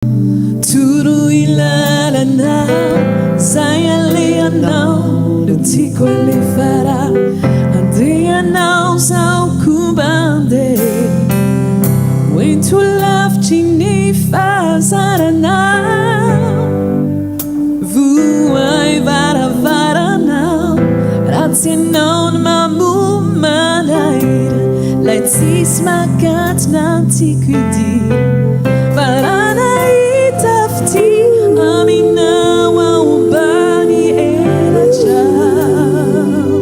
Toroy lalana zay alehanao no tiako alefa raha andehanao zaho koa mba andeha Hoento lavitry ny fahazarana Vohay varavarana Raha tsy ianao no mamoha manahira Lay tsisy makatona tiako hidirana Fa raha nahita fitia aminao aho ambany elatrao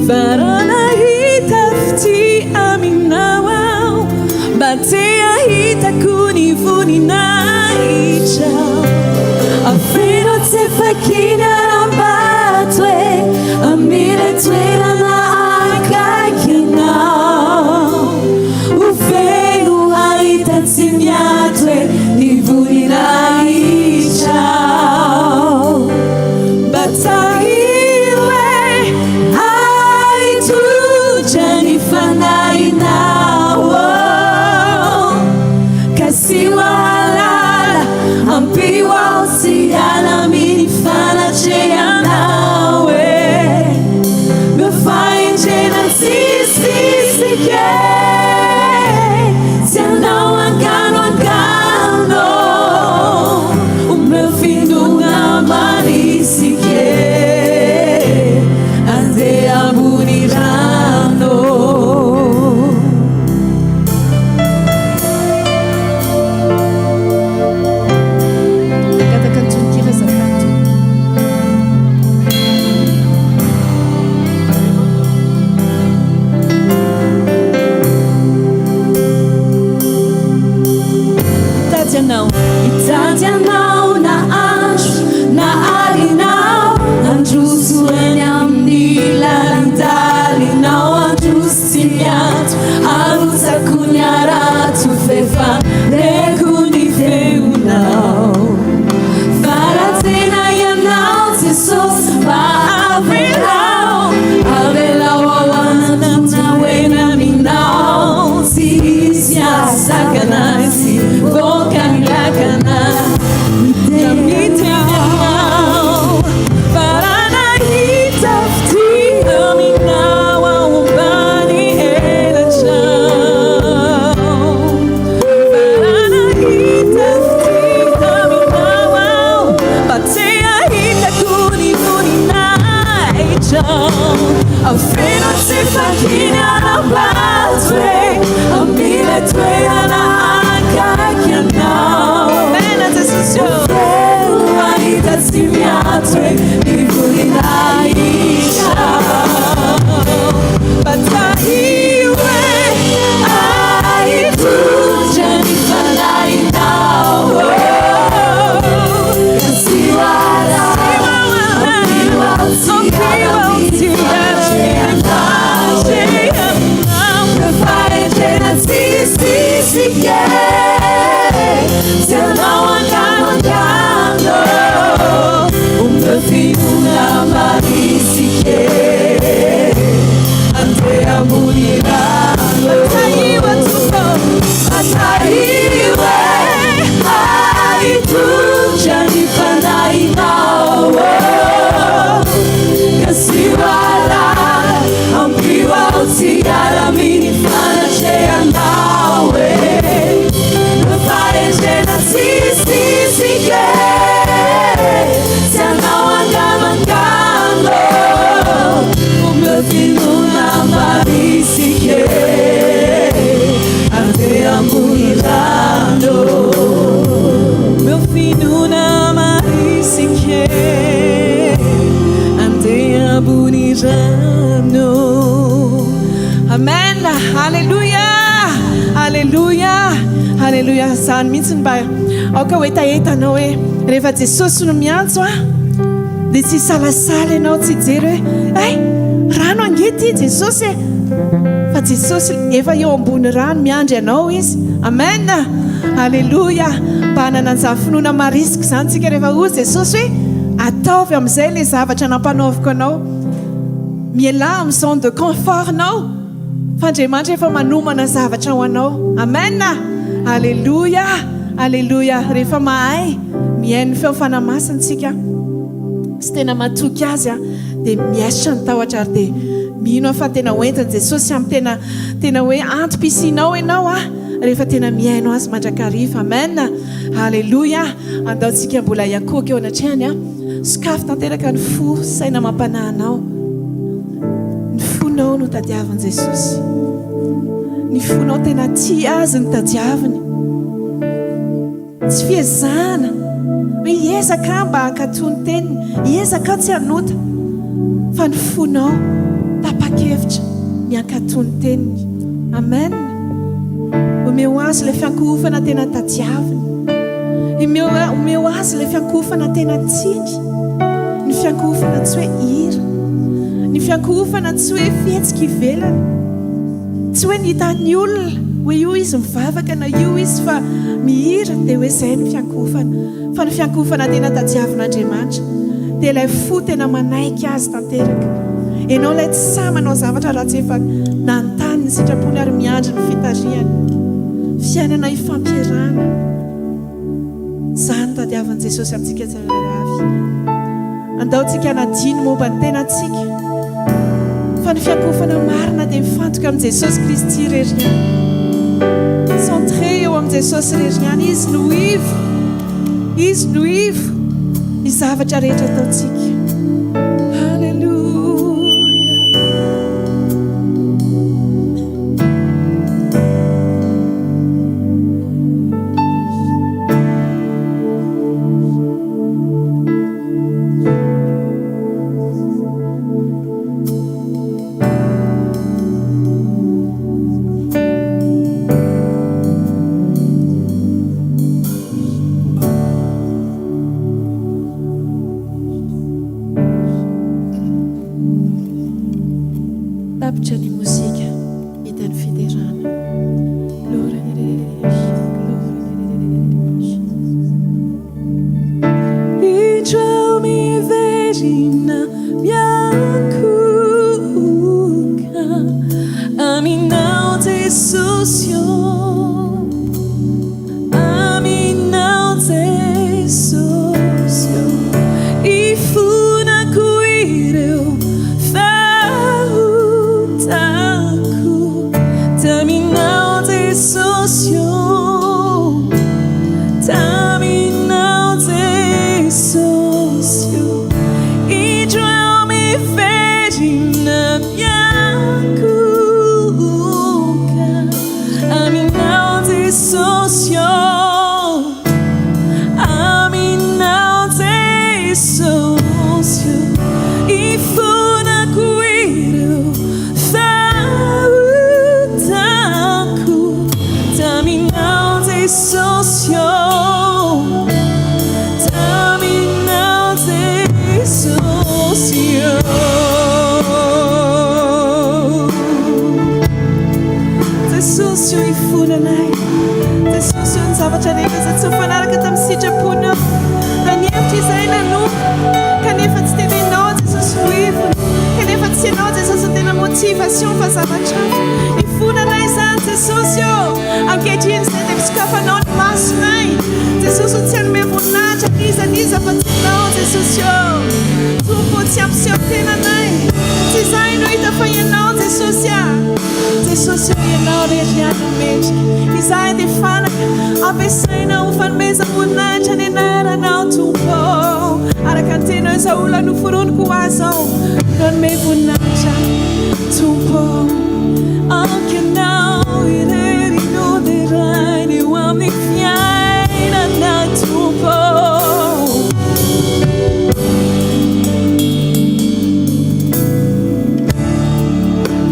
Fa raha nahita fitia aminao aho Mba te hahita koa ny voninahitrao Afeno tsy fakina harambato e Amin'ilay toerana akaiky anao Ho feno hahita tsy miato e Ny voninahitrao Mba tahiro e Ahitodra ny fanahinao Ka tsy ho ahalala Ampio aho tsy hiala amin'ny fanatrehanao e Meo fahendrena tsisy isika e Tsy hanao angano angano Omeo finoana marisika e Andeha ambony rano. Mangataka ny tononkira azafady tompoko. Hitady anao, hitady anao na andro na alina aho, handroso eny amin'ny lalindalinao, handroso tsy miato, harotsako ny harato f'efa reko ny feonao. Fa raha tena ianao Jesosy mba avelao, avelao ao anatina ho eny aminao, tsy hisy hahasakana ahy tsy hivoaka ny lakana. Miteny aminao fa raha nahita fitia aminao aho ambany elatrao. Fa raha nahita fitia aminao aho mba te hahitako ny voninahitrao. Afeno tsy fakiny an'Ambato e, amin'ilay toerana akaiky anao. Amen Jesosy ô. Feno mahita tsy miato e, ny voninahitrao. Mba tahio e, ahitodra ny fanahinao. Ka tsy ho Hitondra ny fanahinao Ka tsy ho alala Ampio aho tsy hiala amin'ny fanatrehanao e Ny fahendrena tsisy isika e Tsy hanao angano angano Omeo finoana marisika e Andeha ambony rano Omeo finoana marisika e Andeha ambony rano Amen Alléluia Alléluia Alléluia Izany mihitsy no mba aoka ho hetahetanao hoe rehefa Jesosy no miantso an dia tsy hisalasala ianao tsy hijery hoe hay rano ange ity Jesosy e fa Jesosy efa eo ambony rano miandry anao Izy Amen Aleloia Mba hanana an'izany finoana marisika izany tsika rehefa hoy Jesosy hoe ataovy amin'izay ilay zavatra nampanaoviko anao mialà amin'ny zone de confort nao fa Andriamanitra efa manomana zavatra ho anao Amen Aleloia. Aleloia. Rehefa mahay mihaino ny feon'ny Fanahy Masina isika sy tena matoky Azy dia miaisitra ny tahotra ary dia mino aho fa tena hoentin'i Jesosy amin'ny tena tena hoe antom-pisianao ianao rehefa tena mihaino Azy mandrakariva. Amen. Aleloia. Andao tsika mbola hiankohoka eo anatrehany. Sokafy tanteraka ny fo, saina amam-panahy anao. Ny fonao no tadiavin'i Jesosy. Ny fonao tena tia Azy no tadiaviny. Tsy fiezahana hoe hiezaka aho mba hankatò ny teniny, hiezaka aho tsy hanota, fa ny fonao tapa-kevitra ny hankatò ny teniny. Amen. Omeo Azy ilay fiankohofana tena tadiaviny. Omeo, omeo Azy ilay fiankohofana tena tiany. Ny fiankohofana tsy hoe hira. Ny fiankohofana tsy hoe fihetsika ivelany. Tsy hoe ny hitan'ny olona hoe io izy mivavaka na io izy fa mihira dia hoe izay ny fiankohofana. Fa ny fiankohofana tena tadiavin'Andriamanitra dia ilay fo tena manaiky Azy tanteraka. Ianao ilay tsy sahy manao zavatra raha tsy efa nanontany ny sitrapony ary miandry ny fitarihany. Fiainana ifampiarahana. Izany no tadiavin'i Jesosy amintsika tsirairay avy. Andao tsika hanadino momba ny tenantsika, fa ny fiankohofana marina dia mifantoka amin'i Jesosy Kristy irery ihany. Centré eo amin'i Jesosy irery ihany. Izy no ivo. Izy no ivo ny zavatra rehetra ataontsika. Haleloia. Tapitra ny mozika. Vita ny fiderana. Indreo miverina miankohoka Aminao Jesosy ô Aminao Jesosy ô Ifonako ireo fahotako Taminao Jesosy ô Taminao Jesosy ô Indro aho miverina miankohoka Aminao Jesosy ô Aminao Jesosy ô Ifonako ireo fahotako Taminao Jesosy ô Taminao Jesosy ô. Jesosy o ifonanay Jesosy o ny zavatra rehetra izay tsy mifanaraka tamin'ny sitraponao na nihevitra izahay nanompo kanefa tsy tena ianao Jesosy no ivony kanefa tsy ianao Jesosy no tena motivation fa zavatra hafa ifonanay izany Jesosy o ankehitriny izay dia fisokafanao ny masonay Jesosy o tsy hanome voninahitra n'iza n'iza fa tsy ianao Jesosy o Tompo tsy hampiseho tena anay tsy izahay no hita fa ianao Jesosy a Jesosy ô Ianao irery ihany no mendrika. Izahay dia fanaka ampiasaina ho fanomezam-boninahitra ny anaranao Tompo ô. Araka ny teninao izao olona noforoniko ho ahy izao no hanome voninahitra Tompo ô. Aoka Ianao irery no deraina eo amin'ny fiainana Tompo ô.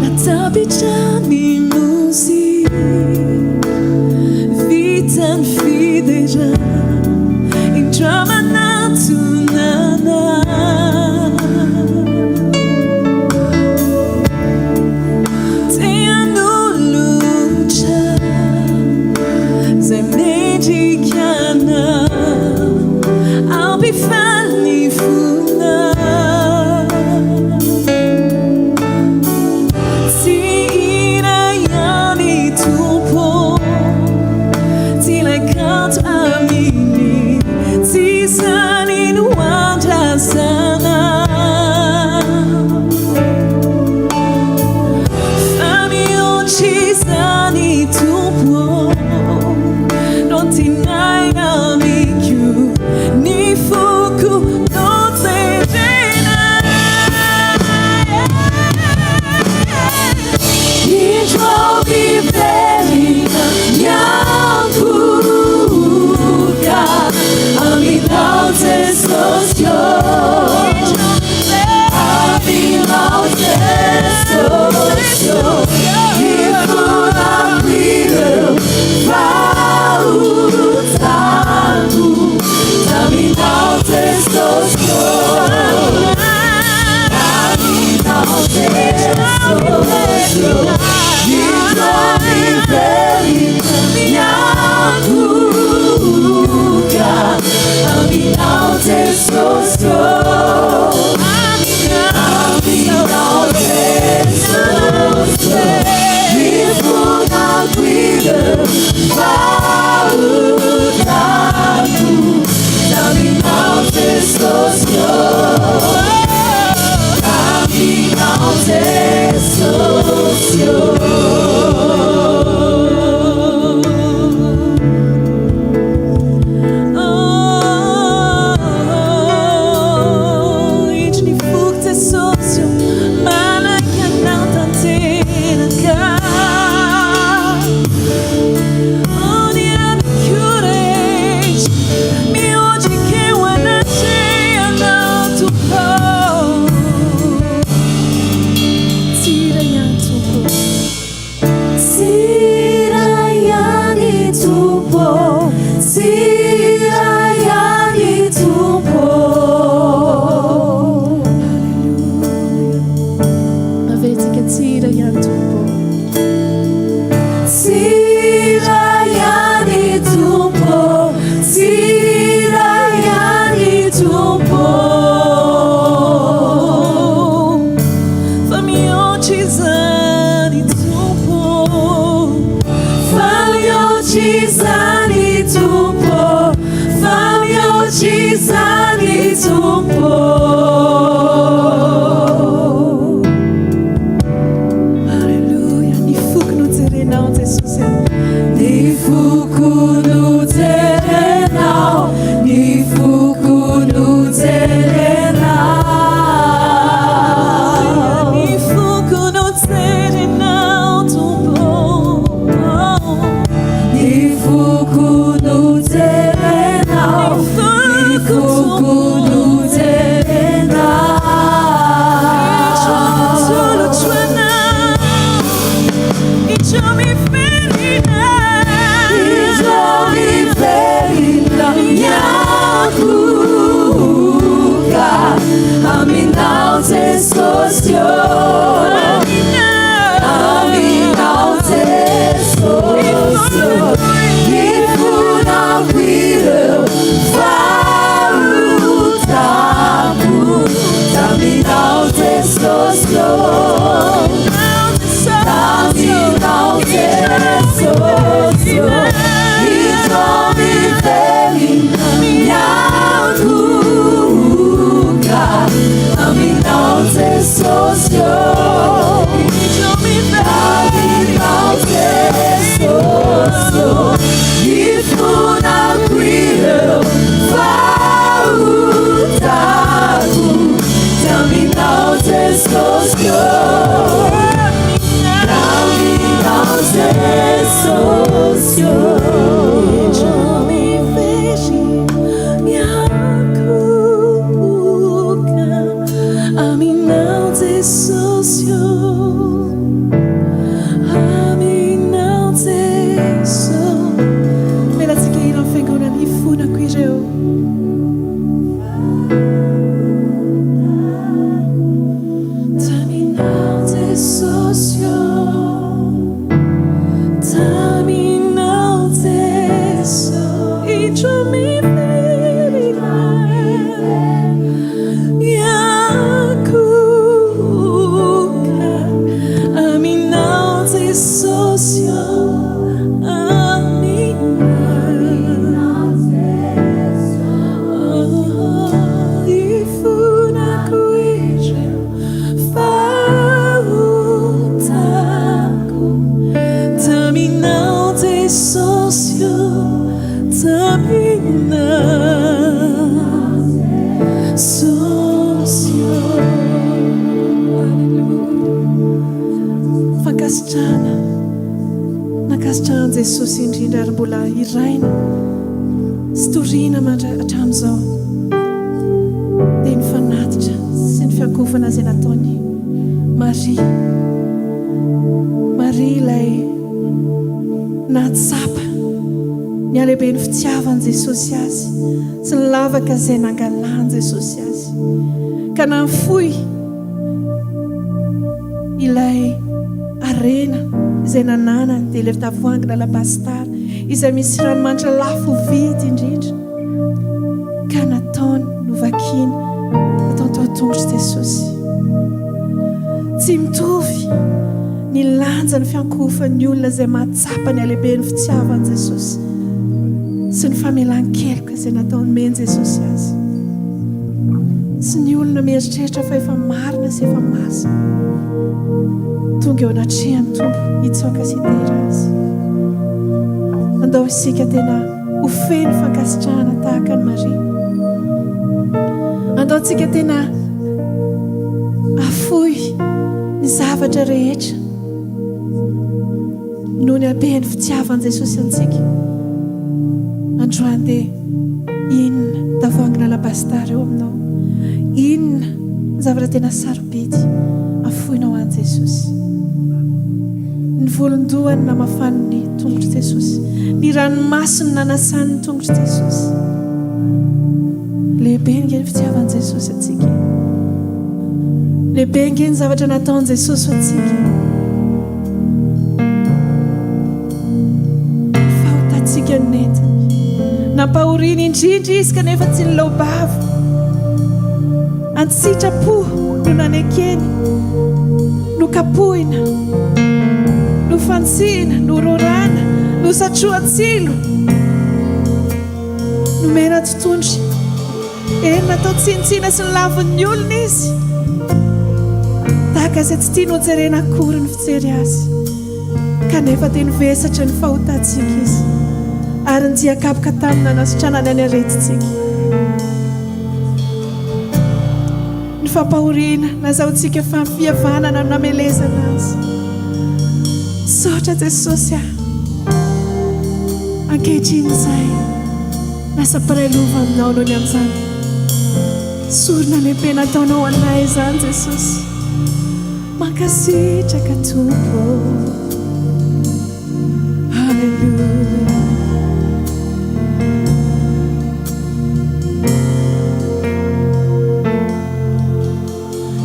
Natapitra ny mozika, vita ny fiderana, indro manatona anao. Te hanolotra izay mendrika anao, hampifaly ny fonao. Tsy iray ihany Tompo, tsy ilay kanto iny, tsy izany no andrasana. Fa mihoatra izany, Tompo, no tianay amiko, ny foko no jerena. Indro miverina miankohoka aminao, Jesosy ô, aminao, Jesosy ô, ifonako ireo fahotako aminao, Jesosy ô, aminao, Jesosy ô, indro miverina miankohoka aminao, Jesosy ô, aminao, Jesosy ô, ifonako ireo fahotako aminao, Jesosy ô, aminao, Jesosy ô. Oh, indro ny foko, Jesosy ô, manaiky anao tanteraka. Oh, ny amiko rehetra miondrika eo anatrehanao, Tompo. Tsy iray ihany, Tompo. Tsy iray ihany, Tompo, tsy iray ihany, Tompo. Averitsika, tsy iray ihany, Tompo. Tsy iray ihany, Tompo, tsy iray ihany, Tompo. Fa mihoatra izany, Tompo. Fa mihoatra izany, Tompo, fa mihoatra izany, Tompo. Alleluia. Ny foko no jerenao, Jesosy. Ny foko no jerenao, ny foko no jerenao. Ny foko no jerenao, Tompo. Ny foko no jerenao, ny foko no jerenao. Atolotro anao, indro miverina. Indro miverina miankohoka. Amina Jesosy ô. Aleloia. Fankasitrahana. Nankasitrahan'i Jesosy indrindra ary mbola hiraina sy torina mandra hatramin'izao dia ny fanatitra sy ny fiankofana izay nataon'i Maria. Maria ilay nahatsapa ny halehiben'ny fitiavan'i Jesosy azy sy ny lavaka izay nangalahan'i Jesosy azy ka nahafoy ilay harena izay nananany dia ilay tavoahangina alabastara izay misy ranomanitra lafo vidy indrindra ka nataony novakiny natao teo an-tongotr'i Jesosy. Tsy mitovy ny lanjan'ny fiankohofan'ny olona izay mahatsapa ny halehiben'ny fitiavan'i Jesosy sy ny famelan-keloka izay natao nomen'i Jesosy azy. Sy ny olona mieritreritra fa efa marina sy efa masina. Tonga eo anatrehan'ny Tompo hitsaoka sy hidera Azy. Andao isika tena ho feno fankasitrahana tahaka an'i Maria. Andao tsika tena hafoy ny zavatra rehetra noho ny haben'ny fitiavan'i Jesosy antsika. Androany dia inona tavoahangina alabastara eo aminao? Inona ny zavatra tena sarobidy afoinao ho an'i Jesosy? Ny volon-dohany namafany ny tongotr'i Jesosy, ny ranomasony nanasany ny tongotr'i Jesosy. Lehibe ange ny fitiavan'i Jesosy antsika e. Lehibe ange ny zavatra nataon'i Jesosy ho antsika e. Ny fahotantsika no nentiny. Nampahoriany indrindra izy kanefa tsy nilaobava. An-tsitrapo no nanekeny. Nokapohina, nofantsihina, nororana, nosatrohan-tsilo. Nomena totohondry. Eny, natao tsinontsinona sy nolavin'ny olona izy. Tahaka izay tsy tiany hojerena akory ny fijery azy. Kanefa dia nivesatra ny fahotantsika izy, ary nidian-kapoka tamin'ny nanasitranany ny aretintsika. Ny fampahoriana nazahoantsika fihavanana no namelezana azy. Misaotra Jesosy a! Ankehitriny izahay lasa mpiray lova aminao noho ny amin'izany sorona lehibe nataonao ho anay izany Jesosy. Mankasitraka Tompo ô. Haleloia.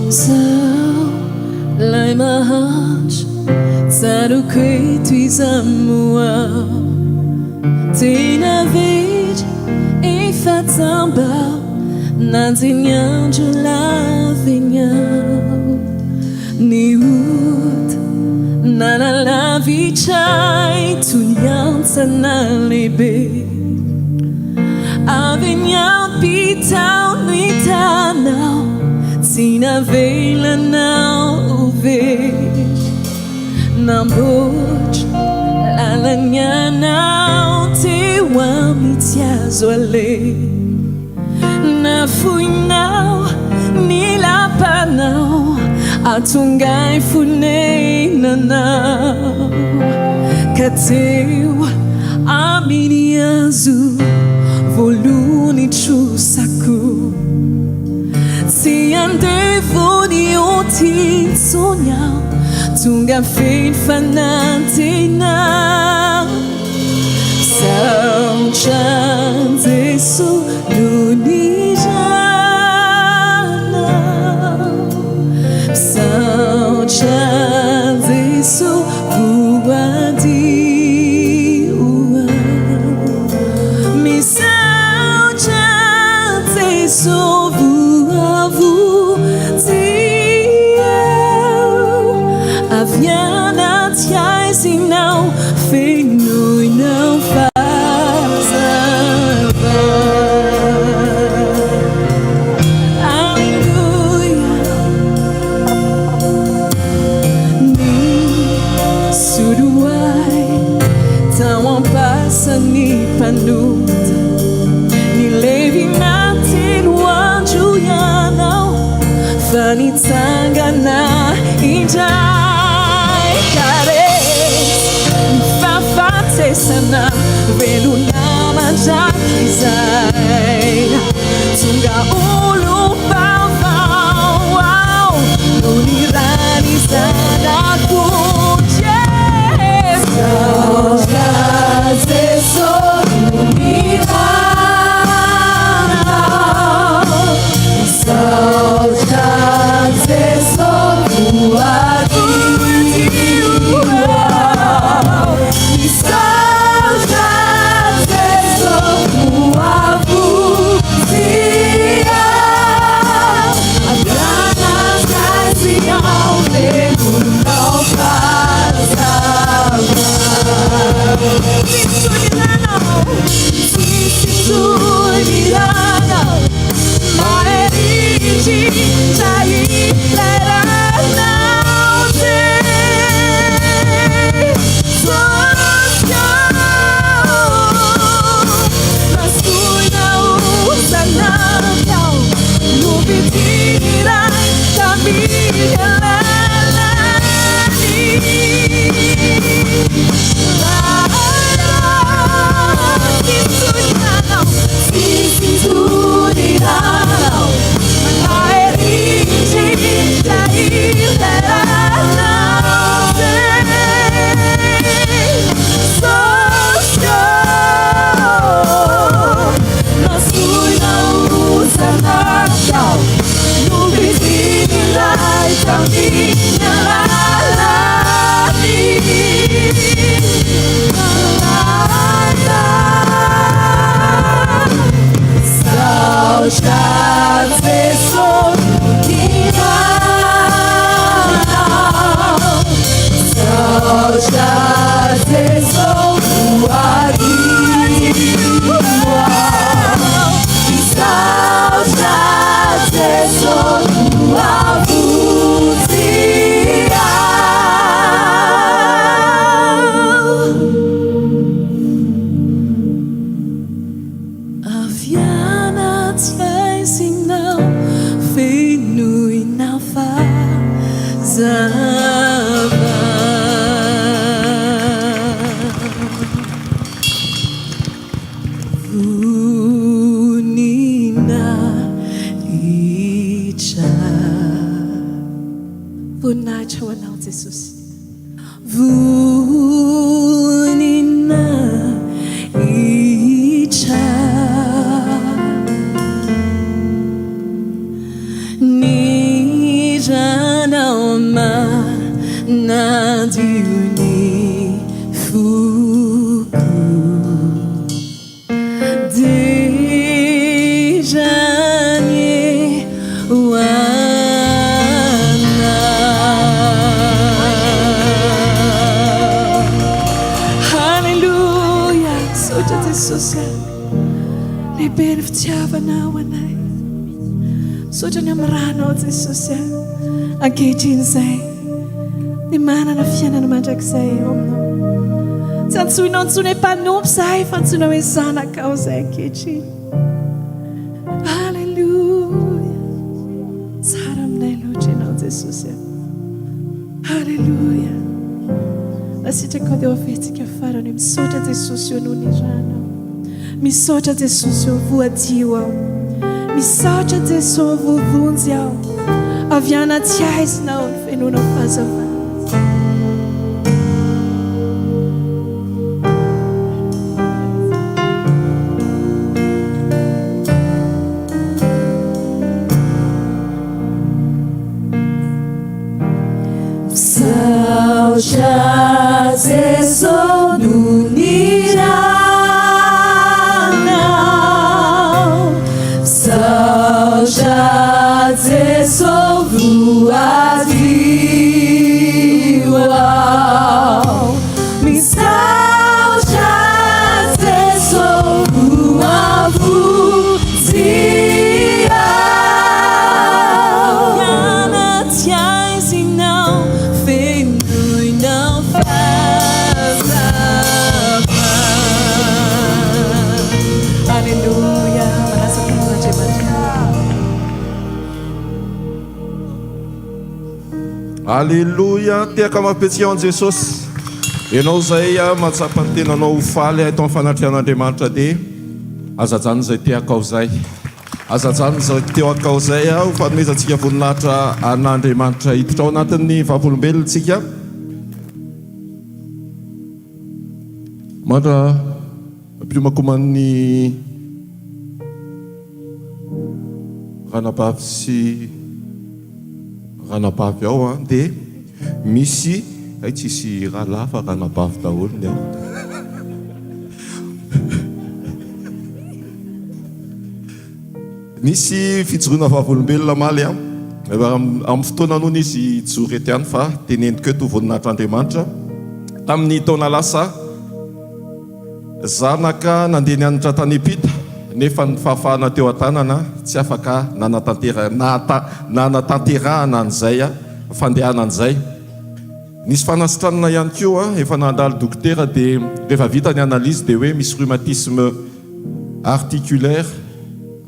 Izaho ilay mahantra, tsaroako eto iza moa aho. Tena very, efa jamba aho, nanjy ny andro lava eny aho. Ny ota nanalavitra ahy toy ny hantsana lehibe. Avy eny ampitao ny tanao, tsy navelanao ho very. Namboatra lalana ianao teo amin'ny tsy azo aleha. Nafoinao ny lapanao, ahatonga ahy fonenanao. Ka teo amin'ny hazo voaloha ny trosako. Tsy andevo ny ota intsony aho, tonga feno fanantenana. Misaotra an'i Jesoa noho ny ranao. Misaotra an'i Jesoa voadio aho. Misaotra an'i Jesoa voavonjy aho. Avy anaty haizina aho. Fenoinao fahazavana. Aleloia. Ny solohay tao am-pasan'ny mpanota. Fa nitsangana indray ka resy ny fahafatesana, velona mandrakizay. Tonga olom-baovao aho noho ny ran'ny Zanak'ondry. Misaotra Jesosy noho ny ranao. Misaotra Jesosy voadio aho. Misaotra Jesosy voavonjy aho. Avy anaty haizina aho velonao fahazavana. Tsisy toy ny ranao, tsisy toy ny ranao, mahery indrindra ilay ranao Jesosy ô. Nantsoina ho zanakao, novidin'ny Ray tamin'ny alalan'ny Tsisy toy ny ranao, Tsisy toy ny ranao, mahery indrindra ilay ranao Jesosy ô. Nantsoina ho zanakao, novidin'ny Ray tamin'ny alalan'ny ranao. Misaotra Jesosy ny ranao. Misaotra Jesosy voadio aho. Misaotra Jesosy voavonjy aho. Avy anaty haizina aho, fenoina fahazavana. Voninahitra. Voninahitra ho anao Jesosy. Voninahitra. Ny ranao manadio ny foko. Dera anie ho anao. Haleloia. Misaotra Jesosy a. Lehibe ny fitiavanao anay. Misaotra ny amin'ny ranao Jesosy a. Ankehitriny izay dia manana fiainana mandrakizay eo aminao. Tsy antsoinao intsony hoe mpanompo izahay fa antsoinao hoe zanakao izay ankehitriny. Haleloia. Tsara aminay loatra ianao Jesosy a. Haleloia. Raha sitrakao dia ho averintsika farany hoe misaotra Jesosy ô noho ny ranao. Misaotra Jesosy ô voadio aho. Misaotra Jesosy voavonjy aho. Avy anaty haizina aho nofenoinao fahazavana. Misaotra Jesosy noho ny ranao. Misaotra Jesosy voadio aho. Misaotra Jesosy voavonjy aho. Avy anaty haizina aho, fenoinao fahazavana. Haleloia. Manasa tompon'Andriamanitra. Aleloia! Tehaka mafy ho an'i Jesosy. Ianao izay mahatsapa ny tenanao ho faly eto amin'ny fanatrehan'Andriamanitra dia aza ajanona izay tehakao izay. Aza ajanona izay tehakao izay ho fanomezantsika voninahitra an'Andriamanitra. Hiditra ao anatin'ny vavolombelona isika. Mandra ampiomakoman'ny ranabavy sy ranabavy ao an dia misy hay tsisy rahalahy fa ranabavy daholo ny ao. Nisy fijoroana vavolombelona omaly an, amin'ny fotoana nony izy hijoro eto ihany fa teneniko eto ho voninahitr'Andriamanitra. Tamin'ny taona lasa, zanaka nandeha nianatra tany am-pita nefa ny fahafahana teo an-tanana tsy afaka nanatanterahana an'izay fandehanana izay. Nisy fanasitranana ihany koa, efa nandalo dokotera dia rehefa vita ny analyse dia hoe misy rhumatisme articulaire,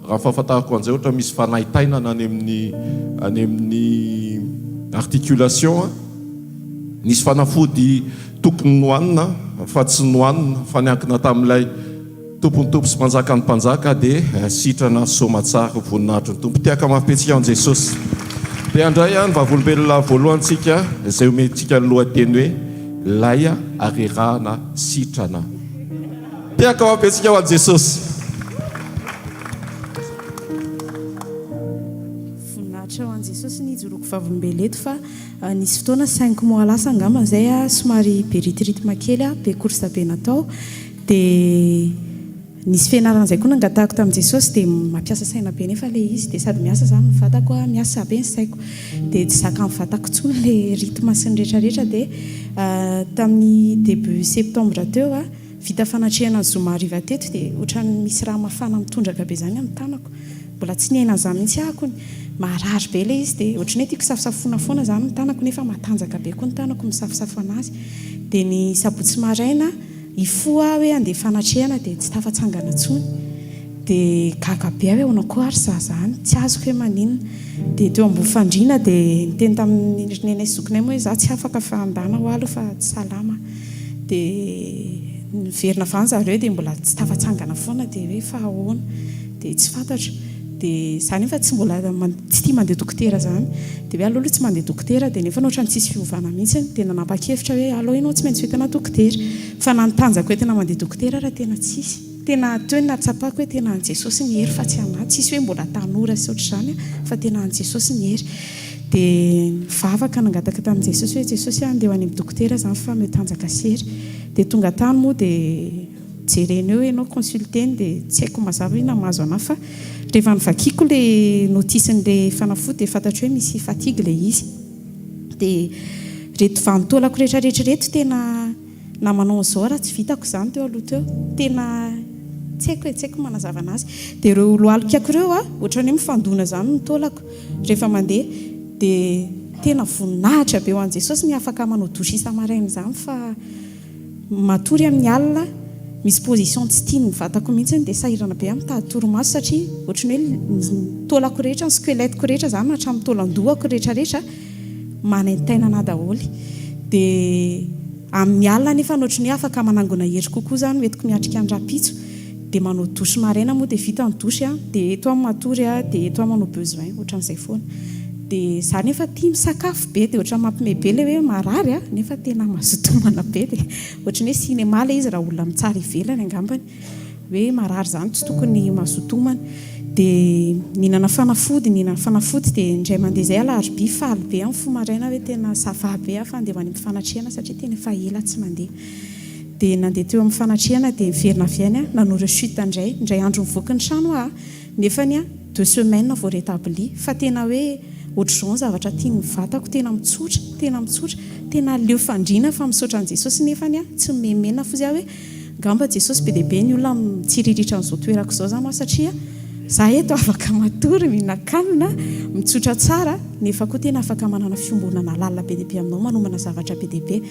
raha ny fahafantarako an'izay ohatra misy fanaintainana any amin'ny any amin'ny articulation, nisy fanafody tokony nohanina fa tsy nohanina fa niankina tamin'ilay Tompon'ny Tompo sy Mpanjakan'ny Mpanjaka dia sitrana soamatsara ho voninahitry ny Tompo. Tehaka mafy be tsika ho an'i Jesosy. Dia handray ny vavolombelona voalohany tsika izay omentsika ny lohateny hoe Lay arerahana sitrana. Tehaka mafy be tsika ho an'i Jesosy. Voninahitra ho an'i Jesosy ny hijoroako vavolombelona eto fa nisy fotoana cinq mois lasa angamba izay aho somary be rythme kely aho, be course be natao Dia nisy fianarana izay koa nangatahako tamin'i Jesosy dia mampiasa saina be nefa ilay izy dia sady miasa izany ny vatako a, miasa be ny saiko. Dia tsy zakan'ny vatako intsony ilay rythme sy ny rehetra rehetra dia tamin'ny début septembre teo a, vita fanatrehana ny zoma hariva teto dia ohatran'ny misy raha mafana mitondraka be izany amin'ny tanako. Mbola tsy niaina an'izany mihitsy aho akony. Marary be ilay izy dia ohatran'ny hoe tiako safosafoina foana izany ny tanako nefa matanjaka be koa ny tanako misafosafo an'azy. Dia ny sabotsy maraina Hifoha aho hoe handeha fanatrehana dia tsy tafatsangana intsony. Dia gaga be aho hoe ahoana koa ary za zany, tsy azoko hoe maninona. Dia teo ambony fandriana dia niteny tamin'ny ry nenay sy zokinay moa hoe za tsy afaka fa andana hoa aloha fa tsy salama aho. Dia niverina avy any zareo dia mbola tsy tafatsangana foana dia hoe fa ahoana. Dia tsy fantatro. Dia za nefa tsy mbola tsy tia mandeha dokotera zany. Dia hoe aleo aloha tsy mandeha dokotera dia nefa ohatran'ny tsisy fiovana mihitsy. Dia nanapa-kevitra hoe aleo ianao tsy maintsy hoentina dokotera. Fa na ny tanjako entina mandeha dokotera ara tena tsisy. Tena teo no nahatsapako hoe tena an'i Jesosy ny hery fa tsy anah. Tsisy hoe mbola tanora sy ohatr'izany fa tena an'i Jesosy ny hery. Dia nivavaka nangataka tamin'i Jesosy hoe Jesosy a, andeha ho any amin'ny dokotera zany fa omeo tanjaka sy hery. Dia tonga tany moa dia. Jerena eo ianao consulter-ny dia tsy haiko mazava inona mahazo anah fa rehefa novakiako le notice-n'le fanafody dia fantatro hoe misy fatigue le izy. Dia reto vanin-taolako rehetra rehetra ireto tena na manao an'izao ara tsy vitako izany teo aloha teo. Tena tsy haiko e, tsy haiko ny manazava anazy. Dia ireo lohalikako ireo a, ohatran'ny hoe mifandona izany ny taolako rehefa mandeha. Dia tena voninahitra be ho an'i Jesosy ny afaka manao douche isa-maraina izany fa. Matory amin'ny alina, misy position tsy tian'ny vatako mihitsy dia sahirana be aho mitady torimaso satria ohatran'ny hoe ny taolako rehetra, ny squelette-ko rehetra izany hatramin'ny taolan-dohako rehetra rehetra manaintaina an'ahy daholo. Dia amin'ny alina anefa ohatran'ny hoe afaka manangona hery kokoa izany hoentiko miatrika ny rahampitso. Dia manao douche maraina moa dia vita ny douche an, dia eto aho matory an, dia eto aho manao besoin, ohatran'izay foana. Dia za nefa tia misakafo be dia ohatran'ny mampime be ilay hoe marary an, nefa tena mazoto homana be dia ohatran'ny hoe cinéma ilay izy raha olona mitsara ivelany angambany hoe marary izany tsy tokony mazoto homana. Dia nihinana fanafody, nihinana fanafody dia indray mandeha izay alarobia faly be aho mifoha maraina hoe tena ça va be aho fa andeha ho any amin'ny fanatrehana satria tena efa ela tsy nandeha. Dia nandeha teo amin'ny fanatrehana dia niverina avy any aho, nanao rechute indray, indray andro nivoaka ny trano aho nefany aho deux semaines vao rétabli, fa tena hoe ohatr'izao ny zavatra tian'ny vatako, tena mitsotra, tena mitsotra, tena leo fandriana fa misaotra an'i Jesosy nefany aho tsy mimenomenona fotsy aho hoe ngamba Jesosy be dia be ny olona mitsiriritra an'izao toerako izao zany aho satria za eto afaka matory, mihinan-kanina, mitsotra tsara. Nefa koa tena afaka manana fiombonana lalina be dia be aminao, manomana zavatra be dia be.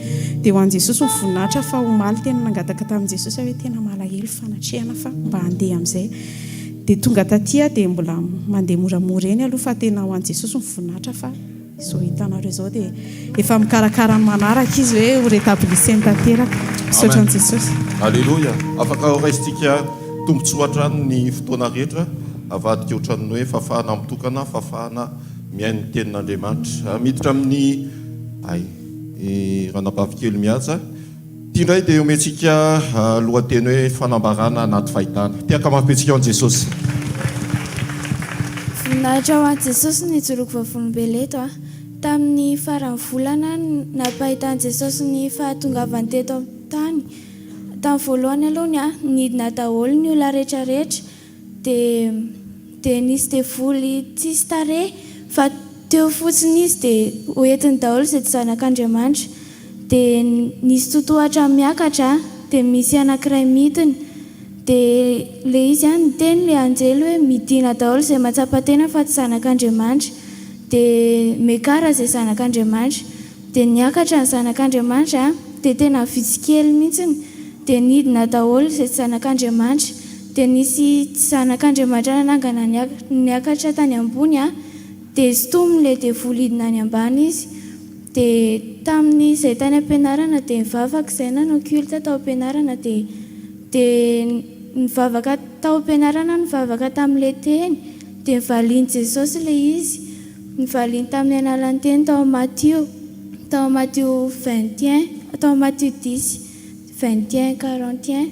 Dia ho an'i Jesosy ny voninahitra fa omaly tena nangataka tamin'i Jesosy aho hoe tena malahelo fanatrehana fa mba handeha amin'izay. Dia tonga taty aho dia mbola mandeha moramora eny aloha fa tena ho an'i Jesosy ny voninahitra fa. Izao hitanareo izao dia efa mikarakara ny manaraka izy hoe ho rétablisseny tanteraka. Misaotra an'i Jesosy. Aleloia! Afaka horaisintsika tombontsoa hatrany ny fotoana rehetra, avadika ohatran'ny hoe fahafahana mitokana, fahafahana mihaino ny tenin'Andriamanitra. Miditra amin'ny ay, ranabavy kely mihaja. Ity indray dia omentsika lohateny hoe Fanambarana anaty fahitana. Tehaka mafy be tsika ho an'i Jesosy. Voninahitra ho an'i Jesosy no ijoroako vavolombelona eto a. Tamin'ny faran'ny volana no nampahitan'i Jesosy ny fahatongavany teto an-tany. Tamin'ny voalohany aloha ny ahy, nidina daholo ny olona rehetra rehetra. Dia dia nisy devoly tsisy tarehy fa teo fotsiny izy dia hoentiny daholo izay tsy zanak'Andriamanitra. Dia nisy totohatra miakatra dia misy anankiray midina. Dia ilay izy an, niteny ilay anjely hoe midina daholo izay mahatsapa tena fa tsy zanak'Andriamanitra. Dia miakara izay zanak'Andriamanitra. Dia niakatra ny zanak'Andriamanitra an, dia tena vitsy kely mihitsiny, dia nidina daholo izay tsy zanak'Andriamanitra. Dia nisy tsy zanak'Andriamanitra nanangana niakatra tany ambony an, dia sintomin'ilay devoly hidina any ambany izy. Dia tamin'izay tany am-pianarana dia nivavaka izay nanao culte tao am-pianarana dia dia nivavaka tao am-pianarana nivavaka tamin'ilay teny, dia nivalian'i Jesosy ilay izy. Nivaliany tamin'ny alalan'ny teny tao amin'ny Matio, tao amin'ny Matio 21, tao amin'ny Matio 10, 21, 41.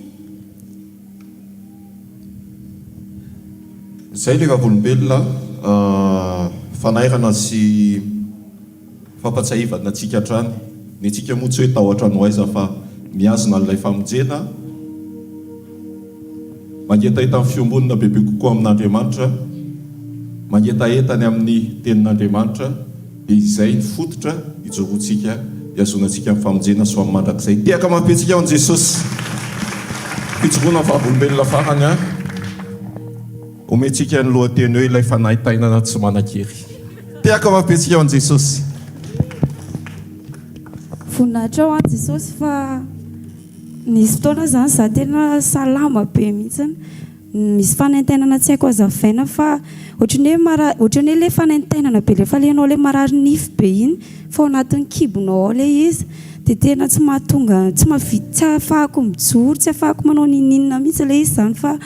Izay ilay vavolombelona fanairana sy fampatsiahivana antsika hatrany. Ny antsika moa tsy hoe tahotra ny ho aiza fa mihazona an'ilay famonjena. Mangetaheta ny fiombonana bebe kokoa amin'Andriamanitra, mangetaheta ny amin'ny Tenin'Andriamanitra, dia izay ny fototra ijoroantsika, ihazonantsika ny famonjena sy ho amin'ny mandrakizay. Tehaka mafy be antsika ho an'i Jesosy. Fijoroana vavolombelona farany an. Omentsika ny lohateny hoe ilay fanaintainana tsy manan-kery. Tehaka mafy be antsika ho an'i Jesosy. Voninahitra ho an'i Jesosy fa Nisy fotoana zany za tena salama be mihitsiny, misy fanaintainana tsy haiko hazavaina fa ohatran'ny hoe mara- ohatran'ny hoe le fanaintainana be le efa le ianao le marary nify be iny fa ao anatin'ny kibonao ao le izy de tena tsy mahatonga tsy mahavita tsy ahafahako mijoro tsy ahafahako manao n'inon'inona mihitsy le izy zany fa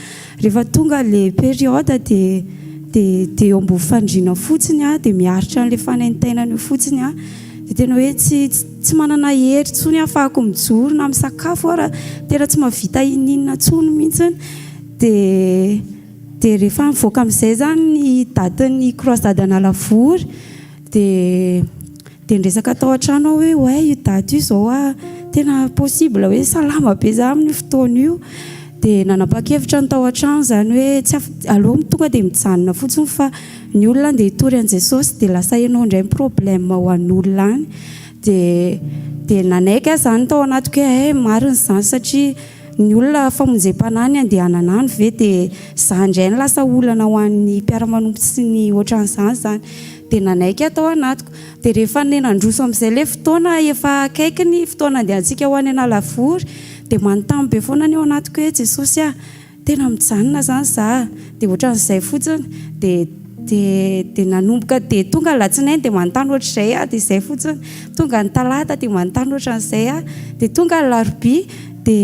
rehefa tonga le période de de de eo ambony fandriana fotsiny aho de miaritra an'le fanaintainana io fotsiny aho de tena hoe tsy Tsy manana hery intsony ahafahako mijoro na misakafo ara, tena tsy mahavita ininona intsony mihitsy. Dia dia rehefa nivoaka amin'izay izany ny datin'ny croisade Analavory dia dia niresaka tao an-trano aho hoe ouais io daty io izao ah tena possible hoe salama be za amin'io fotoana io. Dia nanapa-kevitra ny tao an-trano izany hoe tsy af- aleo tonga dia mijanona fotsiny fa Ny olona andeha hitory an'i Jesosy dia lasa ianao indray ny problème ho an'olona any. Dia dia nanaiky aho izany tao anatiko hoe hay marina izany satria ny olona famonjem-panahy ny andehanana any ve dia izaho indray no lasa olana ho an'ny mpiara-manompo sy ny ohatran'izany izany. Dia nanaiky aho tao anatiko. Dia rehefa nandroso amin'izay ilay fotoana efa akaiky ny fotoana andehantsika ho any Analavory dia manontany be foana ny ao anatiko hoe Jesosy ah, Tena mijanona zany za de otran'izay fotsiny de de de nanomboka de tonga ny latsinainy de manontany ohatr'izay aho de izay fotsiny, tonga ny talata de manontany ohatran'izay aho, de tonga ny larobia de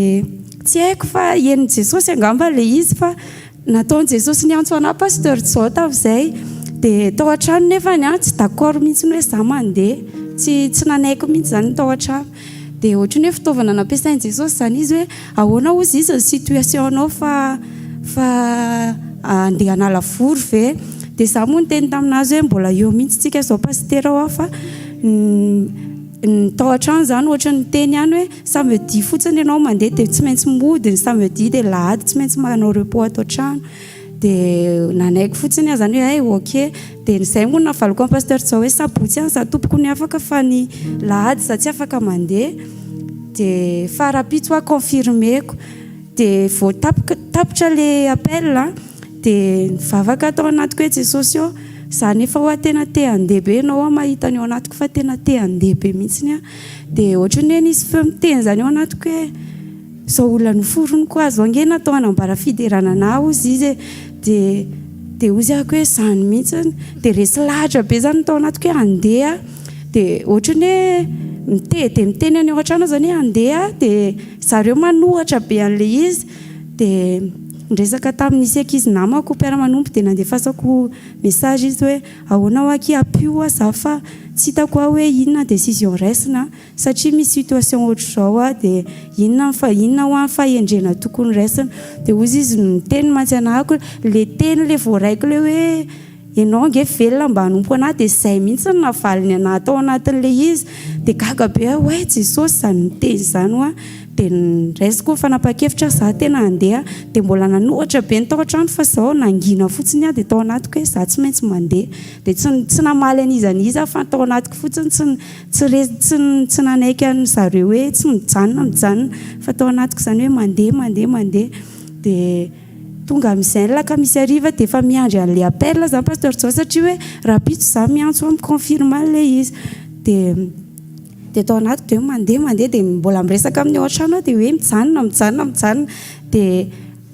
tsy haiko fa henon'i Jesosy angamba le izy fa nataon'i Jesosy niantso anah Pasteur Jao tamin'izay de tao an-trano nefany an tsy d'accord mihitsy hoe za mandeha, tsy tsy nanaiky mihitsy zany ny tao an-trano. Dia ohatran'ny hoe fitaovana nampiasain'i Jesosy izany izy hoe ahoana hozy izy ny situation-nao fa fa andeha hanala vory ve? Dia izaho moa niteny tamin'azy hoe mbola eo mihitsy tsika izao pasitera hoa fa ny tao an-trano izany ohatran'ny niteny ihany hoe samedi fotsiny ianao mandeha dia tsy maintsy mody ny samedi dia lahady tsy maintsy manao repos ato an-trano. Dia nanaiky fotsiny aho izany hoe hay ok. Dia izay moa no navaliko an'i Pasteur Jao hoe sabotsy ihany za tompoko ny afaka fa ny lahady za tsy afaka mandeha. Dia fa rahampitso aho confirmer-ko. Dia vao tapitra ilay appel dia nivavaka tao anatiko hoe Jesosy ô, za nefa hoa tena te handeha be ianao hoa mahita ny ao anatiko fa tena te handeha be mihitsiny aho. Dia ohatran'ny hoe nisy feo miteny izany ao anatiko hoe. Izao olona noforoniko azy izao ange natao hanambara fiderana anah hozy izy e! Dia Dia hozy ahako hoe izany mihitsy. Dia resy lahatra be izany tao anatiko hoe handeha aho. Dia ohatran'ny hoe mite- dia miteny any ao an-trano aho izany hoe handeha aho. Dia zareo manohatra be an'ilay izy. Dia niresaka tamin'ny nisy ankizy namako mpiara-manompo dia nandefasako message izy hoe ahoana hoa akia ampio hoa za fa tsy hitako hoa hoe inona décision raisina satria misy situation ohatr'izao aho dia inona ny fa inona hoa ny fahendrena tokony raisina. Dia hozy izy niteny mantsy anahako le teny le voaraiko le hoe ianao ange velona mba hanompo anah dia izay mihitsy no navaliny anah tao anatin'ilay izy. Dia gaga be aho hoe Jesosy izany miteny izany hoa. Dia noraisiko ny fanapahan-kevitra aho za tena handeha. Dia mbola nanohatra be ny tao an-trano fa izao nangina fotsiny aho dia tao anatiko hoe za tsy maintsy mandeha. Dia tsy tsy namaly an'iza n'iza aho fa tao anatiko fotsiny tsy Tsy re, tsy, tsy nanaiky an zareo hoe tsy mijanona, mijanona, fa tao anatiko izany hoe mandeha, mandeha, mandeha. Dia tonga amin'izay ny lakamisy hariva dia efa miandry an'ilay appel izany Pasteur Jao satria hoe rahampitso izaho miantso hoe mi-confirme an'ilay izy. Dia, dia tao anatiko dia hoe mandeha, mandeha, dia mbola miresaka amin'ny ao an-trano aho dia hoe mijanona, mijanona, mijanona. Dia.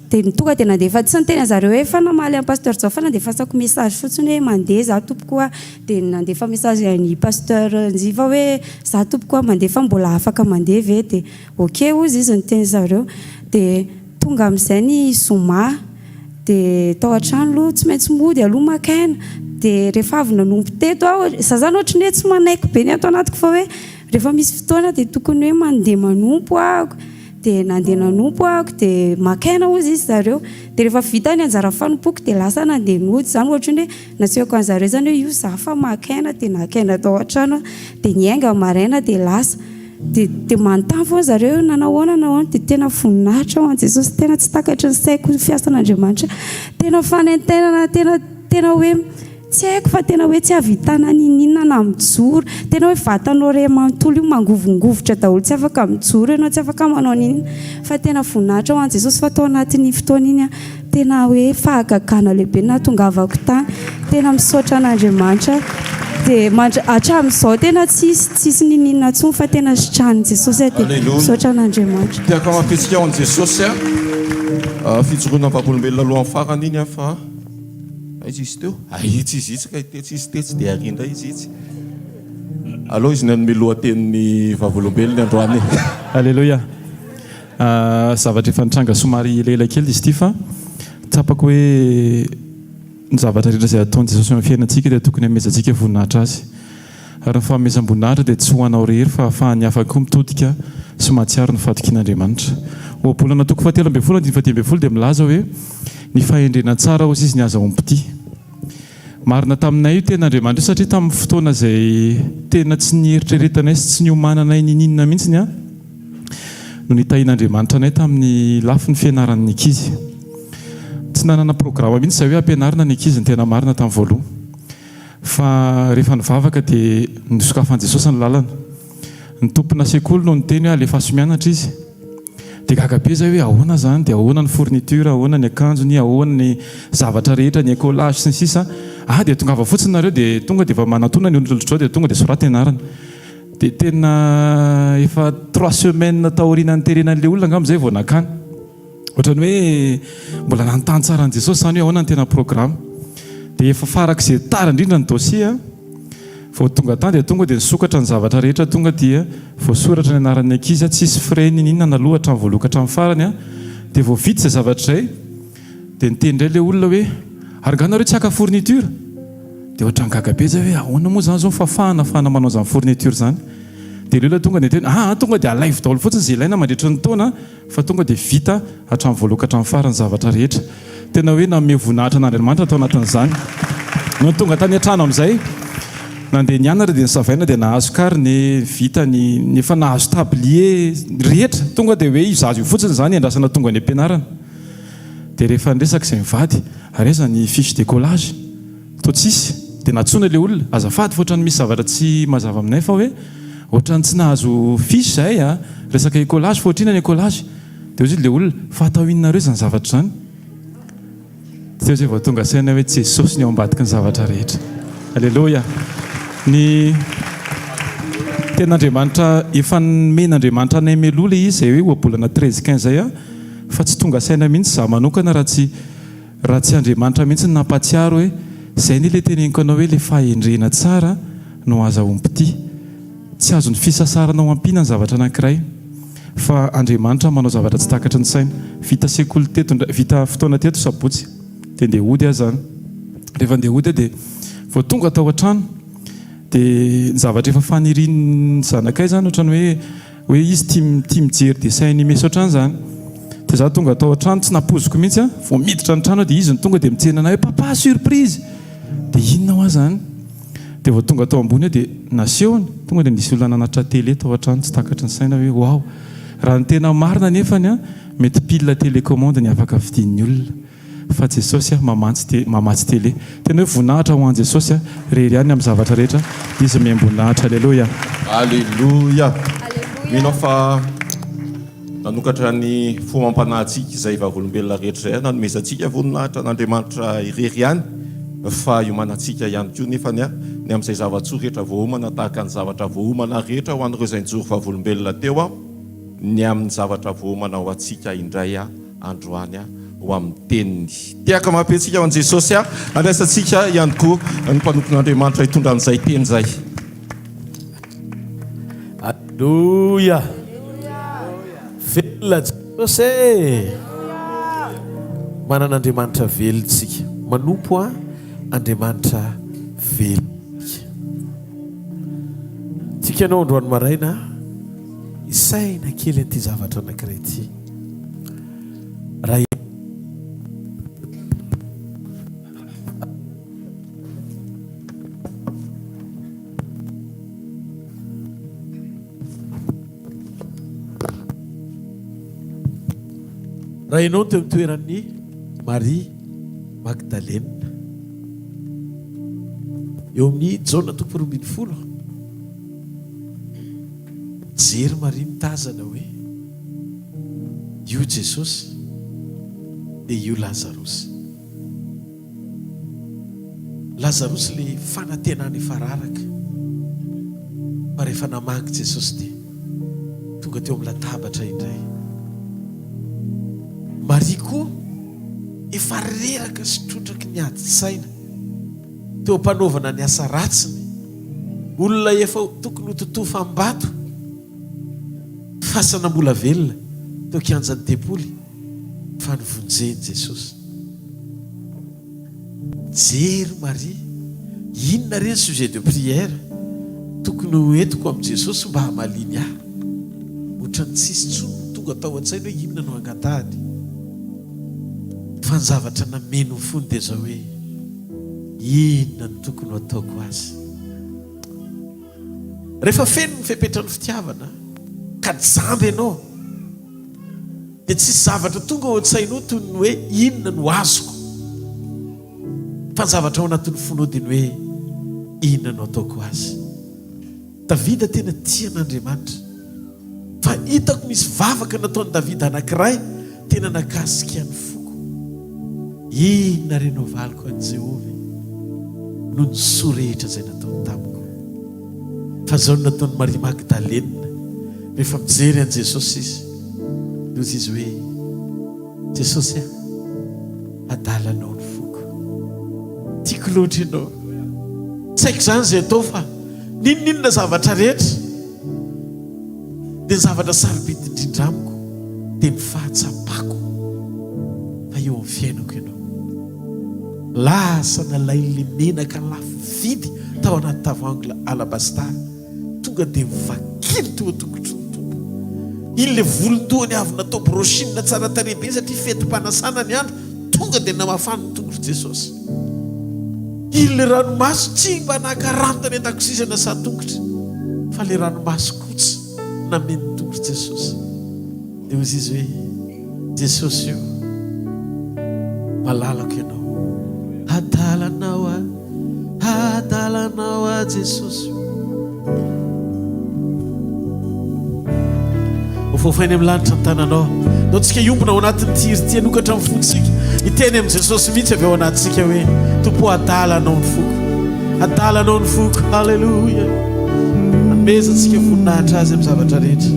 Dia tonga dia nandefa, tsy niteny an'zareo hoe fa namaly an'i Pasteur Jao fa nandefasako message fotsiny hoe mandeha za tompoko a, dia nandefa message an'i Pasteur Njiva hoe za tompoko a mandeha fa mbola afaka mandeha ve, dia ok hozy izy niteny zareo, dia tonga amin'izay ny zoma dia tao an-trano aloha tsy maintsy mody aloha maka aina, dia rehefa avy nanompo teto aho, za zany ohatry ny hoe tsy manaiky be ny ato anatiko fa hoe rehefa misy fotoana dia tokony hoe mandeha manompo aho. Dia nandeha nanompo ahako dia maka aina hozy izy zareo. Dia rehefa vita ny anjara fanompoako dia lasa nandeha nody izany ohatran'ny hoe nasehoko an'zareo izany hoe io za fa maka aina dia naka aina tao an-trano aho. Dia niainga maraina dia lasa. Dia dia manontany foana zareo hoe nanao ahoana nanao ahoana dia tena voninahitra ho an'i Jesosy tena tsy takatry ny saiko ny fiasan'Andriamanitra. Tena fanaintainana tena tena hoe Tsy haiko fa tena hoe tsy ahavitana n'inon'inona na mijoro. Tena hoe vatanao iray manontolo io mangovongovitra daholo tsy afaka mijoro ianao, tsy afaka manao n'inona. Fa tena voninahitra ho an'i Jesosy fa tao anatin'iny fotoana iny aho tena hoe fahagagana lehibe no nahatongavako tany. Tena misaotra an'Andriamanitra aho. Dia mandra- hatramin'izao tena tsisy tsisy n'inon'inona intsony fa tena sitranin'i Jesosy aho dia Alléluia. misaotra an'Andriamanitra. Tiako hamafisika ao an'i Jesosy a. Fijoroana vavolombelona alohan'ny farany iny a fa. Aiza izy teo? Ahitsy izy itsy kay, tetsy izy tetsy dia ary indray izy itsy. Aleo izy ny hanome lohatenin'ny vavolombelony androany e. Aleloia. Zavatra efa nitranga somary elaela kely izy ity fa tsapako hoe ny zavatra rehetra izay ataon'i Jesosy eo amin'ny fiainantsika dia tokony hanomezantsika voninahitra Azy. Ary ny fanomezam-boninahitra dia tsy ho anao irery fa ahafahan'ny hafa koa mitodika sy mahatsiaro ny fahatokian'Andriamanitra. Ohabolana toko fahatelo ambin'ny folo andininy fahadimy ambin'ny folo dia milaza hoe, Ny fahendrena tsara hozy izy ny azahoam-pitia. Marina taminay io tenin'Andriamanitra io satria tamin'ny fotoana izay tena tsy nieritreretanay sy tsy niomananay niniana mihitsy no nitahian'Andriamanitra anay tamin'ny lafiny fianaran'ny ankizy. Tsy nanana programa mihitsy izahay hoe hampianarina ny ankizy ny tena marina tamin'ny voalohany. Fa rehefa nivavaka dia nosokafan'i Jesosy ny lalana. Ny tompona sekoly no niteny hoe alefaso mianatra izy. Dia gaga be izahay hoe ahoana izany, dia ahoana ny fourniture, ahoana ny akanjony, ahoana ny zavatra rehetra, ny écolage sy ny sisa. Ah dia tongava fotsiny nareo dia tonga dia efa manatona ny olona ohatr'izao dia tonga dia soraty ny anarany. Dia tena efa trois semaines taorian'ny niterenan'ilay olona angamba izay vao nankany. Ohatran'ny hoe mbola nanontany tsara an'i Jesosy izany hoe ahoana ny tena programme. Dia efa farak'izay tara indrindra ny dossier an. Vao tonga tany dia tonga dia nisokatra ny zavatra rehetra tonga dia voasoratra ny anaran'ny ankizy an, tsisy frais niniana naloa hatramin'ny voalohany ka hatramin'ny farany an. Dia vao vita izay zavatra izay dia niteny indray ilay olona hoe ary angaha nareo tsy haka fourniture? Dia ohatran'ny gaga be izahay hoe ahoana moa izany izao ny fahafahana ahafahana manao izany fourniture izany. Dia ilay olona tonga dia niteny aa tonga dia alaivo daholo fotsiny izay ilaina mandritra ny taona an. Fa tonga dia vita hatramin'ny voalohany ka hatramin'ny farany ny zavatra rehetra. Tena hoe nanome voninahitra an'Andriamanitra tao anatin'izany. Nony tonga tany an-trano amin'izay, nandeha nianatra dia nosavaina dia nahazo carnet, vita ny, ny efa nahazo tablier rehetra. Tonga dia hoe io zaza io fotsiny izany andrasana tonga any am-pianarana. Dia rehefa niresaka izay mivady, ary aiza ny fiche d'écolage? Toa tsisy. Dia nantsoina ilay olona, azafady fa ohatran'ny misy zavatra tsy mazava aminay fa hoe ohatran'ny tsy nahazo fiche izahay a, resaka écolage fa ohatr'inona ny écolage? Dia hoy ilay olona, fa atao inona nareo izany zavatra izany? Teo izay vao tonga saina hoe Jesosy no ao ambadiky ny zavatra rehetra. Aleloia! Ny tenin'Andriamanitra efa nomen'Andriamanitra anay mialoha ilay izy izay hoe ohabolana 13 15 izay a, fa tsy tonga saina mihitsy izaho manokana raha tsy. Raha tsy Andriamanitra mihitsy no nampahatsiaro hoe izay anie ilay teneniko anao hoe ilay fahendrena tsara no azahoam-pitia. Tsy azon'ny fisasarana ho ampiana ny zavatra anankiray fa Andriamanitra manao zavatra tsy takatry ny saina. Vita sekoly teto indray, vita fotoana teto sabotsy dia ndeha hody aho izany. Rehefa ndeha hody aho dia vao tonga tao an-trano dia ny zavatra efa fanirian'ny zanakay izany ohatran'ny hoe Hoe izy tia tia mijery dessin animé sy ohatrany zany. Dia za tonga tao an-trano tsy nampoiziko mihitsy an, vao miditra ny trano aho dia izy no tonga dia mitsena anay hoe papa surprise! Dia inona hoa zany? Dia vao tonga tao ambony aho dia nasehony, tonga dia nisy olona nanatitra télé tao an-trano tsy takatry ny saina hoe waouh! Raha ny tena marina anefany an, mety pile télécommande ny afaka vidian'ny olona. Fa Jesosy a mamantsy te mamatsy tele. Tena hoe voninahitra ho an Jesosy a rery ihany amin'ny zavatra rehetra Izy omem-boninahitra Aleloia. Aleloia! Mino aho fa nanokatra ny fo amam-panahintsika izay vavolombelona rehetra izay nanomezantsika voninahitra an'Andriamanitra irery ihany fa iomanantsika ihany koa nefany ny amin'izay zava-tsoa rehetra voaomana tahaka ny zavatra voaomana rehetra ho an'ireo izay nijoro vavolombelona teo ny amin'ny zavatra voaomana ho antsika indray androany ho amin'ny teniny. Tehaka mampihetsika ho an'i Jesosy handraisantsika ihany koa ny mpanompon'Andriamanitra hitondra an'izay teny izay. Aleloia! Velona Jesosy e! Manana Andriamanitra velona isika. Manompo an Andriamanitra velona isika. Tiako ianao androany maraina hisaina kely an'ity zavatra anankiray ity. Raha Raha ianao no teo amin'ny toeran'i Maria Magdalena. Eo amin'ny Jaona toko 12. Mijery Maria mitazana hoe io Jesosy dia io Lazarosy. Lazarosy le fanantenana efa raraka fa rehefa namangy Jesosy dia tonga teo amin'ny latabatra indray. Maria koa efa reraka sy trotraky ny adin-tsaina teo am-panaovana ny asa ratsiny. Olona efa tokony ho totofam-bato, fasana mbola velona teo kianjan'ny tempoly fa novonjen'i Jesosy. Jery Maria, inona re ny sujet de prière tokony ho entiko amin'i Jesosy mba hamaliany ahy? Ohatran'ny tsisy intsony ny tonga tao an-tsainy hoe inona no angatahany. Fa ny zavatra nameno ny fony dia izao hoe, Inona no tokony ho ataoko azy? Rehefa feno ny fepetran'ny fitiavana ka jamba ianao, dia tsisy zavatra tonga ao an-tsainao toy ny hoe inona no azoko. Fa ny zavatra ao anatin'ny fonao dia ny hoe inona no ataoko azy. Davida tena tia an'Andriamanitra. Fa hitako misy vavaka nataon'i Davida anankiray tena nakasika ny foko. Inona re no havaliko an'i Jehovah e, noho ny soa rehetra izay nataony tamiko? Fa izao no nataon'i Maria Magdalena, rehefa mijery an'i Jesosy izy, dia hoy izy hoe, Jesosy a, adalanao ny foko. Tiako loatra ianao. Tsy haiko izany izay atao fa n'inon'inona zavatra rehetra dia ny zavatra sarobidy indrindra amiko dia ny fahatsapako fa eo amin'ny fiainako ianao. Lasa nalain'ilay menaka lafo vidy tao anaty tavoahangy alabasta. Tonga dia mivakily teo an-tongotry ny Tompo. Iny ilay volon-dohany avy natao brushing tsara tarehy be satria fetim-panasana ny andro, tonga dia namafany ny tongotr'i Jesosy. Iny ilay ranomaso tsy mba naka rano tany an-dakozia izay nasa tongotra, fa ilay ranomaso kotsy nameno ny tongotr'i Jesosy. Dia hoy izy hoe, Jesosy o, malalako Ianao. Adalanao aho, adalanao aho Jesosy o. Ho fofainy amin'ny lanitra ny tananao. Ndao tsika hiombona ao anatin'ity hira ity, hanokatra ny fontsika, hiteny amin'i Jesosy mihitsy avy ao anatintsika hoe, Tompo o, adalanao ny foko. Adalanao ny foko. Haleloia. Anomezantsika voninahitra Azy amin'ny zavatra rehetra.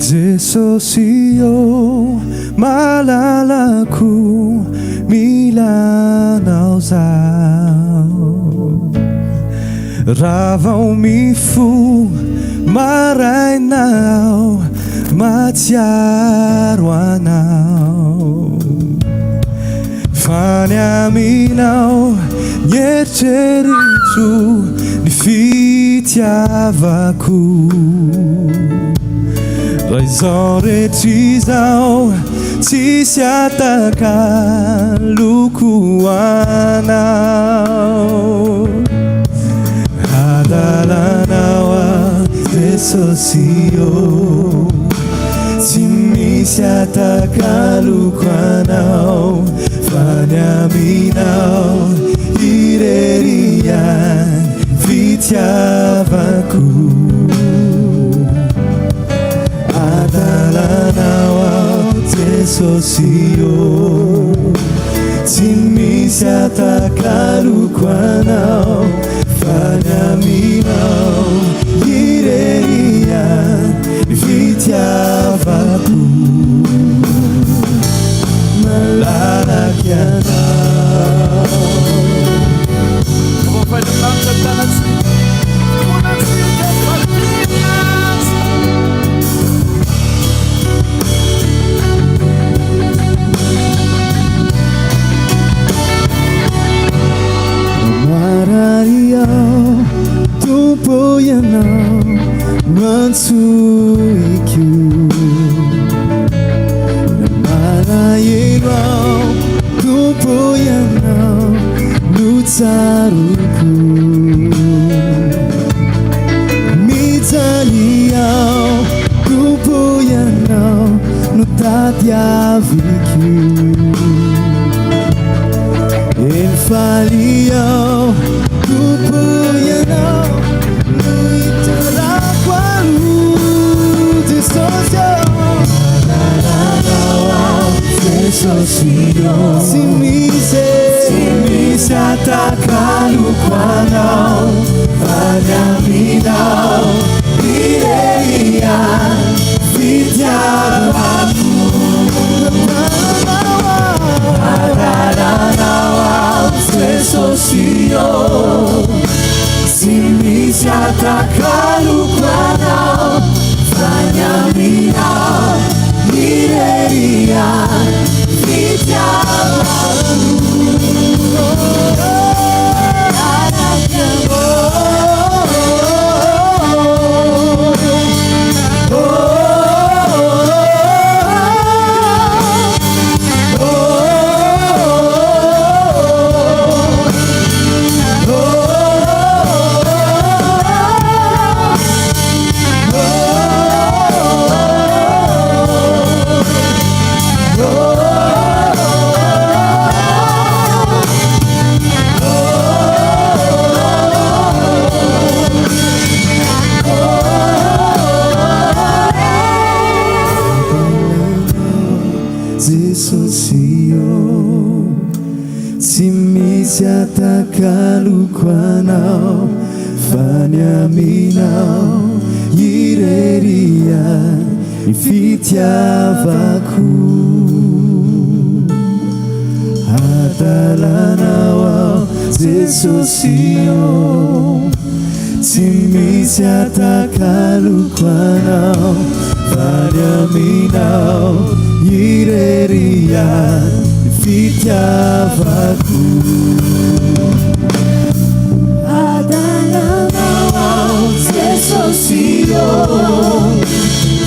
Jesosy ô, Malalako mila anao zaho Raha vao mifoha maraina aho mahatsiaro anao Fa ny aminao ny eritreritro ny fitiavako Raha izao rehetra izao tsisy atakaloko anao Adalanao aho Jesosy ô Tsy misy atakaloko anao Fa ny aminao irery ihany fitiavako Adalanao aho Jesosy ô Tsy misy atakaloko anao Fa ny aminao irery ihany ny fitiavako Malalaka ianao. Marary aho, Tompo Ianao no antsoiko. Na malahelo aho, Tompo Ianao no tsaroako. Mijaly aho, Tompo Ianao no tadiaviko. Eny faly aho, Tompo Ianao no hitarako aloha, Jesosy ô. Anaranao aho, Jesosy ô. Tsy misy e, tsy misy atakaloko Anao, fa ny aminao irery ihany fitiavako. Adalanao aho Jesosy ô Tsy misy atakaloko Anao Fa ny aminao irery ihany fitiavako. Jesosy ô, tsy misy atakaloko Anao fa ny aminao irery ihany ny fitiavako. Adalanao aho Jesosy ô, tsy misy atakaloko Anao fa ny aminao irery ihany ny fitiavako. Adalanao aho Jesosy ô,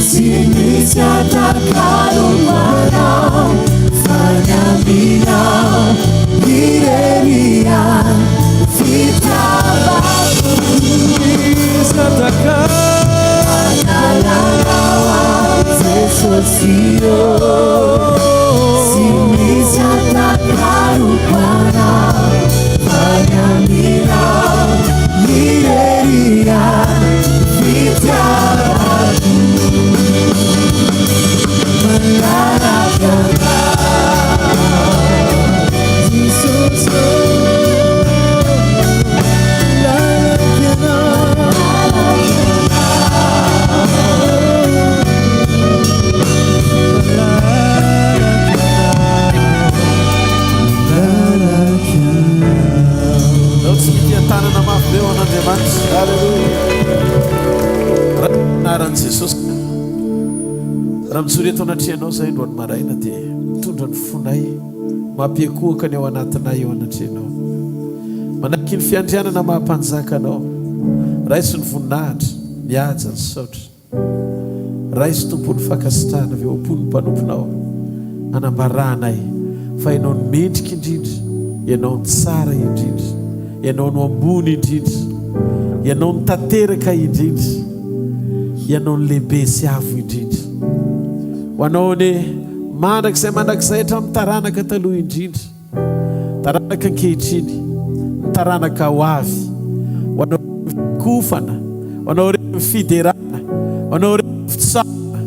tsy misy atakaloko Anao fa ny aminao irery ihany ny fitiavako. Adalanao aho Jesosy ô, tsy misy atakaloko Anao fa ny aminao irery ihany ny fitiavako. Raha mijoro eto anatrehanao izahay androany maraina dia mitondra ny fonay mampiankohoka ny ao anatinay eo anatrehanao. Manaiky ny fiandrianana maha mpanjaka anao. Raiso ny voninahitra, ny haja, ny saotra. Raiso Tompo ny fankasitrahana avy eo am-pon'ny mpanomponao. Anambaranay fa Ianao no mendrika indrindra, Ianao no tsara indrindra, Ianao no ambony indrindra, Ianao no tanteraka indrindra, Ianao no lehibe sy avo indrindra. Ho Anao anie mandrakizay mandrakizay hatramin'ny taranaka taloha indrindra. Taranaka ankehitriny, ny taranaka ho avy. Ho anao irery ny fikofana, ho anao irery ny fiderana, ho anao irery ny fitsaohana,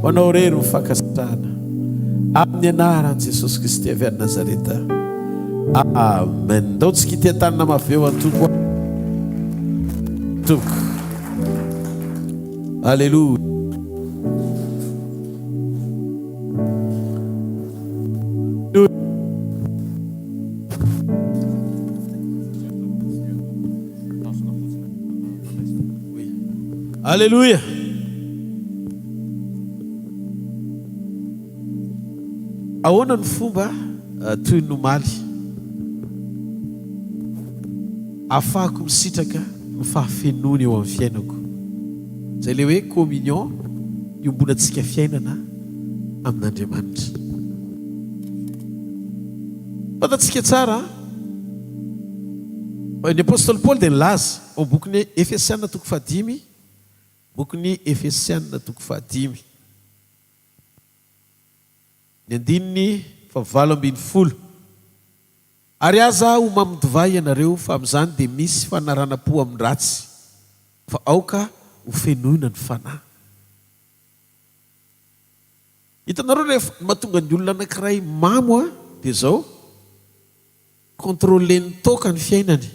ho anao irery ny fankasitrahana. Amin'ny anaran'i Jesosy Kristy avy any Nazareta. Amen. Ndao tsika hiteha-tanana mafy be ho an'ny Tompo. Tompoko. Alléluia. Aleloia! Ahoana ny fomba toy ny omaly ahafahako misitraka ny fahafenoany eo amin'ny fiainako? Izay ilay hoe communion iombonantsika fiainana amin'Andriamanitra. Fantatsika tsara fa ny apostoly Paoly dia nilaza ao amin'ny bokin'ny Efesiana toko fahadimy, bokin'ny Efesiana toko fahadimy, ny andininy fahavalo ambinifolo, Ary aza ho mamon-divay ianareo, fa amin'izany dia misy fanaranam-po amin'ny ratsy, fa aoka hofenoina ny fanahy. Hitanareo rehefa ny mahatonga ny olona anankiray mamo a dia zao, contrôler-n'ny toaka ny fiainany.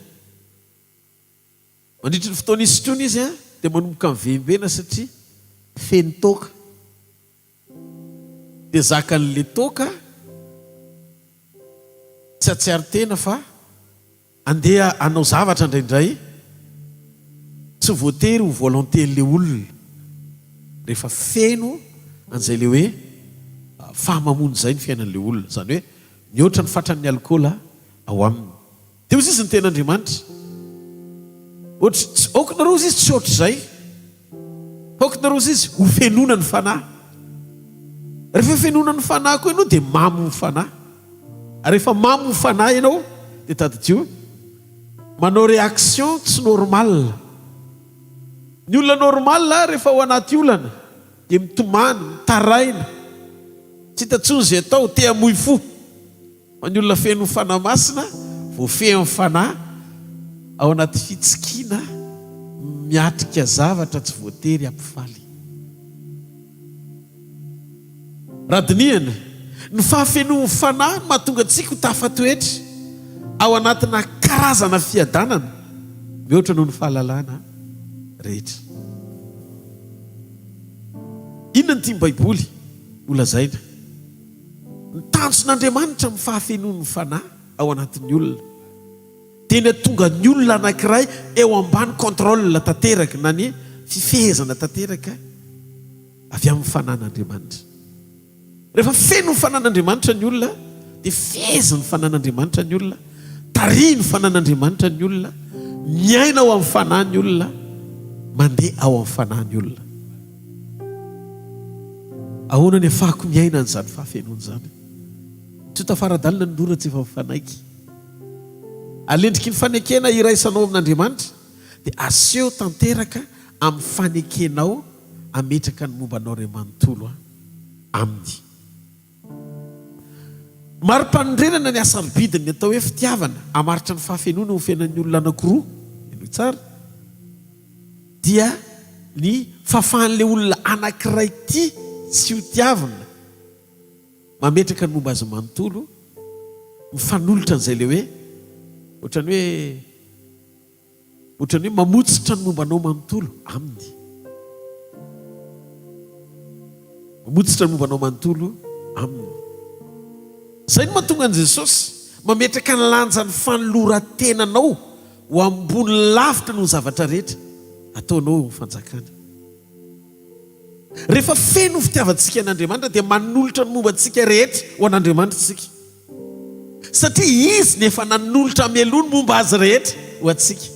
Mandritry ny fotoana isotroana izy a dia manomboka mivembena satria feno toaka. Dia zakan'le toaka tsy hatsiaro tena fa Andeha hanao zavatra indraindray tsy voatery ho volonté-n'le olona rehefa feno an'izay le hoe fahamamoana izay ny fiainan'le olona, izany hoe mihoatra ny fatran'ny alikaola ao aminy. Dia hozy izy ny tenin'Andriamanitra, ohatry, tsy, aoka nareo hozy izy tsy ohatr'izay, aoka nareo hozy izy ho fenoina ny fanahy. Rehefa fenoina ny fanahy koa ianao dia mamo ny fanahy. Ary rehefa mamo ny fanahy ianao dia tadidio, manao réaction tsy normal. Ny olona normal rehefa ao anaty olana dia mitomany, mitaraina, tsy hita intsony izay atao, te hamoy fo. Fa ny olona feno Fanahy Masina, voafehin'ny Fanahy, ao anaty fitsikiana, miatrika zavatra tsy voatery hampifaly. Raha dinihana, ny fahafenoan'ny Fanahy no mahatonga antsika ho tafatoetra ao anatina karazana fiadanana mihoatra noho ny fahalalana rehetra. Inona no tian'ny Baiboly holazaina? Ny tanjon'Andriamanitra amin'ny fahafenoan'ny Fanahy ao anatin'ny olona dia ny hahatonga ny olona anankiray eo ambany contrôle tanteraka na ny fifehezana tanteraka avy amin'ny fanan'Andriamanitra. Rehefa feno ny fanan'Andriamanitra ny olona, dia fehezin'ny fanan'Andriamanitra ny olona, tarihin'ny fanan'Andriamanitra ny olona, miaina ao amin'ny fanahy ny olona, mandeha ao amin'ny fanahy ny olona. Ahoana ny afahako miaina an'izany fahafenoana izany? Tsy ho tafara-dalana ny rora tsy efa mifanaiky. Alendriky ny fanekena iraisanao amin'Andriamanitra, dia aseho tanteraka amin'ny fanekenao hametraka ny momba anao iray manontolo aminy. Mari-panorenana ny hasarobidin'ny atao hoe fitiavana, hamaritra ny fahafenoana eo amin'ny fiainan'ny olona anankiroa, henoy tsara, dia ny fahafahan'ilay olona anankiray tia sy ho tiavina, mametraka ny momba azy manontolo, mifanolotra an'izay ilay hoe, ohatran'ny hoe, Ohatran'ny hoe mamotsitra ny momba anao manontolo aminy. Mamotsitra ny momba anao manontolo aminy. Izay no mahatonga an'i Jesosy mametraka ny lanjan'ny fanoloran-tenanao ho ambony lavitra noho ny zavatra rehetra ataonao eo amin'ny fanjakany. Rehefa feno ny fitiavantsika an'Andriamanitra dia manolotra ny momba antsika rehetra ho an'Andriamanitra isika. Satria Izy no efa nanolotra mialoha ny momba Azy rehetra ho antsika.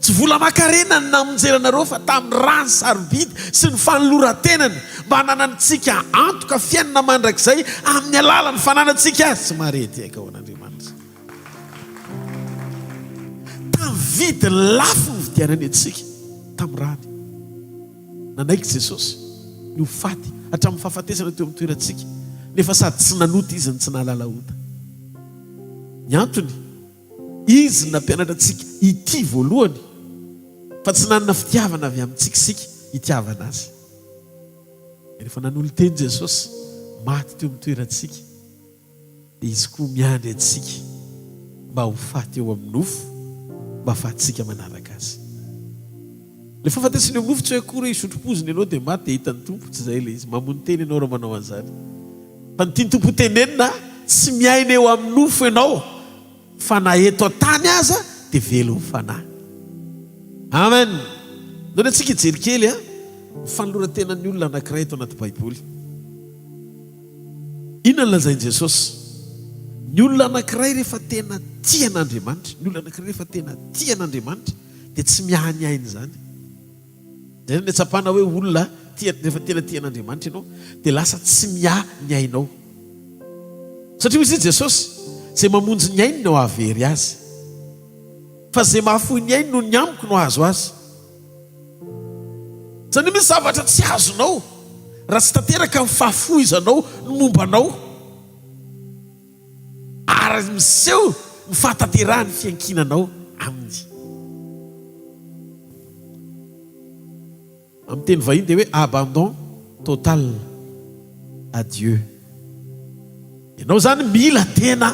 Tsy vola aman-karena no namonjena anareo fa tamin'ny rany sarobidy sy ny fanoloran-tenany mba hananantsika antoka fiainana mandrakizay amin'ny alalan'ny fananantsika Azy. Tsy maharehadehaka ho an'Andriamanitra. Tamin'ny vidiny lafo nividianany antsika, tamin'ny rany. Nanaiky Jesosy ny ho faty hatramin'ny fahafatesana teo amin'ny toerantsika, nefa sady tsy nanota Izy no tsy nahalala ota. Ny antony, Izy no nampianatra antsika hitia voalohany, fa tsy nanana fitiavana avy amintsika isika hitiavana Azy. Rehefa nanolo-teny Jesosy, maty teo amin'ny toerantsika, dia Izy koa miandry antsika mba ho faty eo amin'ny nofo mba hahafahantsika manaraka Azy. Ilay fahafatesana eo amin'ny nofo tsy hoe akory hoe hisotro poizina ianao dia maty dia hitan'ny Tompo, tsy izay ilay izy. Mamono tena ianao raha manao an'izany. Fa ny tian'ny Tompo hotenenina, tsy miaina eo amin'ny nofo ianao fa na eto an-tany aza dia velon'ny Fanahy. Amen! Ndao antsika hijery kely ny fanoloran-tenan'ny olona anankiray eto anaty Baiboly. Inona no lazain'i Jesosy? Ny olona anankiray rehefa tena tia an'Andriamanitra, ny olona anankiray rehefa tena tia an'Andriamanitra dia tsy miahy ny ainy izany. Izay no tsapana hoe olona tia, rehefa tena tia an'Andriamanitra ianao dia lasa tsy miahy ny ainao. Satria hoy izy Jesosy, izay mamonjy ny ainy no hahavery azy. Fa izay mahafoy ny ainy noho ny amiko no hahazo azy. Izany hoe misy zavatra tsy azonao raha tsy tanteraka ny fahafoizanao ny momba anao ary miseho ny fahatanterahan'ny fiankinanao aminy. Amin'ny teny vahiny dia hoe abandon total à Dieu. Ianao izany mila tena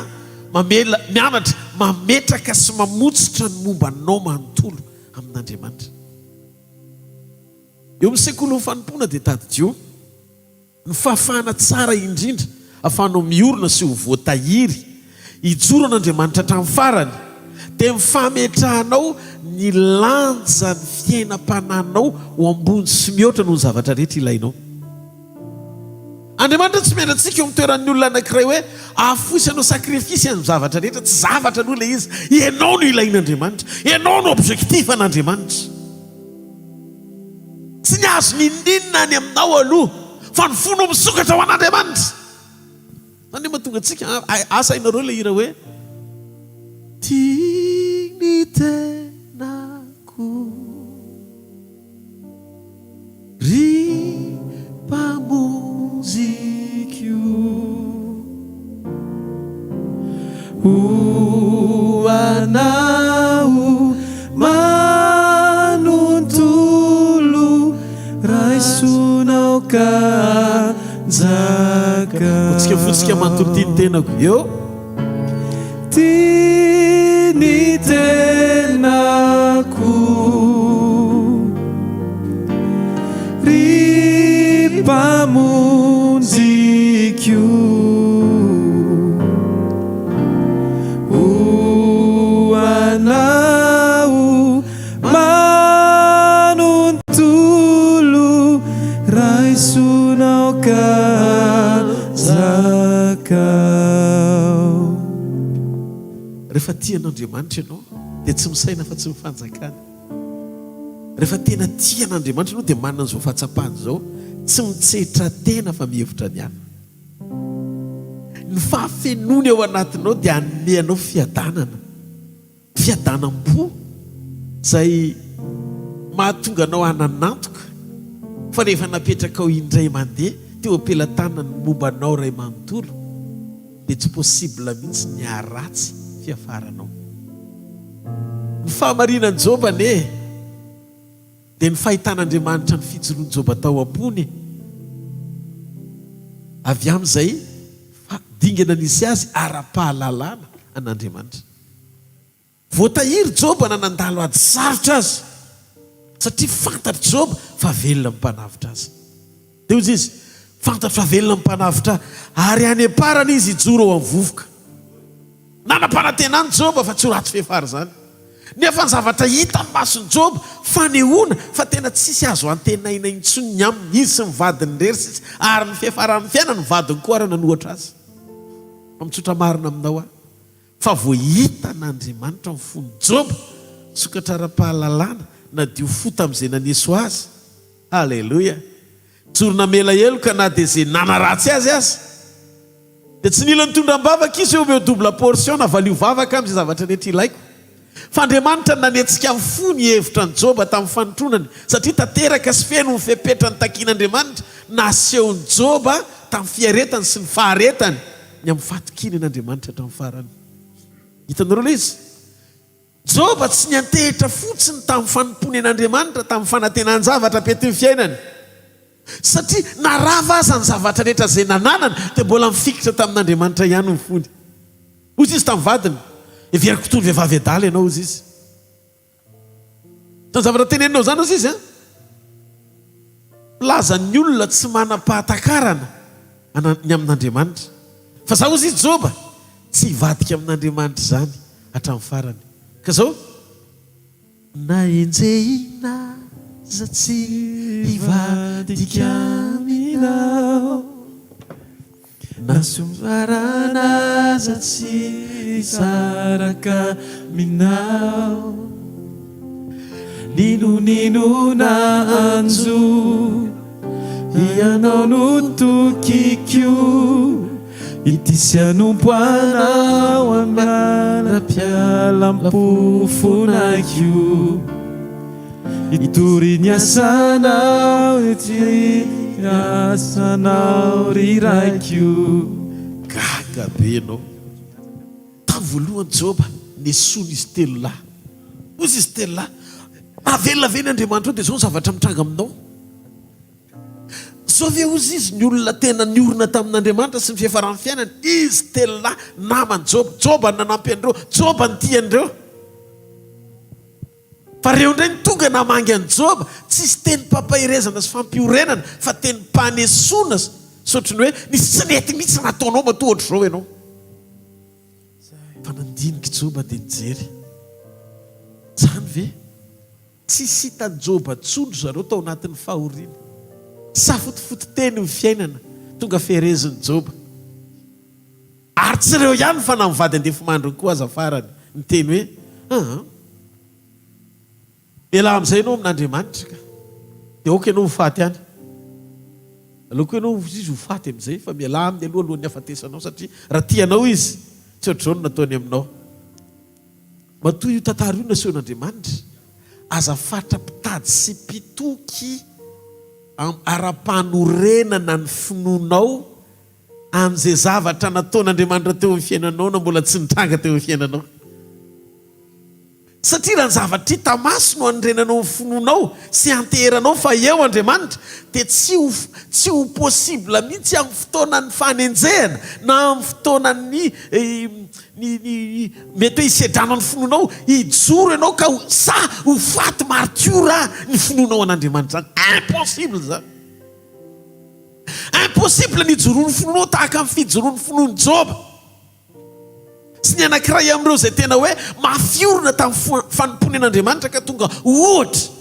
mamela, mianatra mametraka sy mamotsitra ny momba anao manontolo amin'Andriamanitra. Eo amin'ny sekolin'ny fanompoana dia tadidio ny fahafahana tsara indrindra ahafahanao miorina sy ho voatahiry hijoro an'Andriamanitra hatramin'ny farany dia ny fametrahanao ny lanjan'ny fiainam-panahinao ho ambony sy mihoatra noho ny zavatra rehetra ilainao. Andriamanitra tsy miandry antsika eo amin'ny toeran'ny olona anankiray hoe ahafoy sy hanao sacrifice amin'ny zavatra rehetra, tsy zavatra aloha ilay izy, ianao no ilain'Andriamanitra, ianao no objectif an'Andriamanitra. Tsy ny azo n'inon'inona any aminao aloha fa ny fonao misokatra ho an'Andriamanitra. Zany no mahatonga antsika, asa hainareo ilay hira hoe Tia ny tenako. Ry Mpamonjiko Ho Anao manontolo Raisonao ka hanjaka. Fotsika fotsika manontolo tia ny tenako eo. Tia ny tenako Ry Mpamonjiko Ho Anao manontolo Raisonao ka zakao. Rehefa tia an'Andriamanitra ianao dia tsy misaina afa-tsy ny fanjakany. Rehefa tena tia an'Andriamanitra ianao dia manana an'izao fahatsapana izao, tsy mitsetra tena fa mihevitra ny hafa. Ny fahafenoany ao anatinao dia hanome anao fiadanana. Fiadanam-po izay mahatonga anao hanan'antoka fa rehefa napetrakao indray mandeha teo am-pelatanana ny momba anao iray manontolo dia tsy possible mihitsy ny haharatsy fiafaranao. Ny fahamarinan'i Joba anie dia ny fahitan'Andriamanitra ny fijoroan'i Joba tao am-pony avy amin'izay dingana nisy azy ara-pahalalana an'Andriamanitra. Voatahiry Joba na nandalo ady sarotra aza, satria fantatr'i Joba fa velona ny Mpanavotra azy. Dia hoy izy, Fantatro fa velona ny Mpanavotra ahy, ary any am-parany izy hijoro ao amin'ny vovoka. Nanam-panantenana Joba fa tsy ho ratsy fehefara izany. Nefa ny zavatra hitan'ny mason'i Joba, fanehoana fa tena tsisy azo antenaina intsony ny aminy, izy sy ny vadiny irery sisa, ary ny fiafaran'ny fiainany, ny vadiny koa ary nanohatra azy. Fa mitsotra marina aminao aho, fa vao hitan'Andriamanitra ny fon'i Joba, nisokatra ara-pahalalana, nadio fo tamin'izay naneso azy. Haleloia! Nijoro namela heloka na dia izay nanaratsy azy aza. Dia tsy nila nitondra am-bavaka izy hoe omeo double portion na valio vavaka amin'izay zavatra rehetra ilaiko. Fa Andriamanitra no nanetsika ny fony hihevitra an'i Joba tamin'ny fanotronany, satria tanteraka sy feno ny fepetra nitakian'Andriamanitra nasehon'i Joba tamin'ny fiaretany sy ny faharetany ny amin'ny fahatokiany an'Andriamanitra hatramin'ny farany. Hitanareo ilay izy? Joba tsy niantehitra fotsiny tamin'ny fanompoany an'Andriamanitra, tamin'ny fanantenan-javatra ampiatin'ny fiainany. Satria na rava aza ny zavatra rehetra izay nananany, dia mbola nifikitra tamin'Andriamanitra ihany ny fony. Hoy izy tamin'ny vadiny, Heveriko toy ny vehivavy adala ianao, hoy izy. Izany zavatra teneninao izany, hoy izy, milaza ny olona tsy manam-pahatakarana ny amin'Andriamanitra. Fa izaho, hoy izy, Joba, tsy hivadika amin'Andriamanitra izany hatramin'ny farany. Ka izao. Na enjehina aza tsy hivadika aminao, na somparana aza tsy hisaraka aminao. N'inon'inona hanjo, Ianao no tokiko, ity sy hanompo Anao mandra-pialam-pofonako. Hitory ny asanao, hitory ny asanao ry Raiko. Gaga be ianao. Tamin'ny voalohany Joba nesoina izy telolahy. Hoy izy telolahy, Mahavelona ve ny Andriamanitrao dia izao ny zavatra mitranga aminao? Zao ve hozy izy ny olona tena niorina tamin'Andriamanitra sy ny fiafaran'ny fiainany? Izy telolahy naman'i Joba. Joba no nanampy an'ireo. Joba no tia an'ireo. Fa ireo indray no tonga namangy an'i Joba. Tsisy tenim-pampaherezana sy fampiorenana fa tenim-panesoana sy ohatry ny hoe nisy tsy nety mihitsy nataonao matoa ohatr'izao ianao. Fa nandinika i Joba dia nijery. Izany ve? Tsisy hitan'i Joba intsony ry zareo tao anatin'ny fahoriana. Safotofoto teny ny fiainana, tonga ferezin'i Joba. Ary tsy ireo ihany fa na ny vady andefimandriny koa aza farany niteny hoe, Aa, mialà amin'izay ianao amin'Andriamanitra ka, dia aoka ianao ho faty any. Aleoko ianao hozy izy ho faty amin'izay fa mialà aminy aloha alohan'ny hahafatesanao satria raha tia anao izy, tsy ohatr'izao no nataony aminao. Matoa io tantara io nasehon'Andriamanitra, aza fatra mpitady sy mpitoky ara-panorenana ny finoanao amin'izay zavatra nataon'Andriamanitra teo amin'ny fiainanao na mbola tsy nitranga teo amin'ny fiainanao. Satria raha ny zavatra hita maso no anorenanao ny finoanao sy ianteheranao fa eo Andriamanitra dia tsy ho tsy ho possible mihitsy amin'ny fotoanan'ny fanenjehana na amin'ny fotoanan'ny ny ny mety hoe hisedrana ny finoanao, hijoro ianao ka ho sahy ho faty martiora ny finoanao an'Andriamanitra izany. Impossible izany. Impossible ny hijoroan'ny finoanao tahaka ny fijoroan'ny finoan'i Joba. Sy ny anankiray amin'ireo izay tena hoe mafy orina tamin'ny fanompoany an'Andriamanitra ka tonga ohatra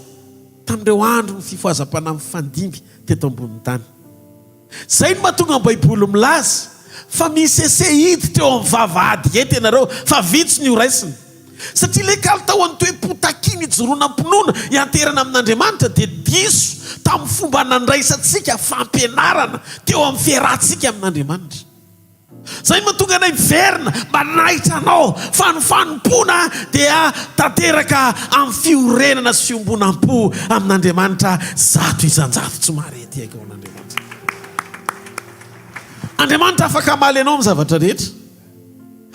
tamin'ireo andron'ny fifohazam-panahy mifandimby teto ambonin'ny tany. Izay no mahatonga ny Baiboly milaza fa misese hiditra eo amin'ny vavahady hety ianareo fa vitsy ny horaisina. Satria ilay kalitaon'ny toe-po takiana hijoroana am-pinoana hianteherana amin'Andriamanitra dia diso tamin'ny fomba nandraisantsika fampianarana teo amin'ny fiarahantsika amin'Andriamanitra. Izay no mahatonga anay miverina manaitra anao fa ny fanompoana dia tanteraka amin'ny fiorenana sy fiombonam-po amin'Andriamanitra 100% tsy mahare ety haiko an'Andriamanitra. Andriamanitra afaka hamaly anao amin'ny zavatra rehetra.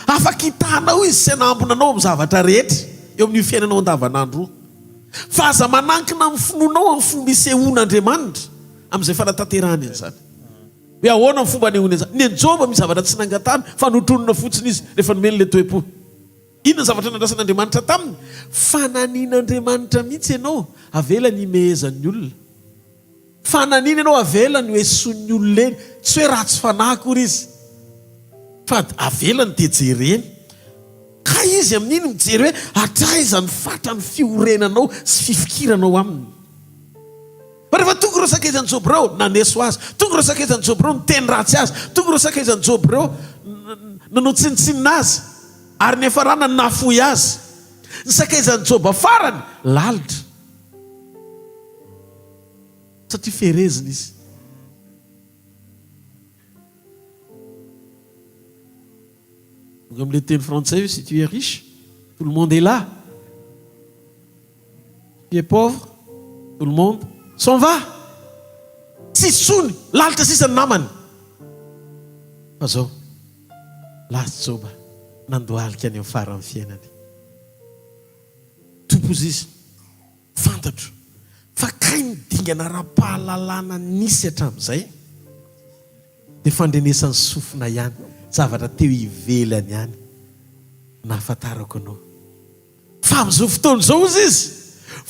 Afaka hitanao izy sy hanambina anao amin'ny zavatra rehetra eo amin'io fiainanao andavanandro io. Fa aza manankina amin'ny finoanao amin'ny fomba isehoan'Andriamanitra amin'izay fanatanterahany an'izany. Hoe ahoana ny fomba anehoany an'izany? Ny an'i Joba misy zavatra tsy nangatahany fa notronina fotsiny izy rehefa nomeny ilay toe-po. Inona ny zavatra nandrasan'Andriamanitra taminy? Fananian'Andriamanitra mihitsy ianao avelany himehezan'ny olona. Fananiana ianao avelany ho esoin'ny olona eny. Tsy hoe ratsy fanahy akory izy fa avelany dia jereny. Kay izy amin'iny mijery hoe hatraiza ny fatran'ny fiorenanao sy fifikiranao aminy. Fa rehefa tonga ireo sakaizan'i Joba ireo, naneso azy. Tonga ireo sakaizan'i Joba ireo, niteny ratsy azy. Tonga ireo sakaizan'i Joba ireo, nanao tsinontsinona azy. Ary niafarana nafoy azy. Ny sakaizan'i Joba farany, lalitra. Satria ferezina izy. Donc amin'ilay teny frantsay hoe si tu es riche, tout le monde est là. Si tu es pauvre, tout le monde s'en va. Tsisy intsony, lalitra sisa ny namany. Fa zao, lasa Joba, nandohalika any amin'ny faran'ny fiainany. Tompo hozy izy, Fantatro fa kay ny dingana ara-pahalalana nisy hatramin'izay dia fandrenesan'ny sofina ihany, zavatra teo ivelany ihany nahafantarako anao. Fa amin'izao fotoana izao hozy izy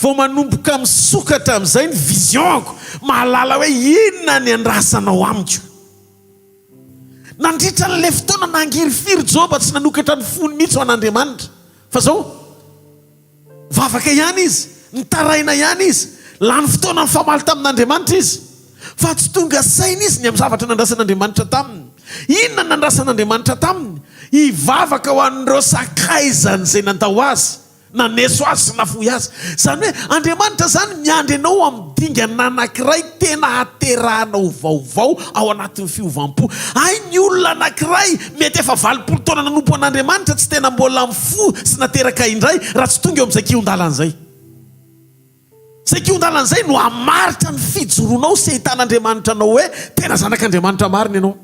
vao manomboka misokatra amin'izay ny vision-ko, mahalala hoe inona ny andrasanao amiko. Nandritra an'ilay fotoana nangirifiry Joba tsy nanokatra ny fony mihitsy ho an'Andriamanitra. Fa izao. Nivavaka ihany izy, nitaraina ihany izy, lany fotoana nifamaly tamin'Andriamanitra izy. Fa tsy tonga saina izy ny amin'ny zavatra nandrasan'Andriamanitra taminy. Inona no nandrasan'Andriamanitra taminy? Hivavaka ho an'ireo sakaizany izay nandao azy, naneso azy sy nafoy azy. Izany hoe Andriamanitra izany miandry anao amin'ny dingana anankiray tena haterahanao vaovao ao anatin'ny fiovam-po. Hay ny olona anankiray mety efa 80 taona nanompo an'Andriamanitra tsy tena mbola mifoha sy nateraka indray raha tsy tonga eo amin'izay kihon-dalana izay. Izay kihon-dalana izay no hamaritra ny fijoroanao sy ahitan'Andriamanitra anao hoe tena zanak'Andriamanitra marina ianao.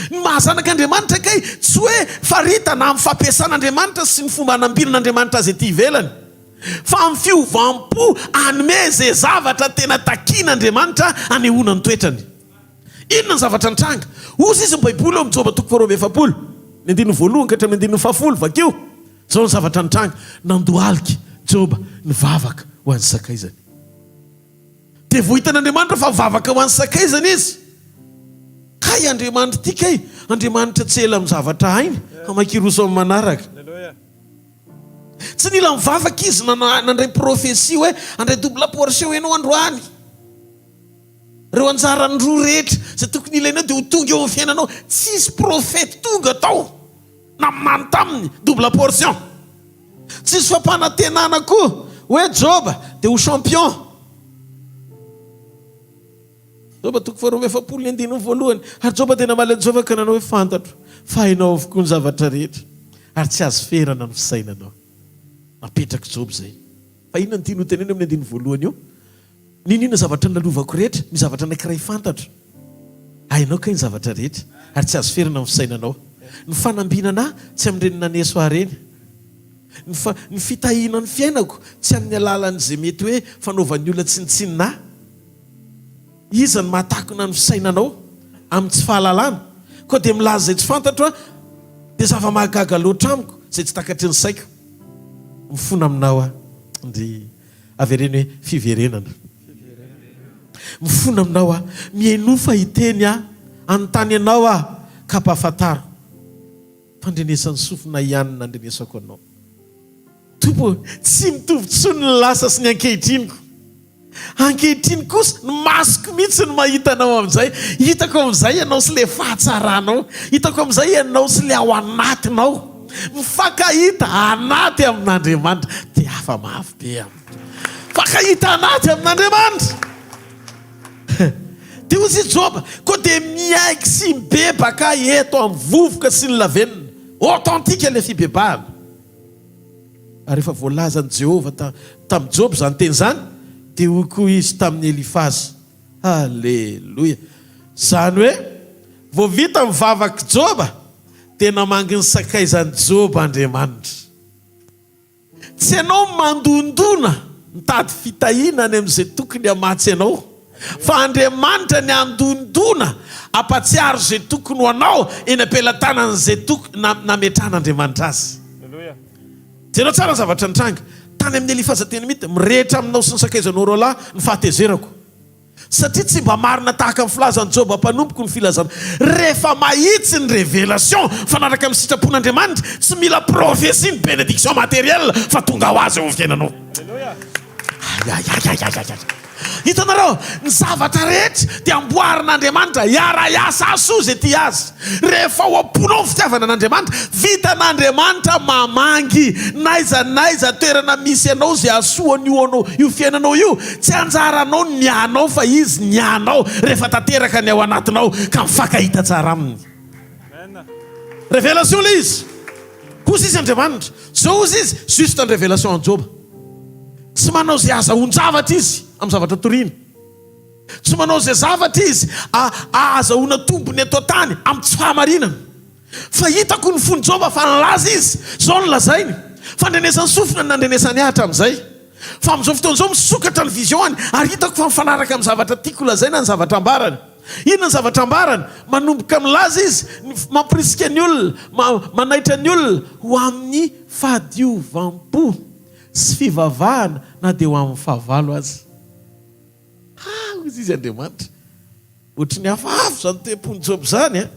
Ny maha zanak'Andriamanitra kay tsy hoe faritana amin'ny fampiasan'Andriamanitra sy ny fomba anambinan'Andriamanitra azy ety ivelany fa amin'ny fiovam-po hanome izay zavatra tena takian'Andriamanitra hanehoana ny toetrany. Inona ny zavatra nitranga? Hozy izy ny Baiboly ao amin'ny Joba toko faharoa amby 40, ny andininy voalohany ka hatramin'ny andininy fahafolo. Vakio. Izao ny zavatra nitranga, Nandohalika Joba nivavaka ho an'ny sakaizany. Dia vao hitan'Andriamanitra fa mivavaka ho an'ny sakaizany izy. Kay Andriamanitra ity kay, Andriamanitra tsy ela amin'ny zavatra hainy, hamaky hiroso amin'ny manaraka. Tsy nila nivavaka izy na nandray profesia hoe handray double portion ianao androany. Ireo anjarany roa rehetra izay tokony ilainao dia ho tonga eo amin'ny fiainanao. Tsisy profety tonga tao naminany taminy double portion. Tsisy fampanantenana koa hoe Joba dia ho champion. Joba toko faharoa amby 40 ny andininy voalohany. Ary Joba dia namaly an'i Jehovah ka nanao hoe, Fantatro fa hainao avokoa ny zavatra rehetra, ary tsy azo ferana ny fisainanao. Napetrak'i Joba izay. Fa inona no tiany hotenenina amin'ny andininy voalohany eo? N'inon'inona zavatra nolalovako rehetra, misy zavatra anankiray fantatro. Hainao kay ny zavatra rehetra, ary tsy azo ferana ny fisainanao. Ny fanambinana ahy, tsy amin'ireny naneso ahy ireny. Ny fa, ny fitahiana ny fiainako, tsy amin'ny alalan'izay mety hoe fanaovan'ny olona tsinontsinona ahy. Iza no mahatakona ny fisainanao amin'ny tsy fahalalana? Koa dia milaza izay tsy fantatro aho, dia zava-mahagaga loatra amiko izay tsy takatry ny saiko. Mifona aminao aho, ndry. Avereno hoe, fiverenana. Mifona aminao aho. Mihainoa fa hiteny aho. Hanontany anao aho, ka ampahafantaro. Fandrenesan'ny sofina ihany no nandrenesako anao. Tompo ô, tsy mitovy intsony ny lasa sy ny ankehitriniko. Ankehitriny kosa, ny masoko mihitsy no mahita anao amin'izay. Hitako amin'izay ianao sy ilay fahatsaranao. Hitako amin'izay ianao sy ilay ao anatinao. Mifankahita anaty amin'Andriamanitra. Dia hafa mafy be amiko. Mifankahita anaty amin'Andriamanitra. Dia hoy i Joba, Koa dia miaiky sy mibebaka aho eto amin'ny vovoka sy ny lavenona. Authentique ilay fibebahana. Ary rehefa voalazan'i Jehovah tamin'i Joba izany teny izany, dia hoy koa izy tamin'i Elifaza, Haleloia! Izany hoe, vao vita ny vavak'i Joba, dia namangy ny sakaizan'i Joba Andriamanitra. Tsy ianao mandondona mitady fitahiana any amin'izay tokony hamatsy anao, fa Andriamanitra ny handondona hampatsiaro izay tokony ho anao eny am-pelatanan'izay tokony nametrahan'Andriamanitra azy. Jereo tsara ny zavatra nitranga tany amin'i Elifaza Tenemita, Mirehitra aminao sy ny sakaizanao roalahy ny fahatezerako. Satria tsy mba marina tahaka ny filazan'i Joba mpanompoko ny filazana. Rehefa mahitsy ny révélation mifanaraka amin'ny sitrapon'Andriamanitra, tsy mila prophétie ny bénédiction matérielle fa tonga ho azy eo amin'ny fiainanao. Ayayayayayayay. Hitanareo, ny zavatra rehetra dia amboarin'Andriamanitra hiara-hiasa hahasoa izay tia Azy. Rehefa ao am-ponao ny fitiavana an'Andriamanitra, vitan'Andriamanitra mamangy n'aiza n'aiza toerana misy anao izay hahasoa an'io anao io fiainanao io. Tsy anjaranao ny miahy anao fa Izy niahy anao rehefa tanteraka ny ao anatinao ka mifankahita tsara Aminy. Révélation ilay izy. Hozy izy Andriamanitra. Zao hozy izy, juste ny révélation an'i Joba. Tsy manao izay ahazahoan-javatra izy amin'ny zavatra toriny. Tsy manao izay zavatra izy ahazahoana tombony eto an-tany amin'ny tsy fahamarinana. Fa hitako ny fon'i Joba fa nilaza izy, izao no lazainy, Fandrenesan'ny sofina no nandrenesany ahy hatramin'izay. Fa amin'izao fotoana izao misokatra ny vision-ny ary hitako fa mifanaraka amin'ny zavatra tiako lazaina ny zavatra ambarany. Inona ny zavatra ambarany? Manomboka milaza izy, mampirisika ny olona, manaitra ny olona ho amin'ny fahadiovam-po sy fivavahana na dia ho amin'ny fahavalo aza. Ha, hoy izy Andriamanitra. Ohatry ny hafahafa izany toe-pon'i Joba izany an!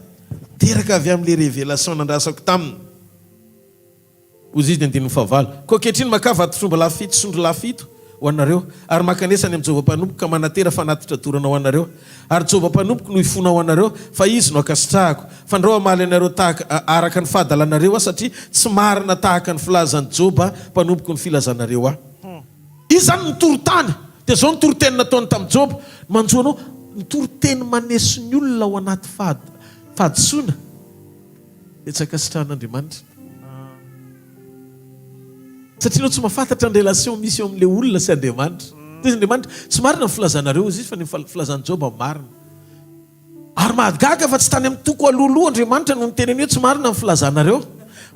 Teraka avy amin'ilay révélation nandrasako taminy. Hoy izy ny andininy fahavalo. Koa ankehitriny makà vatotr'omby lahy fito sy ondry lahy fito ho anareo, ary mankanesa any amin'i Joba mpanompoko ka manatera fanatitra dorana ho anareo. Ary Joba mpanompoko no hifona ho anareo, fa izy no ankasitrahako. Fandrao hamaly anareo tahaka araka ny fahadalanareo aho, satria tsy marina tahaka ny filazan'i Joba mpanompoko ny filazanareo ahy. Izy izany nitory tany, dia izao ny toriteny nataony tamin'i Joba, Manjo anao, ny toriteny maneso ny olona ao anaty fahadisoana dia tsy ankasitrahan'Andriamanitra. Satria ianao tsy mahafantatra ny relation misy eo amin'ilay olona sy Andriamanitra. Hoy izy Andriamanitra, tsy marina ny filazanareo, hoy izy, fa ny filazan'i Joba marina. Ary mahagaga fa tsy tany amin'ny toko alohaloha Andriamanitra no niteny an'io hoe tsy marina ny filazanareo.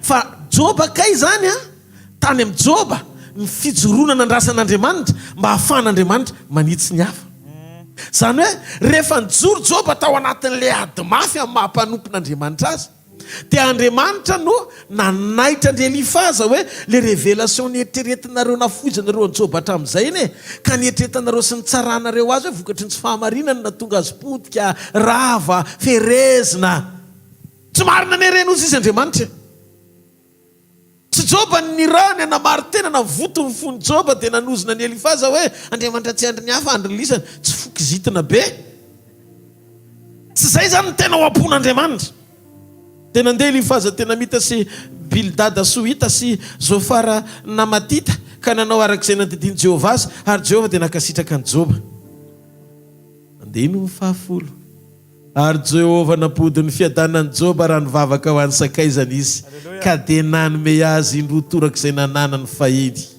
Fa Joba kay izany an, tany amin'i Joba ny fijoroana nandrasan'Andriamanitra mba hahafahan'Andriamanitra manitsy ny hafa. Izany hoe rehefa nijoro Joba tao anatin'ilay ady mafy amin'ny maha mpanompon'Andriamanitra azy, Dia Andriamanitra no nanaitra an-dry Elifaza hoe, le révélation nieritreretinareo nafoizanareo an'i Joba hatramin'izay anie, ka nieritreretanareo sy nitsaranareo azy hoe vokatry ny tsy fahamarinany no nahatonga azy potika, rava, ferezina. Tsy marina anie ireny hozy izy Andriamanitra e. Tsy Joba no nirahany hanamarin-tena na voto ny fon'i Joba dia nanozona an'i Elifaza hoe, Andriamanitra tsy andry ny hafa, andry ny lisany. Tsy fo kizitina be. Tsy izay izany no tena ao am-pon'Andriamanitra. Dia nandeha Elifaza Tenamita sy Bildada Sohita sy Zofara Namatita ka nanao araka izay nandidian'i Jehovah azy, ary Jehovah dia nankasitraka an'i Joba. Andininy fahafolo. Ary Jehovah nampody ny fiadanan'i Joba raha nivavaka ho an'ny sakaizany izy, ka dia nanome azy indroa toraka izay nananany fahiny.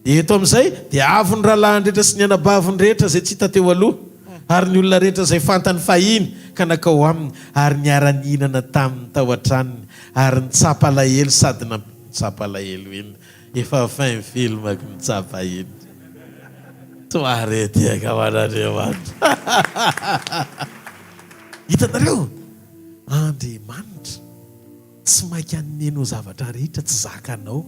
Dia eto amin'izay, dia avy ny rahalahiny rehetra sy ny anabaviny rehetra izay tsy hita teo aloha, ary ny olona rehetra izay fantany fahiny, ka nankao aminy, ary niara-nihinana taminy tao an-tranony, ary nitsapa alahelo sady namp. Nitsapa alahelo inona? Efa fin film ko mitsapa iny. Soirée tiaka ho an'Andriamanitra. Hitanareo? Andriamanitra tsy maika hanome anao zavatra rehetra tsy zakanao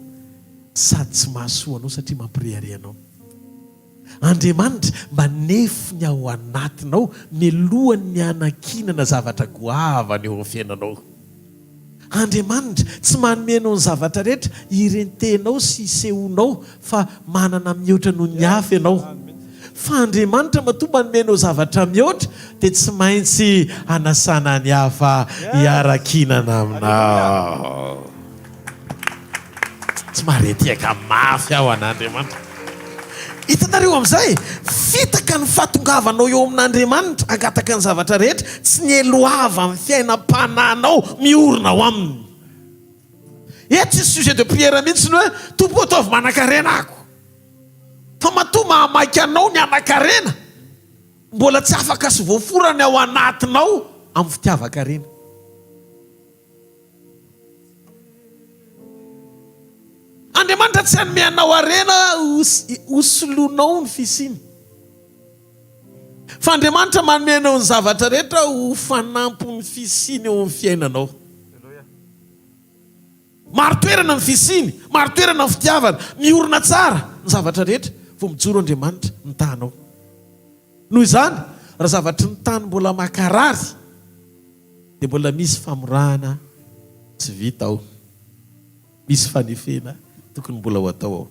sady tsy mahasoa anao satria mampirehareha anao. Andriamanitra manefy ny ao anatinao mialohan'ny hanankinana zavatra goavana eo amin'ny fiainanao. Andriamanitra tsy manome anao ny zavatra rehetra irentenao sy isehoanao fa manana mihoatra noho ny hafa ianao. Fa Andriamanitra matoa manome anao zavatra mihoatra dia tsy maintsy hanasana ny hafa hiara-kinana aminao. Tsy maharetiaka mafy aho an'Andriamanitra. Hitanareo amin'izay? Fitaka ny fahatongavanao eo amin'Andriamanitra hangataka ny zavatra rehetra, tsy ny eloavan'ny fiainam-panahinao miorina ao Aminy. Eto tsisy sujet de prière mihitsy ny hoe, Tompo ô ataovy manankarena ako. Fa matoa mahamaika anao ny hanankarena, mbola tsy afaka sy voafora ny ao anatinao amin'ny fitiavan-karena. Andriamanitra tsy hanome anao harena ho solonao ny fisiany. Fa Andriamanitra manome anao ny zavatra rehetra ho fanampin'ny fisiany eo amin'ny fiainanao. Marin-toerana ny fisiany, marin-toerana ny fitiavana, miorina tsara ny zavatra rehetra vao mijoro Andriamanitra mitaha anao. Noho izany, raha zavatry ny tany mbola mankarary dia mbola misy famorahana tsy vita ao. Misy fanefena tokony mbola ho atao ao.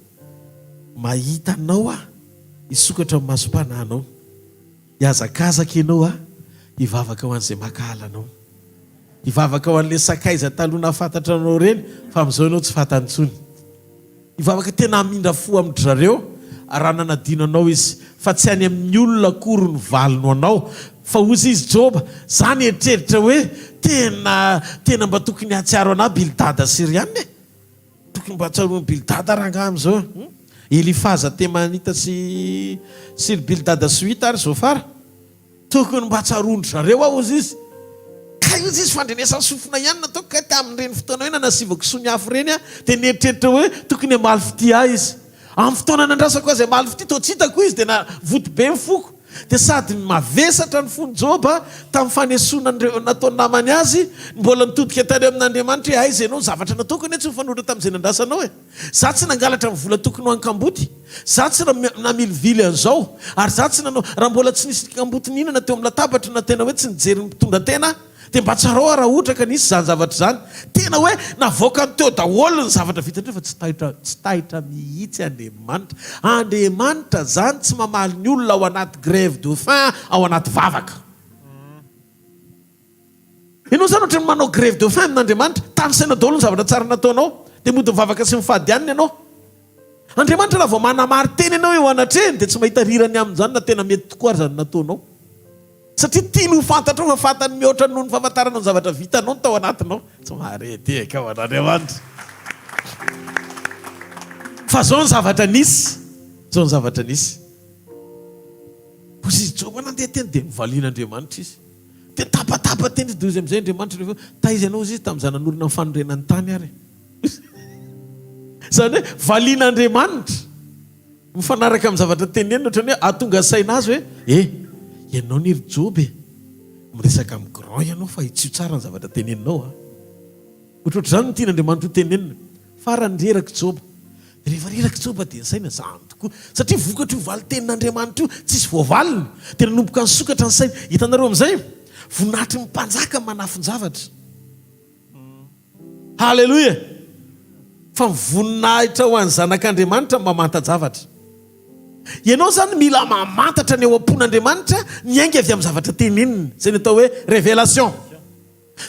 Mahita anao aho, hisokatra ny masom-panahinao. Hihazakazaka ianao aho, hivavaka ho an'izay mankahala anao. Hivavaka ho an'ilay sakaiza taloha nahafantatra anao ireny fa amin'izao ianao tsy fantany intsony. Hivavaka tena hamindra fo amin-dry zareo raha nanadino anao izy, fa tsy any amin'ny olona akory no valiny ho anao. Fa hozy izy, Joba, za nieritreritra hoe tena tena mba tokony hahatsiaro anah Bildada Syriana e! Tokony mba tsaroan'i Bildada rangaha amin'izao e! Elifaza Temanita sy sy ry Bildada Sohita ary Zofara. Tokony mba tsaroan-dry zareo aho hozy izy. Kay hozy izy fandrenesan'ny sofina ihany nataoko kay tamin'ireny fotoana hoe nanasivako soa ny afo ireny aho dia nieritreritra hoe tokony hamaly fitia ahy izy. Amin'ny fotoana nandrasako azy hamaly fitia toa tsy hitako izy dia navoto be ny foko. Dia sady mavesatra ny fon'i Joba tamin'ny fanesoana an'ireo nataon'ny namany azy no mbola nitodika tany amin'Andriamanitra hoe aiza ianao, ny zavatra nataoko anie tsy mifanohitra tamin'izay nandrasanao e. Za tsy nangalatra ny vola tokony ho an'ny kamboty, za tsy namilivily an'izao, ary za tsy nanao, raha mbola tsy nisy kamboty nihinana teo amin'ny latabatro na tena hoe tsy nijery ny mpitondra tena aho, dia mba tsarao aho raha ohatra ka nisy izany zavatra izany. Tena hoe navoakany teo daholo ny zavatra vitany teo fa tsy taitra, tsy taitra mihitsy Andriamanitra. Andriamanitra zany tsy mamaly ny olona ao anaty grève de faim ao anaty vavaka. Ianao izany ohatran'ny manao grève de faim amin'Andriamanitra, tanisaina daholo ny zavatra tsara nataonao, dia mody mivavaka sy mifady hanina ianao. Andriamanitra raha vao manamari-tena ianao eo anatrehany dia tsy mahita rirany amin'izany na tena mety tokoa ary izany nataonao. Satria tiany ho fantatrao fa fantany mihoatra noho ny fahafantaranao ny zavatra vitanao ny tao anatinao. Tsy mahare tehaka ho an'Andriamanitra. Fa izao ny zavatra nisy, izao ny zavatra nisy. Hoy izy, Joba nandeha teny dia novalian'Andriamanitra izy. Dia nitabataba teny izy, dia hoy amin'izay Andriamanitra rehefa avy eo, Taiza ianao hozy izy tamin'izaho nanorina ny fanorenan'ny tany ary e? Izany hoe valian'Andriamanitra mifanaraka amin'ny zavatra teneniny, ohatran'ny hoe hahatonga saina azy hoe, eh, ianao anie ry Joba e, miresaka amin'ny grand ianao fa hitsio tsara ny zavatra teneninao an. Ohatrohatr'izany no tian'Andriamanitra ho tenenina. Farany reraka i Joba. Dia rehefa reraka i Joba dia nisaina, izany tokoa. Satria vokatr'io valin-tenin'Andriamanitra io, tsisy voavaliny. Dia nanomboka nisokatra ny sainy. Hitanareo amin'izay? Voninahitry ny mpanjaka manafin-javatra. Haleloia! Fa ny voninahitra ho an'ny zanak'Andriamanitra mamanta-javatra. Ianao izany mila mamantatra ny ao am-pon'Andriamanitra miainga avy amin'ny zavatra teneniny. Izay no atao hoe révélation.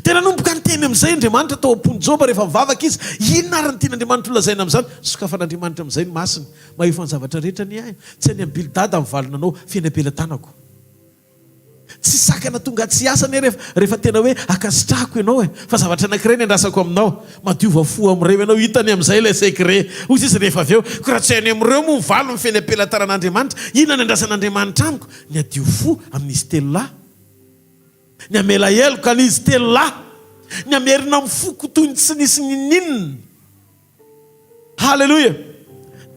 Dia nanomboka niteny amin'izay Andriamanitra tao am-pon'i Joba rehefa nivavaka izy. Inona àry no tian'Andriamanitra holazaina amin'izany? Sokafan'Andriamanitra amin'izay ny masony. Mahefa ny zavatra rehetra anie aho. Tsy any amin'i Bildada ny valiny anao, fa eny am-pelatanako. Tsy sakana tonga tsy hiasa anie rehefa, rehefa tena hoe ankasitrahako ianao e. Fa zavatra anankiray ny andrasako aminao. Madiova fo amin'ireo ianao. Hitany amin'izay ilay secret. Hoy izy rehefa avy eo, Koa raha tsy any amin'ireo moa ny valiny fa eny am-pelatanan'Andriamanitra, inona ny andrasan'Andriamanitra amiko? Ny hadio fo amin'izy telolahy. Ny hamela heloka an'izy telolahy. Ny hamerina amin'ny foko toy ny tsy nisy n'inon'inona. Haleloia!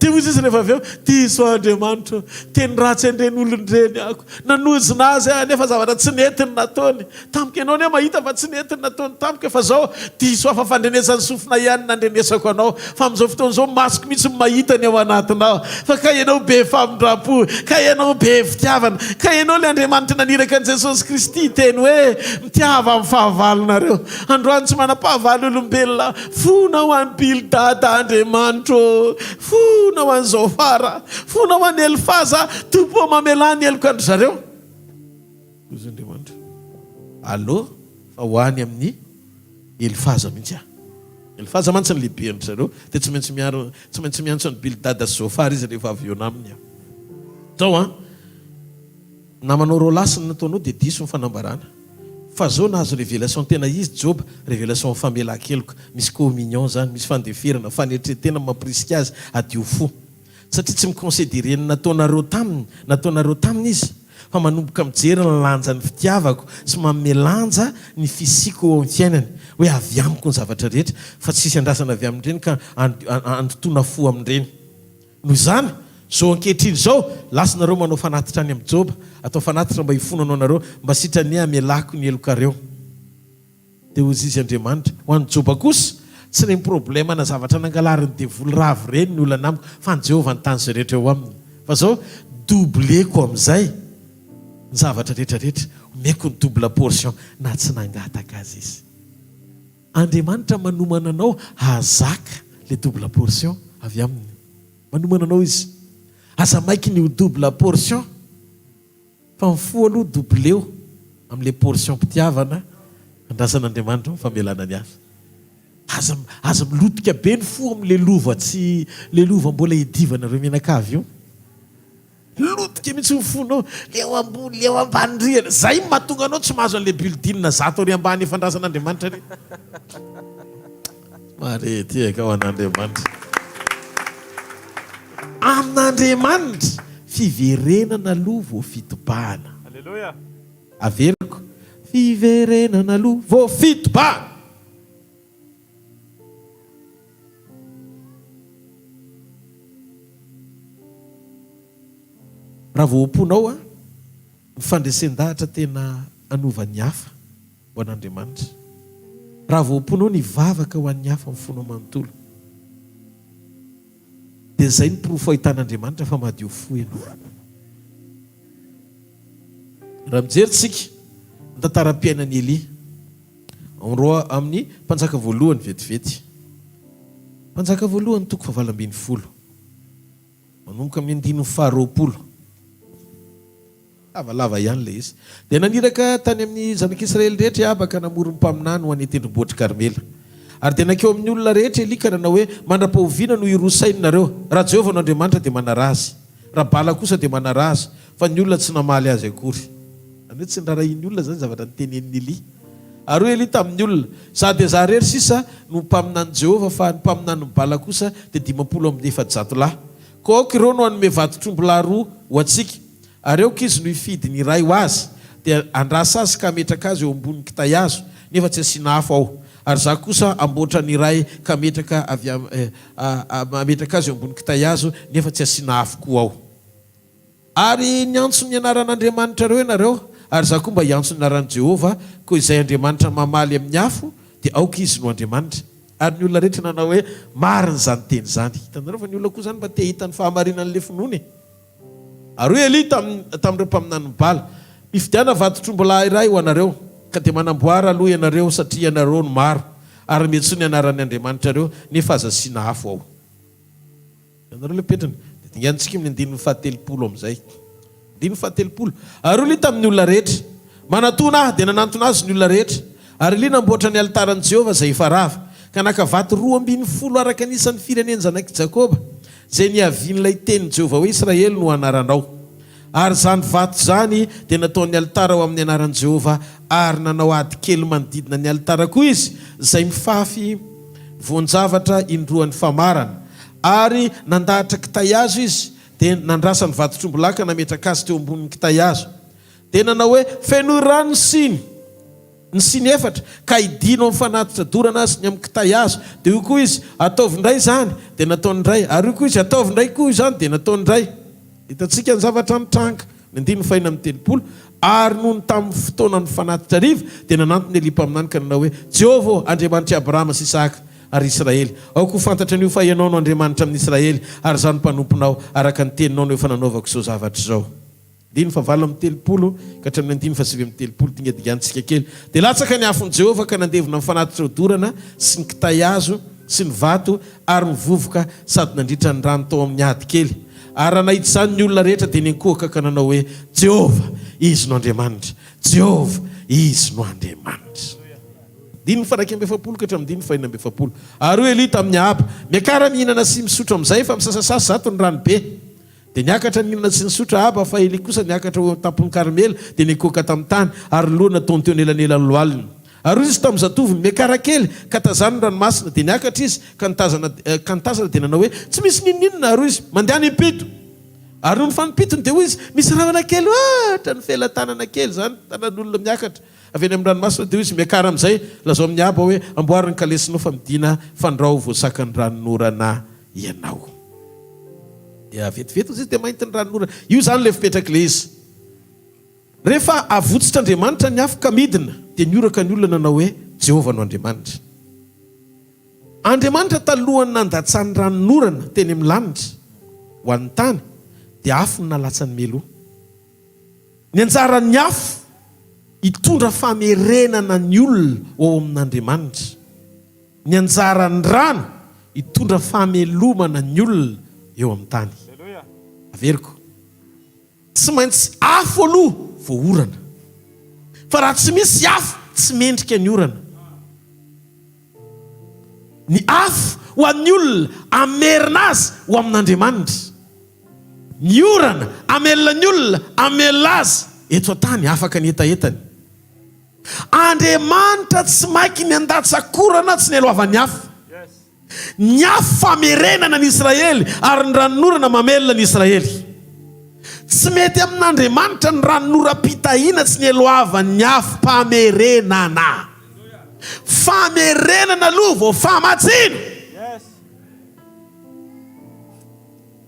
Dia hoy izy rehefa avy eo, Diso aho Andriamanitra ô, teny ratsy an'ireny olona ireny aho. Nanozona azy aho nefa zavatra tsy nety ny nataony. Tampoka ianao anie mahita fa tsy nety ny nataony tamiko e, fa izao, diso aho fa fandrenesan'ny sofina ihany ny nandrenesako anao. Fa amin'izao fotoana izao masoko mihitsy no mahita ny ao anatinao. Fa kay ianao be famindram-po, kay ianao be fitiavana, kay ianao ilay Andriamanitra naniraka an'i Jesosy Kristy hiteny hoe, Mitiava ny fahavalonareo. Androany tsy manam-pahavalo olombelona aho. Fona ho an'i Bildada Andriamanitro ô! Fona ho an'i Zofara! Fona ho an'i Elifaza! Tompo ô, mamelà ny heloka an-dry zareo. Hoy Andriamanitra, Alô fa ho any amin'i Elifaza mihitsy aho. Elifaza mantsy ny lehiben-dry zareo, dia tsy maintsy miaro, tsy maintsy miantso an'i Bildada sy Zofara izy rehefa avy eo aminy aho. Zao an, namanao roalahy sy ny nataonao dia diso ny fanambarana. Fa zao nahazo révélation tena izy Joba, révélation famelan-keloka, misy communion zany, misy fandeferana, fanetren-tena mampirisika azy hadio fo. Satria tsy mi-considerer ny nataonareo taminy, nataonareo taminy izy, fa manomboka mijery ny lanjan'ny fitiavako sy manome lanja ny fisiako eo amin'ny fiainany, hoe avy amiko ny zavatra rehetra, fa tsisy andrasana avy amin'ireny ka andotoana fo amin'ireny. Noho izany, izao ankehitriny izao, lasa nareo manao fanatitra any amin'i Joba, atao fanatitra mba hifonana ho anareo, mba sitrany hamelako ny helokareo. Dia hoy izy Andriamanitra, ho an'i Joba kosa, tsy ireny problema na zavatra nangalarin'ny devoly ravo ireny ny olana amiko, fa an'i Jehovah ny tany izay rehetra eo aminy. Fa izao, doubleko amin'izay. ny zavatra rehetra rehetra, omeko ny double portion na tsy nangataka aza izy. Andriamanitra manomana anao hahazaka le double portion avy aminy. Manomana anao izy. Aza maiky ny ho double portion fa ny fo aloha doubleo amin'ilay portion-pitiavana andrasan'Andriamanitra amin'ny famelana ny hafa. Aza aza milotika be ny fo amin'ilay lova tsy ilay lova mbola hidivanareo mianakavy io. Lotika mihitsy ny fonao, le ao ambony, le ao ambany rihana. Zay no mahatonga anao tsy mahazo an'ilay building zato ary ambany efa andrasan'Andriamanitra re. Maretehaka ho an'Andriamanitra. Amin'Andriamanitra, fiverenana aloha vao fitobahana. Aleloia. Averiko, fiverenana aloha vao fitobahana. Raha vao am-ponao ny fandresen-dahatra tena hanova ny hafa ho an'Andriamanitra, raha vao am-ponao ny hivavaka ho an'ny hafa amin'ny fonao manontolo, dia izay no porofo ahitan'Andriamanitra fa madio fo ianao. Raha mijery isika ny tantaram-piainan'i Elia, Ao roa amin'ny Mpanjaka voalohany vetivety. Mpanjaka voalohany toko fahavalo 18. Manomboka amin'ny andininy faharoapolo. Lavalava ihany ilay izy. Dia naniraka tany amin'ny zanak'Israely rehetra i Ahaba ka namory ny mpaminany ho any an-tendrombohitr'i Karmela. Ary dia nankeo amin'ny olona rehetra Elia ka nanao hoe, Mandra-pahoviana no hiroa saina nareo? Raha Jehovah no Andriamanitra dia manaraha Azy. Raha Bala kosa dia manaraha azy. Fa ny olona tsy namaly azy akory. Izany hoe tsy nirarahian'ny olona izany ny zavatra notenenin'i Elia. Ary hoy Elia tamin'ny olona, Izaho dia izaho irery sisa no mpaminanin'i Jehovah, fa ny mpaminanin'i Bala kosa dia 450 lahy. Koa aoka ireo no hanome vatotr'ombilahy roa ho antsika, ary aoka izy no hifidy ny iray ho azy, dia handrasa azy ka hametraka azy eo ambonin'ny kitay hazo, nefa tsy hasiana afo ao. Ary izaho kosa hamboatra ny iray ka hametraka avy hametraka azy eo ambonin'ny kitay hazo, nefa tsy hasiana afo koa ao. Ary niantso ny anaran'Andriamanitrareo ianareo, ary izaho koa mba hiantso ny anaran'i Jehovah, koa izay Andriamanitra mamaly amin'ny afo, dia aoka izy no Andriamanitra. Ary ny olona rehetra nanao hoe, Marina izany teny izany. Hitanareo fa ny olona koa izany mba te hahita ny fahamarinan'ilay finoana e! Ary hoy Elia tamin'ireo mpaminanin'i Bala, Mifidiana vatotr'ombilahy iray ho anareo, ka dia manamboara aloha ianareo, satria ianareo no maro, ary miantsoa ny anaran'ny andriamanitrareo, nefa aza asiana afo ao. Ianareo ilay petrany. Dia dinganintsika amin'ny andininy fahatelopolo amin'izay. Andininy fahatelopolo. Ary hoy Elia tamin'ny olona rehetra, Manatòna ahy! Dia nanantona azy ny olona rehetra. Ary Elia namboatra ny alitaran'i Jehovah izay efa rava, ka naka vato 12 araka ny isan'ny firenen-janak'i Jakoba, izay niavian'ilay tenin'i Jehovah hoe, Israely no anaranao. Ary izany vato izany dia nataony alitara ho amin'ny anaran'i Jehovah, ary nanao ady kely manodidina ny alitara koa izy, izay mifafy voan-javatra indroan'ny famarana. Ary nandahatra kitay hazo izy, dia nandrasa ny vatotr'ombilahy ka nametraka azy teo ambonin'ny kitay hazo. Dia nanao hoe, Fenoy rano ny siny. Ny siny efatra, ka idino amin'ny fanatitra dorana sy ny amin'ny kitay hazo. Dia hoy koa izy, Ataovy indray izany. Dia nataony indray. Ary hoy koa izy, Ataovy indray koa izany. Dia nataony indray. Hitantsika ny zavatra nitranga. Ny andininy fahenina amby 30, Ary nony tamin'ny fotoanan'ny fanatitra hariva, dia nanantona Elia mpaminany ka nanao hoe, Jehovah ô, Andriamanitr'i Abrahama sy Isaka ary Israely, aoka ho fantatra anio fa Ianao no Andriamanitra amin'i Israely, ary izaho no mpanomponao, araka ny teninao no efa nanaovako izao zavatra izao. Andininy fahavalo amby 30 ka hatramin'ny andininy fahasivy amby 30, dingadinganintsika kely. Dia latsaka ny afon'i Jehovah ka nandevona ny fanatitra hodorana sy ny kitay hazo sy ny vato ary ny vovoka sady nandritra ny rano tao amin'ny hady kely. Ary raha nahita izany ny olona rehetra dia niankohoka ka nanao hoe, Jehovah, Izy no Andriamanitra! Jehovah, Izy no Andriamanitra! Andininy faha-41 ka hatramin'ny andininy faha-46. Ary hoy Elia tamin'i Ahaba, Miakara mihinana sy misotro amin'izay, fa misasasasa zato ny rano be. Dia niakatra nihinana sy nisotro Ahaba, fa Elia kosa niakatra ho eo an-tampon'i Karmela, dia nikohaka tamin'ny tany, ary ny lohany nataony teo anelanelan'ny lohaliny. Ary hoy izy tamin'ny zatovony, Miakara kely, ka tazano ny ranomasina. Dia niakatra izy, ka nitazana, ka nitazana, dia nanao hoe, Tsy misy n'inon'inona. Ary hoy izy, Mandehana impito. Ary nony fanimpitony, dia hoy izy, Misy rahona kely ohatra ny felatanana kely izany, tanan'olona miakatra avy any amin'ny ranomasina. Dia hoy izy, Miakara amin'izay, lazao amin'i Ahaba hoe, Amboary ny kalesinao, fa midìna, fandrao voasakan'ny ranonorana ianao. Dia vetivety izy dia mainty ny ranonorana. Io izany ilay fipetrak'ilay izy. Rehefa avotsitr'Andriamanitra ny afo ka midina, dia nihoraka ny olona nanao hoe, Jehovah no Andriamanitra. Andriamanitra talohan'ny nandatsany ranonorana teny amin'ny lanitra ho an'ny tany, dia afo no nalatsany mialoha. Ny anjaran'ny afo hitondra famerenana ny olona ho ao amin'Andriamanitra. Ny anjaran'ny rano hitondra famelomana ny olona eo amin'ny tany. Averiko. Tsy maintsy afo aloha vao orana. Fa raha tsy misy afo, tsy mendrika ny orana. Ny afo ho an'ny olona hamerina azy ho amin'Andriamanitra. Ny orana hamelona ny olona hamelona azy eto an-tany afaka ny hetahetany. Andriamanitra tsy maiky ny handatsa-korana tsy nialohavan'ny afo. Ny afo famerenana ny Israely ary ny ranonorana mamelona ny Israely. Tsy mety amin'Andriamanitra ny ranonoram-pitahiana tsy nialohavan'ny afom-pamerenana. Famerenana aloha vao famatsiana.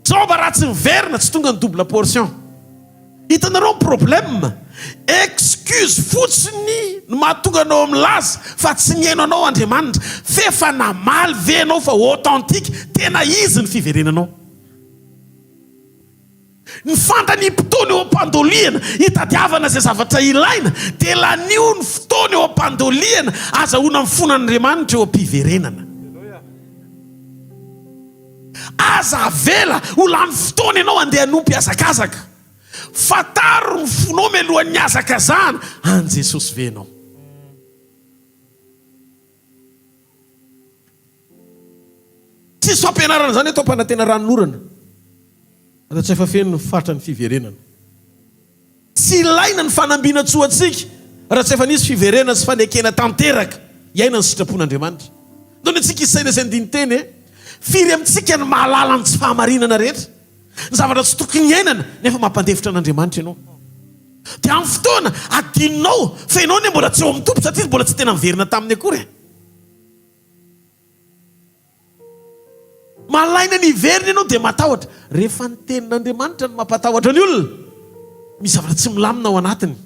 Joba raha tsy miverina tsy tonga ny double portion. Hitanareo ny problème? Excuse fotsiny no mahatonga anao milaza fa tsy nihaino anao Andriamanitra. F'efa namaly ve ianao fa authentique, tena izy ny fiverenanao? Ny fandaniam-potoana eo am-pandolihana hitadiavana izay zavatra ilaina dia lanio ny fotoana eo am-pandolihana azahoana ny fon'Andriamanitra eo am-piverenana. Aza avela ho lany fotoana ianao handeha hanompo hihazakazaka. Fantaro ny fonao mialohan'ny hihazakazahana an'i Jesosy ve ianao? Tsisy fampianarana izany eto ampanantena ranonorana raha tsy efa feno ny fatran'ny fiverenana. Tsy ilaina ny fanambinantsoa antsika raha tsy efa nisy fiverenana sy fanekena tanteraka hiaina ny sitrapon'Andriamanitra. Ndao ny antsika hisaina sy handini-tena e! Firy amintsika no mahalala ny tsy fahamarinana rehetra, ny zavatra tsy tokony hiainana nefa mampandefitra an'Andriamanitra ianao? Dia amin'ny fotoana adinonao fa ianao anie mbola tsy eo amin'ny Tompo satria mbola tsy tena niverina taminy akory e! Malaina ny hiverina ianao dia matahotra. Rehefa ny tenin'Andriamanitra no mampatahotra ny olona, misy zavatra tsy milamina ao anatiny.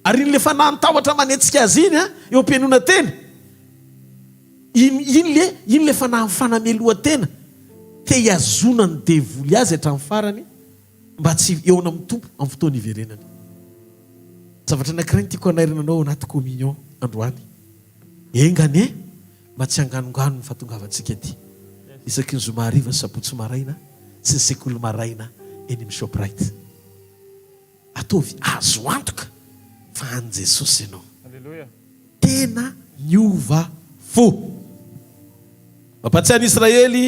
Ary iny ilay fanahin'ny tahotra manetsika azy iny eo am-pihainoana teny, iny, iny ilay, iny ilay fanahin'ny fanamelohan-tena te hihazonan'ny devoly azy hatramin'ny farany mba tsy hihaona amin'ny Tompo amin'ny fotoana hiverenany. Zavatra anankiray no tiako hanairana anao ao anaty communion androany. Enga anie mba tsy hanganongano ny fahatongavantsika aty isaky ny zoma hariva sy sabotsy maraina sy ny sekoly maraina eny amin'ny Shoprite. Ataovy azo antoka fa an'i Jesosy ianao. Tena niova fo. Mampahatsiahy ny Israely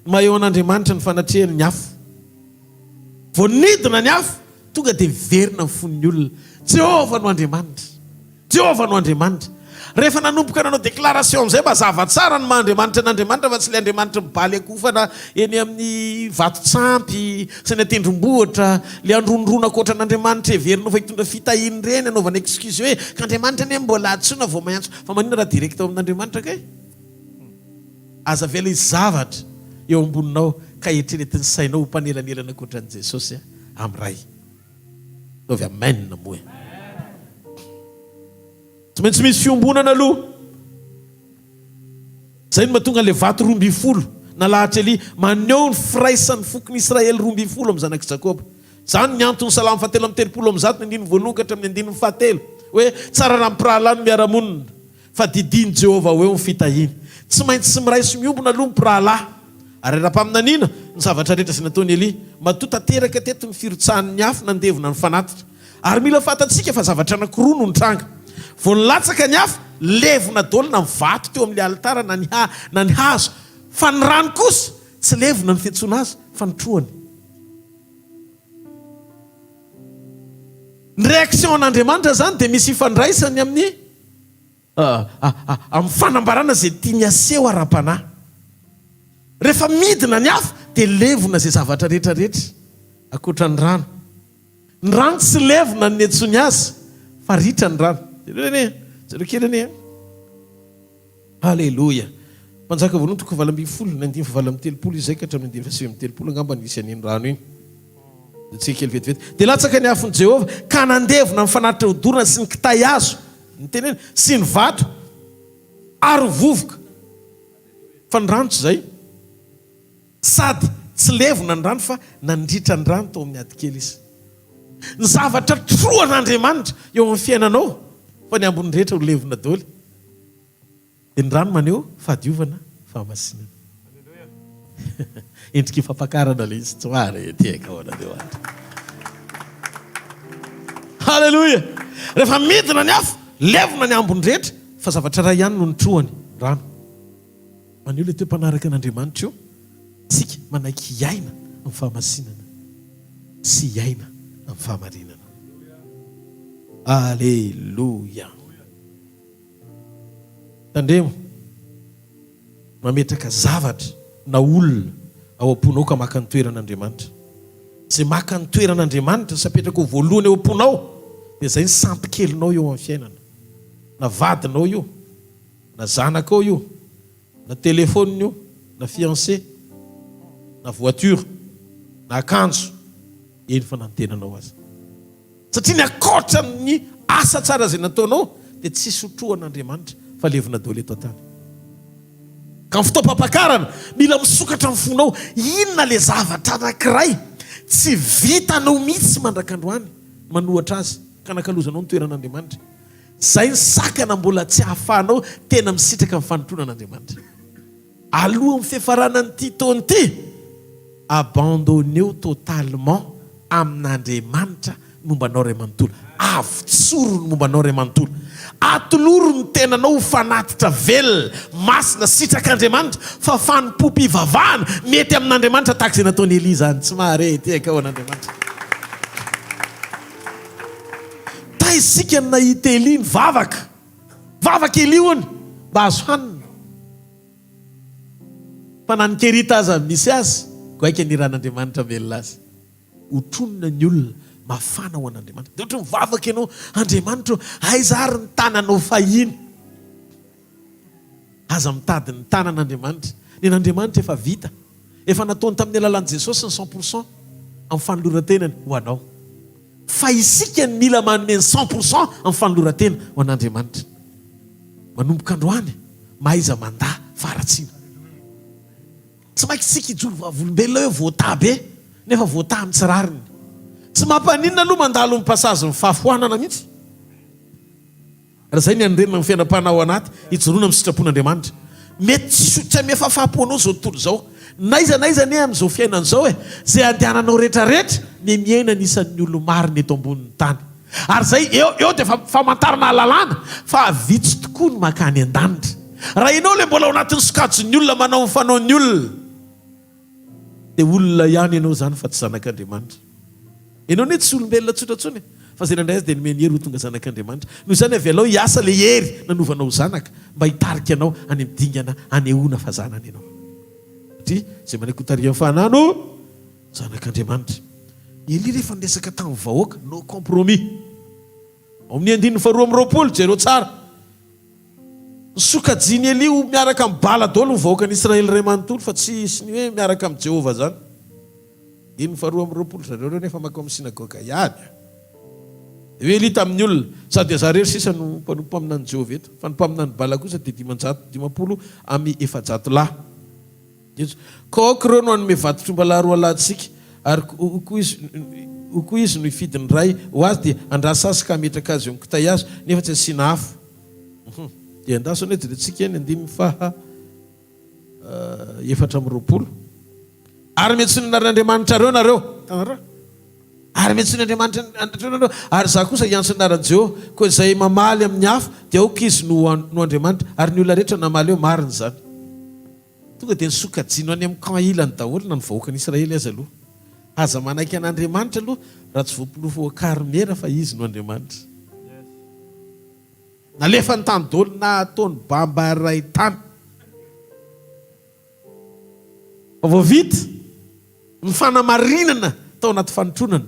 ny maha eo an'Andriamanitra ny fanatrehany ny afo. Vao nidina ny afo, tonga dia miverina ny fon'ny olona. Jehovah no Andriamanitra. Jehovah no Andriamanitra. Rehefa nanomboka nanao déclaration amin'izay mazava tsara ny maha Andriamanitra an'Andriamanitra fa tsy ilay Andriamanitry mibaly akofana eny amin'ny vatotsampy sy ny an-tendrombohitra, ilay androndrona ankoatran'Andriamanitra heverinao fa hitondra fitahiana ireny anaovana excuse hoe ka Andriamanitra anie mbola antsoina vao miantso. Fa maninona raha direct ao amin'Andriamanitra kay? Aza avela hisy zavatra eo amboninao ka eritreretin'ny sainao ho mpanelanelana ankoatran'i Jesosy amin'ny Ray. Ataovy amen moa e. Tsy maintsy misy fiombonana aloha. Izay no mahatonga an'ilay vato 12 nalahatr'i Elia, maneho ny firaisan'ny fokon'i Israely 12 amin'ny zanak'i Jakoba. Izany ny anton'ny Salamo fahatelo amby 133, ny andininy voalohany ka hatramin'ny andininy fahatelo, hoe, Tsara raha ny mpirahalahy no miara-monina. Fa didian'i Jehovah ho eo ny fitahiany. Tsy maintsy miray sy miombona aloha ny mpirahalahy. Ary ara-paminaniana, ny zavatra rehetra izay nataon'i Elia, matoa tanteraka teto ny firotsahan'ny afo nandevona ny fanatitra. Ary mila fantatsika fa zavatra anankiroa no nitranga. Vao nilatsaka ny afo, levona daholo na ny vato teo amin'ilay alitara na ny na ny hazo. Fa ny rano kosa, tsy levona ny fiantsoana azy, fa nitrohany. Ny réaction an'Andriamanitra izany dia misy ifandraisany amin'ny amin'ny fanambarana izay tiany haseho ara-panahy. Rehefa midina ny afo dia levona izay zavatra rehetra rehetra ankoatra ny rano. Ny rano tsy levona ny niantsoany azy fa ritra ny rano. Jereo anie, jereo kely anie. Aleloia! Mpanjaka voalohany toko fahavalo ambin'ny folo, ny andininy fahavalo amby telopolo izay ka hatramin'ny andininy fahasivy amby telopolo angamba no nisy an'iny rano iny. Dia kely vetivety. Dia latsaka ny afon'i Jehovah ka nandevona ny fanatitra hodorana sy ny kitay hazo, nitenena, sy ny vato ary ny vovoka. Fa ny rano tsy izay. Sady tsy levona ny rano fa nandritra ny rano tao amin'ny ady kely izy. Ny zavatra trohan'Andriamanitra eo amin'ny fiainanao fa ny ambiny rehetra ho levona daholo. Dia ny rano maneho fahadiovana, fahamasinana. Endriky fampakarana ilay izy, tsy marina e, tehaka ho an'Andriamanitra. Haleloia! Rehefa midina ny afo, levona ny ambiny rehetra, fa zavatra iray ihany no nitrohany, rano. Maneho ilay toe-panaraka an'Andriamanitra io, isika manaiky hiaina amin'ny fahamasinana sy hiaina amin'ny fahamarinana. Aleloia! Tandremo mametraka zavatra na olona ao am-ponao ka maka ny toeran'Andriamanitra. Izay maka ny toeran'Andriamanitra sy apetraka ho voalohany ao am-ponao dia izay ny sampy kelinao eo amin'ny fiainana. Na vadinao io, na zanakao io, na téléphone io, na fiancé, na voiture, na akanjo, eny fa na ny tenanao aza. Satria ny ankoatra ny asa tsara izay nataonao dia tsy sotroan'Andriamanitra fa levona daholo eto an-tany. Ka ny fotoam-pampakarana, mila misokatra ny fonao, inona ilay zavatra anankiray tsy vitanao mihitsy mandrak'androany manohatra azy ka anakalozanao ny toeran'Andriamanitra. Izay ny sakana mbola tsy ahafahanao tena misitraka ny fanompoana an'Andriamanitra. Alohan'ny fiafaranan'ity taona ity, abandonneo totalement amin'Andriamanitra ny momba anao iray manontolo. Avotsoro ny momba anao iray manontolo. Atoloro ny tenanao ho fanatitra velona, masina, sitrak'Andriamanitra, fa fanompoam-pivavahana mety amin'Andriamanitra tahaka izay nataon'i Elia izany. Tsy mahare tehaka ho an'Andriamanitra. Taiza isika no nahita Elia nivavaka? Vavaka Elia hono mba azo hanina. Fa na ny Kerita aza misy azy, goaika ny iran'Andriamanitra hamelona azy. Hotronina ny olona mafana ho an'Andriamanitra. Dia ohatry mivavaka ianao, Andriamanitra ô, aiza ary ny tananao fahiny? Aza mitady ny tanan'Andriamanitra. Ny an'Andriamanitra efa vita. Efa nataony tamin'ny alalan'i Jesosy ny cent pour cent amin'ny fanoloran-tenany ho anao. Fa isika no mila manome ny cent pour cent amin'ny fanoloran-tena ho an'Andriamanitra. Manomboka androany, mahaiza mandà faharatsiana. Tsy maintsy isika hijoro vavolombelona hoe voataha be, nefa voataha amin'ny tsy rariny. Tsy mampaninona aloha mandalo ny passage-n'ny fahafoanana mihitsy. Raha izay ny hanorenana ny fiainam-panahy ao anaty, hijoroana amin'ny sitrapon'Andriamanitra. Mety tsy tsy hanome fahafaham-po anao izao tontolo izao. N'aiza n'aiza anie amin'izao fiainana izao e, izay andehananao rehetrarehetra, miha miaina ny isan'ny olo-marina eto ambonin'ny tany. Ary izay, eo, eo dia famantarana ahalalana fa vitsy tokoa ny mankany an-danitra. Raha ianao ilay mbola ao anatin'ny sokajin'ny olona manao ny fanaon'ny olona, Dia olona ihany ianao izany fa tsy zanak'Andriamanitra. Ianao anie tsy olombelona tsotra intsony e! Fa izay nandray azy dia nomeny hery ho tonga zanak'Andriamanitra. Noho izany avelao hiasa ilay hery nanovanao ho zanaka mba hitarika anao any amin'ny dingana hanehoana fa zanany ianao. Satria izay manaiky hotarihan'ny Fanahy no zanak'Andriamanitra. Elia rehefa niresaka tamin'ny vahoaka, no compromis. Ao amin'ny andininy faharoa amby roapolo, jereo tsara. Nosokajian'i Elia ho miaraka amin'i Bala daholo ny vahoakan'Israely iray manontolo, fa tsy hisy ny hoe miaraka amin'i Jehovah izany. Andininy faharoa amby roapolo, Zareo ireo nefa mankao amin'ny synagoga ihany. Dia hoy Elia tamin'ny olona, Sady dia izaho irery sisa no mpanompo mpaminanin'i Jehovah eto, fa ny mpaminanin'i Bala kosa dia 550 lahy. Jeso. Ka aoka ireo no hanome vatotr'ombalahy roalahy antsika, ary hoy koa izy, hoy koa izy no hifidy ny iray ho azy, dia handrasa azy ka hametraka azy eo amin'ny kitay hazo, nefa tsy asiana afo. Hum. Dia andraso anie jerentsika ny andininy faha 24. Ary miantsoa ny anaran'Andriamanitrareo nareo. Hitanareo? Ary miantsoa ny Andriamanitrareo nareo, ary izaho kosa hiantso ny anaran'i Jehovah. Koa izay mamaly amin'ny afo, dia aoka izy no no Andriamanitra. Ary ny olona rehetra namaly hoe, Marina izany. Tonga dia nosokajiana any amin'ny camp ilany daholo na ny vahoakan'Israely aza aloha. Aza manaiky an'Andriamanitra aloha raha tsy voaporofo ao Karmera fa Izy no Andriamanitra. Nalefany tany daholo na ataony bamba iray tany. Fa vao vita ny fanamarinana tao anaty fanotronana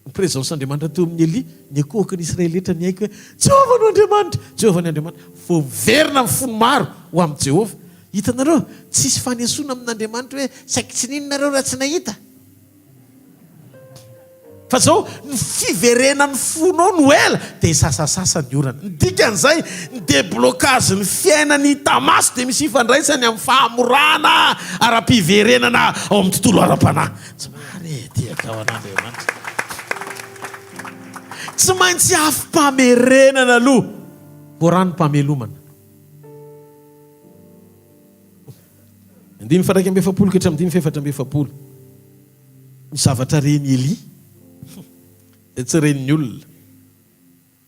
ny présence Andriamanitra teo amin'i Elia, niankohoka ny Israely rehetra niaiky hoe, Jehovah no Andriamanitra! Jehovah ny Andriamanitra. Vao miverina ny fon'ny maro ho amin'i Jehovah. Hitanareo, tsisy fanesoana amin'Andriamanitra hoe, saiky tsy nino nareo raha tsy nahita. Fa zao, ny fiverenan'ny fonao no ela dia hisasasasa ny orana. Ny dikan'izay, ny déblocage ny fiainana hita maso dia misy ifandraisany amin'ny fahamorana ara-piverenana ao amin'ny tontolo ara-panahy. Tsy marina e, tia atao an'Andriamanitra. Tsy maintsy afom-pamerenana aloha vao ranom-pamelomana. Andininy faha-41 ka hatramin'ny andininy faha-44. Ny zavatra ren'i Elia dia tsy ren'ny olona.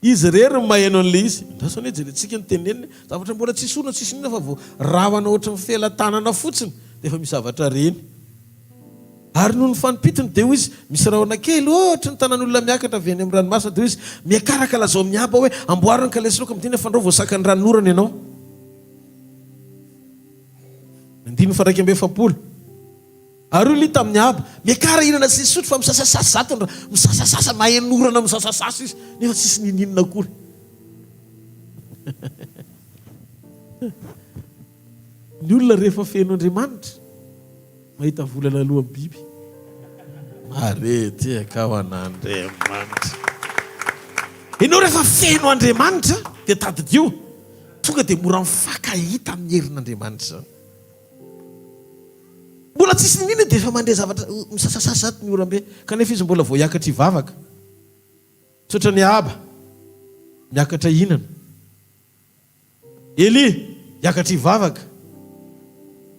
Izy irery no maheno an'ilay izy. Andraso anie jerentsika ny teneniny. Zavatra mbola tsisy olona tsisy inona fa vao rahona ohatran'ny felatanana fotsiny dia efa misy zavatra reny. Ary noho ny fanimpitiny dia hoy izy, misy rahona kely ohatry ny tanan'olona miakatra avy any amin'ny ranomasina dia hoy izy, miakara ka lazao amin'ny Aba hoe amboaro ny kalesinao ka midina fandrao voasakan'ny ranonorana ianao. Andininy faha 41. Ary hoy Lia tamin'i Ahaba, Miakara hihinana sy hisotro, fa misasasasa zato ny ra. Misasasasa, maheno orana misasasasa izy, nefa tsisy ninininona akory. Ny olona rehefa feno Andriamanitra, mahita volana alohan'ny biby. Mare ty ka ho an'Andriamanitra. Ianao rehefa feno Andriamanitra, dia tadidio, tonga dia mora mifankahita amin'ny herin'Andriamanitra izany. Mbola tsisy niniana dia efa mandre zavatra misasasasa ato ny oram-be kanefa izy mbola vao hiakatra hivavaka. Misaotra an'i Ahaba miakatra hihinana. Elia hiakatra hivavaka.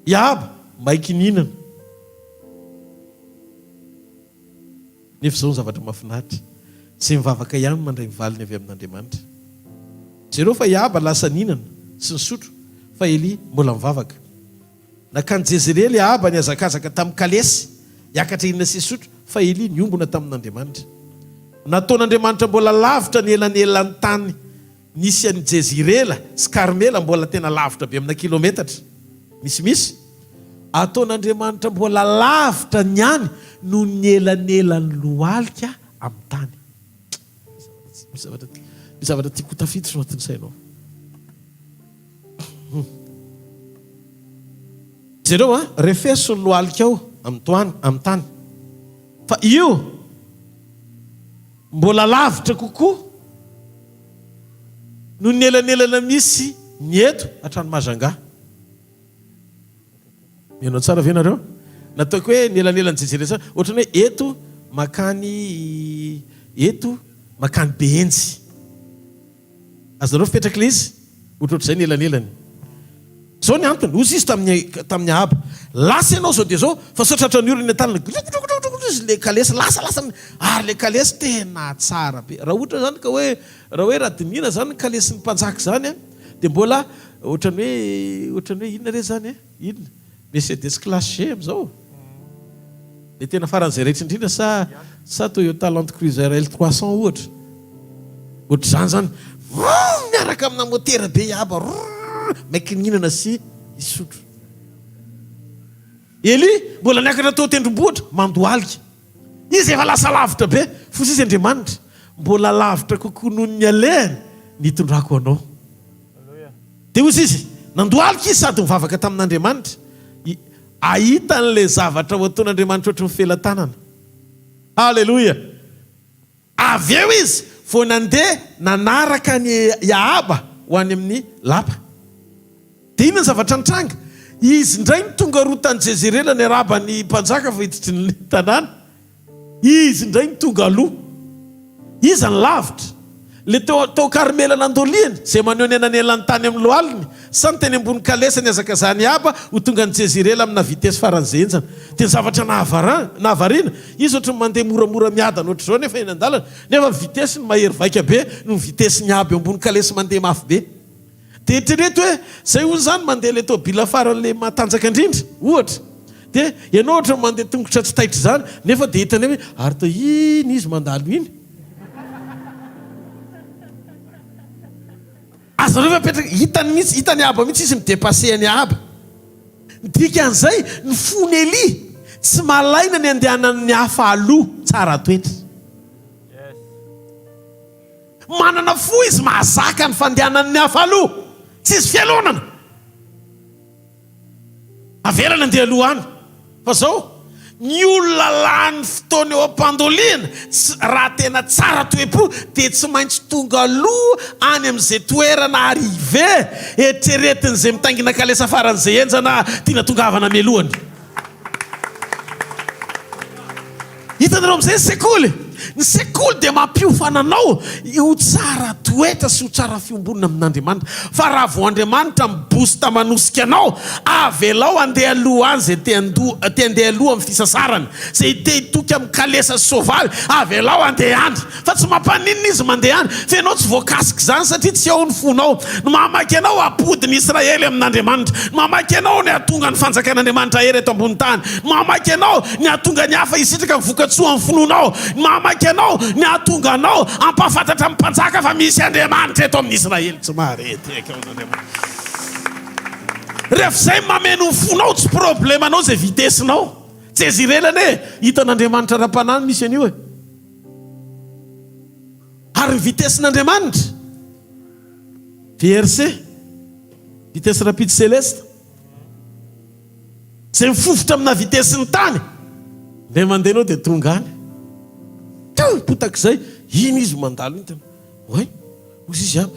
I Ahaba maiky nihinana. Nefa izao ny zavatra mahafinaritra, izay mivavaka ihany no mandray ny valiny avy amin'Andriamanitra. Jereo fa i Ahaba lasa nihinana sy nisotro, fa Elia mbola mivavaka. Nankany Jezirela i Ahaba nihazakazaka tamin'ny kalesy, hiakatra hihinana sy hisotro, fa Elia niombona tamin'Andriamanitra. Nataon'Andriamanitra mbola lavitra ny elanelan'ny tany Nisy an'i Jezirela sy Karmela mbola tena lavitra be amina kilometatra misimisy. Ataon'Andriamanitra mbola lavitra ny any noho ny elanelan'ny lohalika amin'ny tany. Misy zavatra, misy zavatra tiako ho tafiditra ao anatin'ny sainao. Jereo an, refeso ny lohalikao amin'ny toany, amin'ny tany. Fa io Mbola lavitra kokoa noho ny elanelana misy ny eto hatrany Majunga. Mihaino tsara ve nareo? Nataoko hoe ny elanelan'i Jejere tsara, ohatran'ny hoe eto makany eto makany Behenjy. Azonareo fipetraka ilay izy? Ohatrohatr'izay ny elanelany. Izao ny antony, hozy izy tamin'i tamin'i Ahaba, Lasa ianao izao dia izao, fa sao tratran'ny orana eny an-tanana. Gidrogodrogodrogodro izy ilay kalesy, lasa lasa, ary ilay kalesy tena tsara be. Raha ohatra izany ka hoe, raha hoe raha dinihina izany ny kalesin'ny mpanjaka izany an, dia mbola ohatran'ny hoe, ohatran'ny hoe inona re izany e? Inona? Mercedes classe G amin'izao? Ilay tena faran'izay raitra indrindra sa sa Toyota Land Cruiser L 300 ohatra? Ohatr'izany izany. Vroom! Miaraka amina motera be iaba. Rrrr! Maiky nihinana sy hisotro. Elia mbola niakatra teo an-tendrombohitra, mandohalika. Izy efa lasa lavitra be, fosy izy Andriamanitra. Mbola lavitra kokoa noho ny alehany ny hitondrako anao. Dia hoy izy, nandohalika izy sady nivavaka tamin'Andriamanitra. Hahita an'ilay zavatra ho ataon'Andriamanitra ohatry ny felatanana. Haleloia! Avy eo izy vao nandeha nanaraka an'i Ahaba ho any amin'ny lapa. Dia inona ny zavatra nitranga? Izy indray no tonga roa tany Jezirela niarahaba ny mpanjaka vao hiditry ny tanàna. Izy indray no tonga aloha. Iza no lavitra? Ilay teo tao Karmela nandoliany, izay maneho ny elanelan'ny tany amin'ny lohaliny, sa ny teny ambony kalesa nihazakazahan'i Ahaba ho tonga any Jezirela amina vitesy faran'izay henjana? Dia ny zavatra nahavariana, izy ohatry ny mandeha moramora miadana ohatr'izao nefa eny an-dalana, nefa ny vitesiny mahery vaika be noho ny vitesin'i Ahaba eo ambony kalesy mandeha mafy be. Dia eritrereto hoe izay hono izany mandeha ilay tôbila faran'ilay matanjaka indrindra, ohatra. Dia ianao ohatra mandeha tongotra tsy taitra izany, nefa dia hitanao hoe ary toa iny izy mandalo iny. Azonareo ve apetraka, hitany mihitsy, hitan'i Ahaba mihitsy izy mi-depasser an'i Ahaba. Ny dikan'izay, ny fon'i Elia tsy malaina ny andehanan'ny hafa aloha, tsara toetra. Manana fo izy mahazaka ny fandehanan'ny hafa aloha. Tsisy fialonana. Avelany andeha aloha any. Fa zao, ny olona lany fotoana eo am-pandoliana, tsy, raha tena tsara toe-po dia tsy maintsy tonga aloha any amin'izay toerana arrivée eritreretin'izay mitaingina kalesa faran'izay henjana tiana tongavana mialohany. Hitanareo amin'izay ny sekoly? Ny sekoly dia mampiofana anao ho tsara toetra sy ho tsara fiombonana amin'Andriamanitra. Fa raha vao Andriamanitra mi-boost manosika anao, avelao handeha aloha any izay te handoa, te handeha aloha amin'ny fisasarany. Izay te hitoky amin'ny kalesa sy soavaly, avelao handeha any. Fa tsy mampaninona izy mandeha any, fa ianao tsy voakasik'izany satria tsy ao ny fonao. Ny mahamaika anao hampody ny Israely amin'Andriamanitra. Ny mahamaika anao ny hahatonga ny fanjakan'Andriamanitra hery eto ambony tany. Ny mahamaika anao ny hahatonga ny hafa hisitraka ny vokatsoa amin'ny finoanao. Ny mahamaika anao ny hahatonga anao hampahafantatra amin'ny mpanjaka fa misy Andriamanitra eto amin'ny Israely. Tsy mahare tehaka ao an'Andriamanitra. Rehefa izay mameno ny fonao, tsy problemanao izay vitesse-nao. Tsy Jezirela anie hitan'Andriamanitra ara-panahy no misy an'io e. Ary ny vitesse-n'Andriamanitra, VRC, vitesse rapide céleste, izay mifofotra amina vitesse-n'ny tany, indray mandeha ianao dia tonga any. Teo, potak'izay, iny izy mandalo iny, tena, oay, hozy izy an,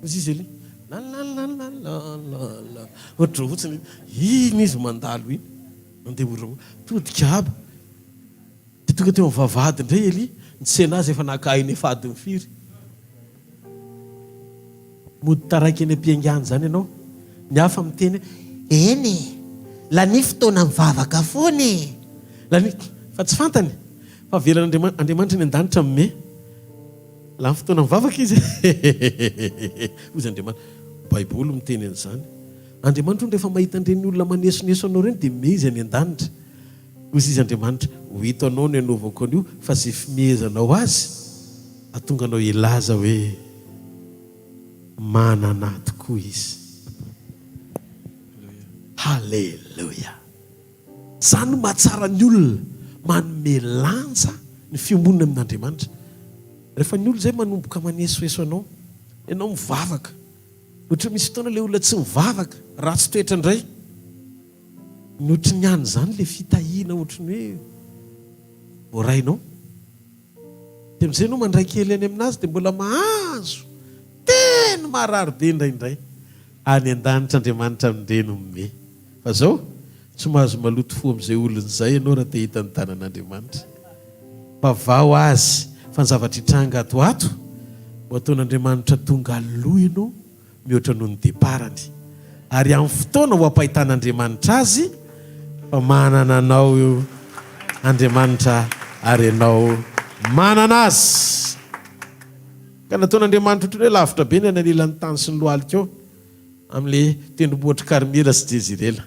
hozy izy ery, la la la la la la la, ohatr'izao fotsiny, iny izy mandalo iny, mandeha moramora, todika aby. Dia tonga teo amin'ny vavahady indray Elia, nitsena azy efa naka aina efa adiny firy. Mody taraiky eny am-piaingàna izany ianao. Ny hafa miteny hoe, Eny e, lania fotoana mivavaka foana e! Lania, fa tsy fantany fa avelan'Andriamanitra, Andriamanitra any an-danitra manome. Lany fotoana mivavaka izy e! Hoy izy Andriamanitra. Baiboly miteny an'izany. Andriamanitra hono rehefa mahita an'ireny olona manesoneso anao ireny dia mimehy izy any an-danitra. Hoy izy Andriamanitra, Ho hitanao ny hanaovako an'io, fa izay fimehezanao azy, hahatonga anao hilaza hoe, Manana ahy tokoa izy. Haleloia! Izany no mahatsara ny olona, manome lanja ny fiombonany amin'Andriamanitra. Rehefa ny olona izay manomboka manesoeso anao, ianao mivavaka. Ohatra misy fotoana ilay olona tsy mivavaka, ratsy toetra indray. Ny ohatry ny any izany ilay fitahiana ohatry ny hoe voarainao. Dia amin'izay ianao mandray kely any aminazy dia mbola mahazo teny marary be indraindray. Any an-danitra Andriamanitra amin'ireny manome. Fa izao, tsy mahazo maloto fo amin'izay olona izay ianao raha te hahita ny tanan'Andriamanitra. Fa vao azy fa ny zavatra hitranga ato ho ato, ho ataon'Andriamanitra tonga aloha ianao mihoatra noho ny départ-ny. Ary amin'ny fotoana ho ampahitan'Andriamanitra azy fa manana anao io Andriamanitra ary ianao manana Azy. Ka nataon'Andriamanitra ohatran'ny hoe lavitra be ny any anilan'ny tany sy ny lohalika eo amin'ilay tendrombohitr'i Karmela sy Jezirela.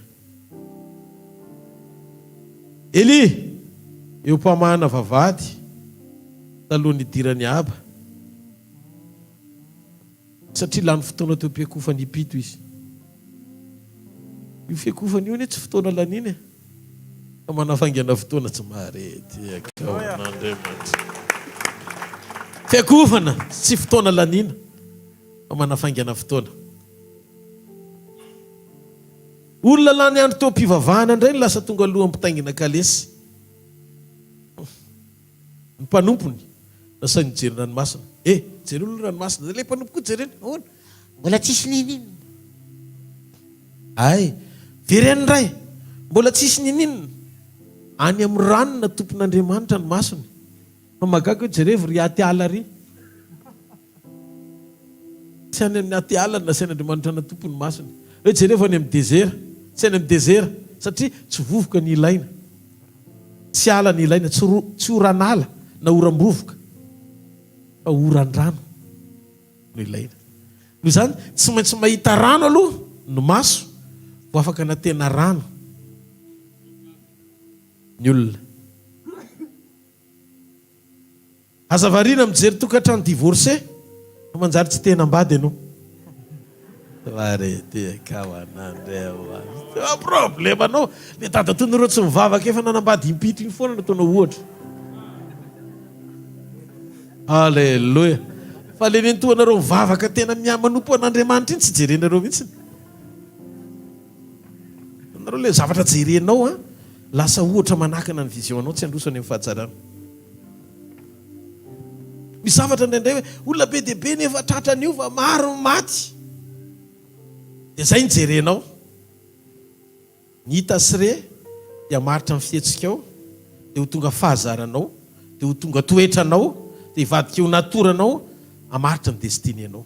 Elia, eo am-pamahana vavahady talohan'ny hidiran'i Ahaba. Satria lany fotoana teo am-piakofana impito izy. Io fiakofana io anie tsy fotoana laniana e! Fa manafaingana fotoana tsy mahare ty akaon'Andriamanitra. Fiakofana tsy fotoana laniana fa manafaingana fotoana. Olona lany andro teo am-pivavahana indray no lasa tonga aloha mpitaingina kalesy. Ny mpanompony nasainy nijery ranomasina. Eh, jereo aloha ny ranomasina. Ilay mpanompo koa jerena. Ahoana? Mbola tsisy ninininona. Ay, vereno indray. Mbola tsisy ninininona. Any amin'ny rano natompon'Andriamanitra ny masony. Fa mahagaga hoe jerevo ry aty ala ry. Tsy any amin'ny aty ala no nasain'Andriamanitra natompo ny masony. Hoe jerevo any amin'ny dezera. Tsy any amin'ny dezera. Satria tsy vovoka ny ilaina. Tsy ala ny ilaina. Tsy ro, tsy oran'ala na oram-bovoka. Fa oran-drano no ilaina. Noho izany, tsy maintsy mahita rano aloha ny maso vao afaka anantena rano ny olona. Aza variana mijery tokantrano divorcé fa manjary tsy te hanambady ianao. Problème anao le dadatoanareo tsy mivavaka efa nanambady impito iny foana no ataonao ohatra. Alléluia. Fa le nentoanareo mivavaka tena miha manompo an'Andriamanitra iny tsy jerenareo mihitsy. Nareo le zavatra jerenao an lasa ohatra manakana ny vision anao tsy handroso any amin'ny fahatsarana. Misy zavatra indraindray hoe olona be dia be nefa tratran'io fa maro ny maty. Dia izay no jerenao. Ny hita sy re dia maharitra ny fihetsikao. Dia ho tonga fahazaranao, dia ho tonga toetranao, dia hivadika ho natoranao, hamaritra ny destinée-nao.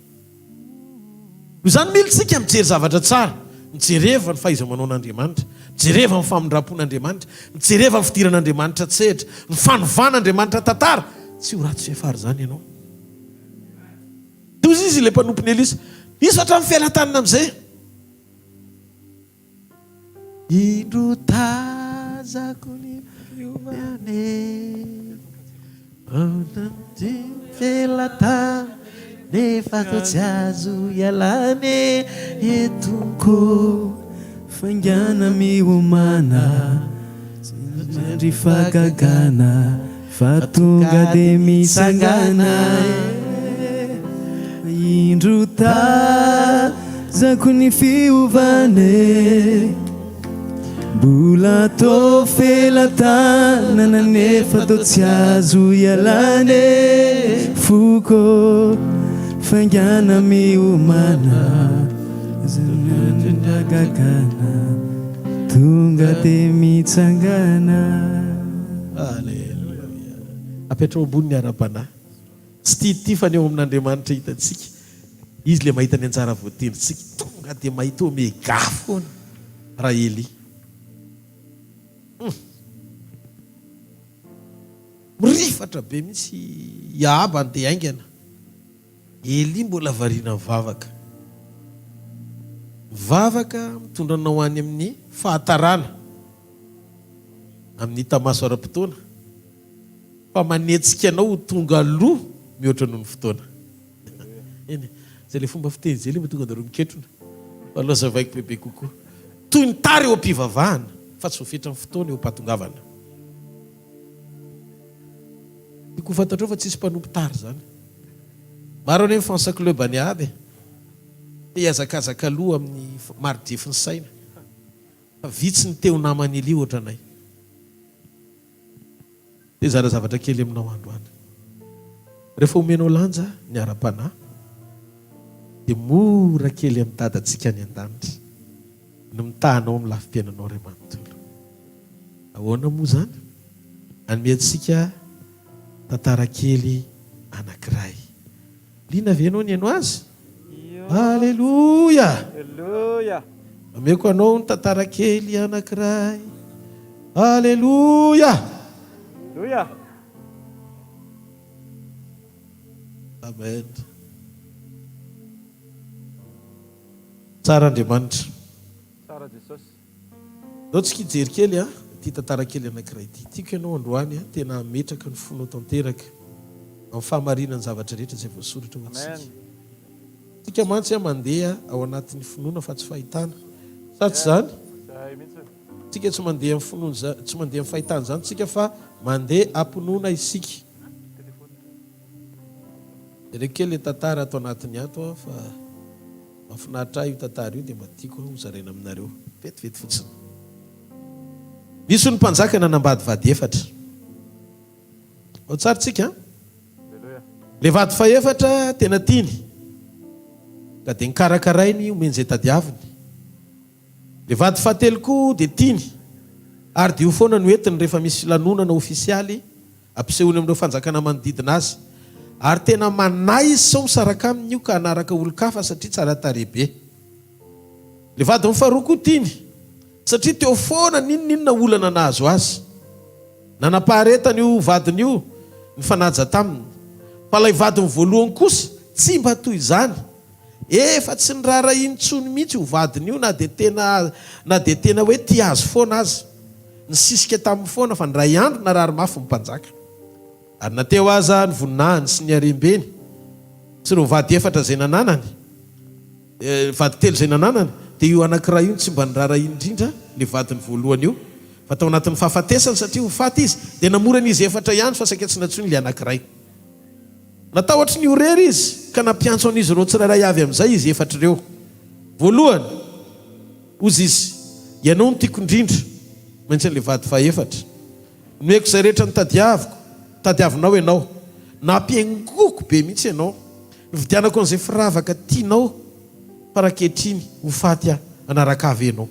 Noho izany mila isika mijery zavatra tsara, mijereva ny fahaiza-manaon'Andriamanitra, mijereva ny famindram-pon'Andriamanitra, mijereva ny fidiran'Andriamanitra an-tsehatra, ny fanovan'Andriamanitra tantara, tsy ho ratsy fiafara izany ianao. Toy izy ilay mpanompon'i Elisa, nisy hatramin'ny fialan-tanana amin'izay. Indro tazako ny fiovana e, Felatana nefa toa tsy azo ialana e, Tompo. Faingàna miomàna, tsy miandry fahagagana fa tonga dia mitsangàna e. Indro tazako ny fiovana e Mbola tô felatanana nefa tô tsy azo ialana e Foko faingana miomana Aza miandry hagagana Tonga de mitsangana. Aleloia. Apetraho ambony ny ara-panahy. Tsy tia ity fa ny eo amin'Andriamanitra hitantsika. Izy ilay mahita ny anjara voatendrintsika. Tonga dia mahita omega foana raha Elia. Hum. Mirifatra be mihitsy i Ahaba handeha haingana. Elia mbola variana mivavaka. Mivavaka mitondra anao any amin'ny fahatarana, amin'ny hita maso ara-potoana. Fa manetsika anao ho tonga aloha mihoatra noho ny fotoana. Eny e, izay ilay fomba fiteny izay ilay mahatonga anareo miketrona. Fa aleo hazavaiko bebe kokoa. Toy ny tara eo am-pivavahana, fa tsy voafetran'ny fotoana eo am-pahatongavana. Tiako ho fantatrao fa tsisy mpanompo tara izany. Maro anie ny fans club an'i Ahaba e. Te hihazakazaka aloha amin'ny maridrefin'ny saina. Fa vitsy ny te ho naman'i Elia ohatranay. Te hizara zavatra kely aminao androany. Rehefa omenao lanja ny ara-panahy, dia mora kely amin'ny Dadantsika any an-danitra ny mitaha anao amin'ny lafim-piainanao iray manontolo. Ahoana moa izany? Hanome antsika tantara kely anankiray. Liana ve ianao nihaino azy? Aleloia! Ameko anao ny tantara kely anankiray. Aleloia! Amen. Tsara Andriamanitra. Tsara Jesosy. Ndao tsika hijery kely an, ity tantara kely anankiray ity. Tiako ianao androany an, tena hametraka ny fonao tanteraka amin'ny fahamarinan'ny zavatra rehetra izay voasoratra ho antsika. Tsika mantsy an mandeha ao anatin'ny finoana fa tsy fahitana. Sa tsy izany? Tsika tsy mandeha amin'ny finoana, tsy mandeha amin'ny fahitana izany tsika fa mandeha am-pinoana isika. Jereko kely ilay tantara ato anatiny ato an fa. Mahafinaritra ahy io tantara io dia mba tiako ho zaraina aminareo. Vetivety fotsiny. Nisy hono mpanjaka nanambady vady efatra. Ao tsara tsika an? Ilay vady fahefatra tena tiany ka dia nikarakarainy omeny izay tadiaviny. Ilay vady fahatelo koa dia tiany ary dia io foana no entiny rehefa misy lanonana ofisialy Ampisehoany amin'ireo fanjakana manodidina azy. Ary tena manahy izy sao misaraka aminy io ka hanaraka olon-kafa satria tsara tarehy be. Ilay vadiny faharoa koa tiany satria teo foana n'inon'inona olana nahazo azy. Nanam-paharetana io vadiny io nifanaja taminy. Fa ilay vadiny voalohany kosa tsy mba toy izany. Efa tsy niraharahiany intsony mihitsy io vadiny io na dia tena na dia tena hoe tia azy foana aza. Nisisika taminy foana fa indray andro narary mafy ny mpanjaka. Ary na teo aza ny voninahiny sy ny harem-beny sy ireo vady efatra izay nananany, vady telo izay nananany, dia io anankiray io no tsy mba niraharahiany indrindra, ilay vadiny voalohany io. Fa tao anatin'ny fahafatesany, satria ho faty izy, dia namory an'izy efatra ihany fa saika tsy nantsoiny ilay anankiray. Natahotra ny ho irery izy, ka nampiantso an'izy ireo tsirairay avy amin'izay izy efatra ireo. Voalohany, hozy izy, Ianao no tiako indrindra, maintsy an'ilay vady fahefatra. Nomeko izay rehetra notadiaviko, tadiavinao ianao. Nampihaingoako be mihitsy ianao. Nividianako an'izay firavaka tianao, fa raha ankehitriny ho faty aho, hanaraka ahy ve ianao?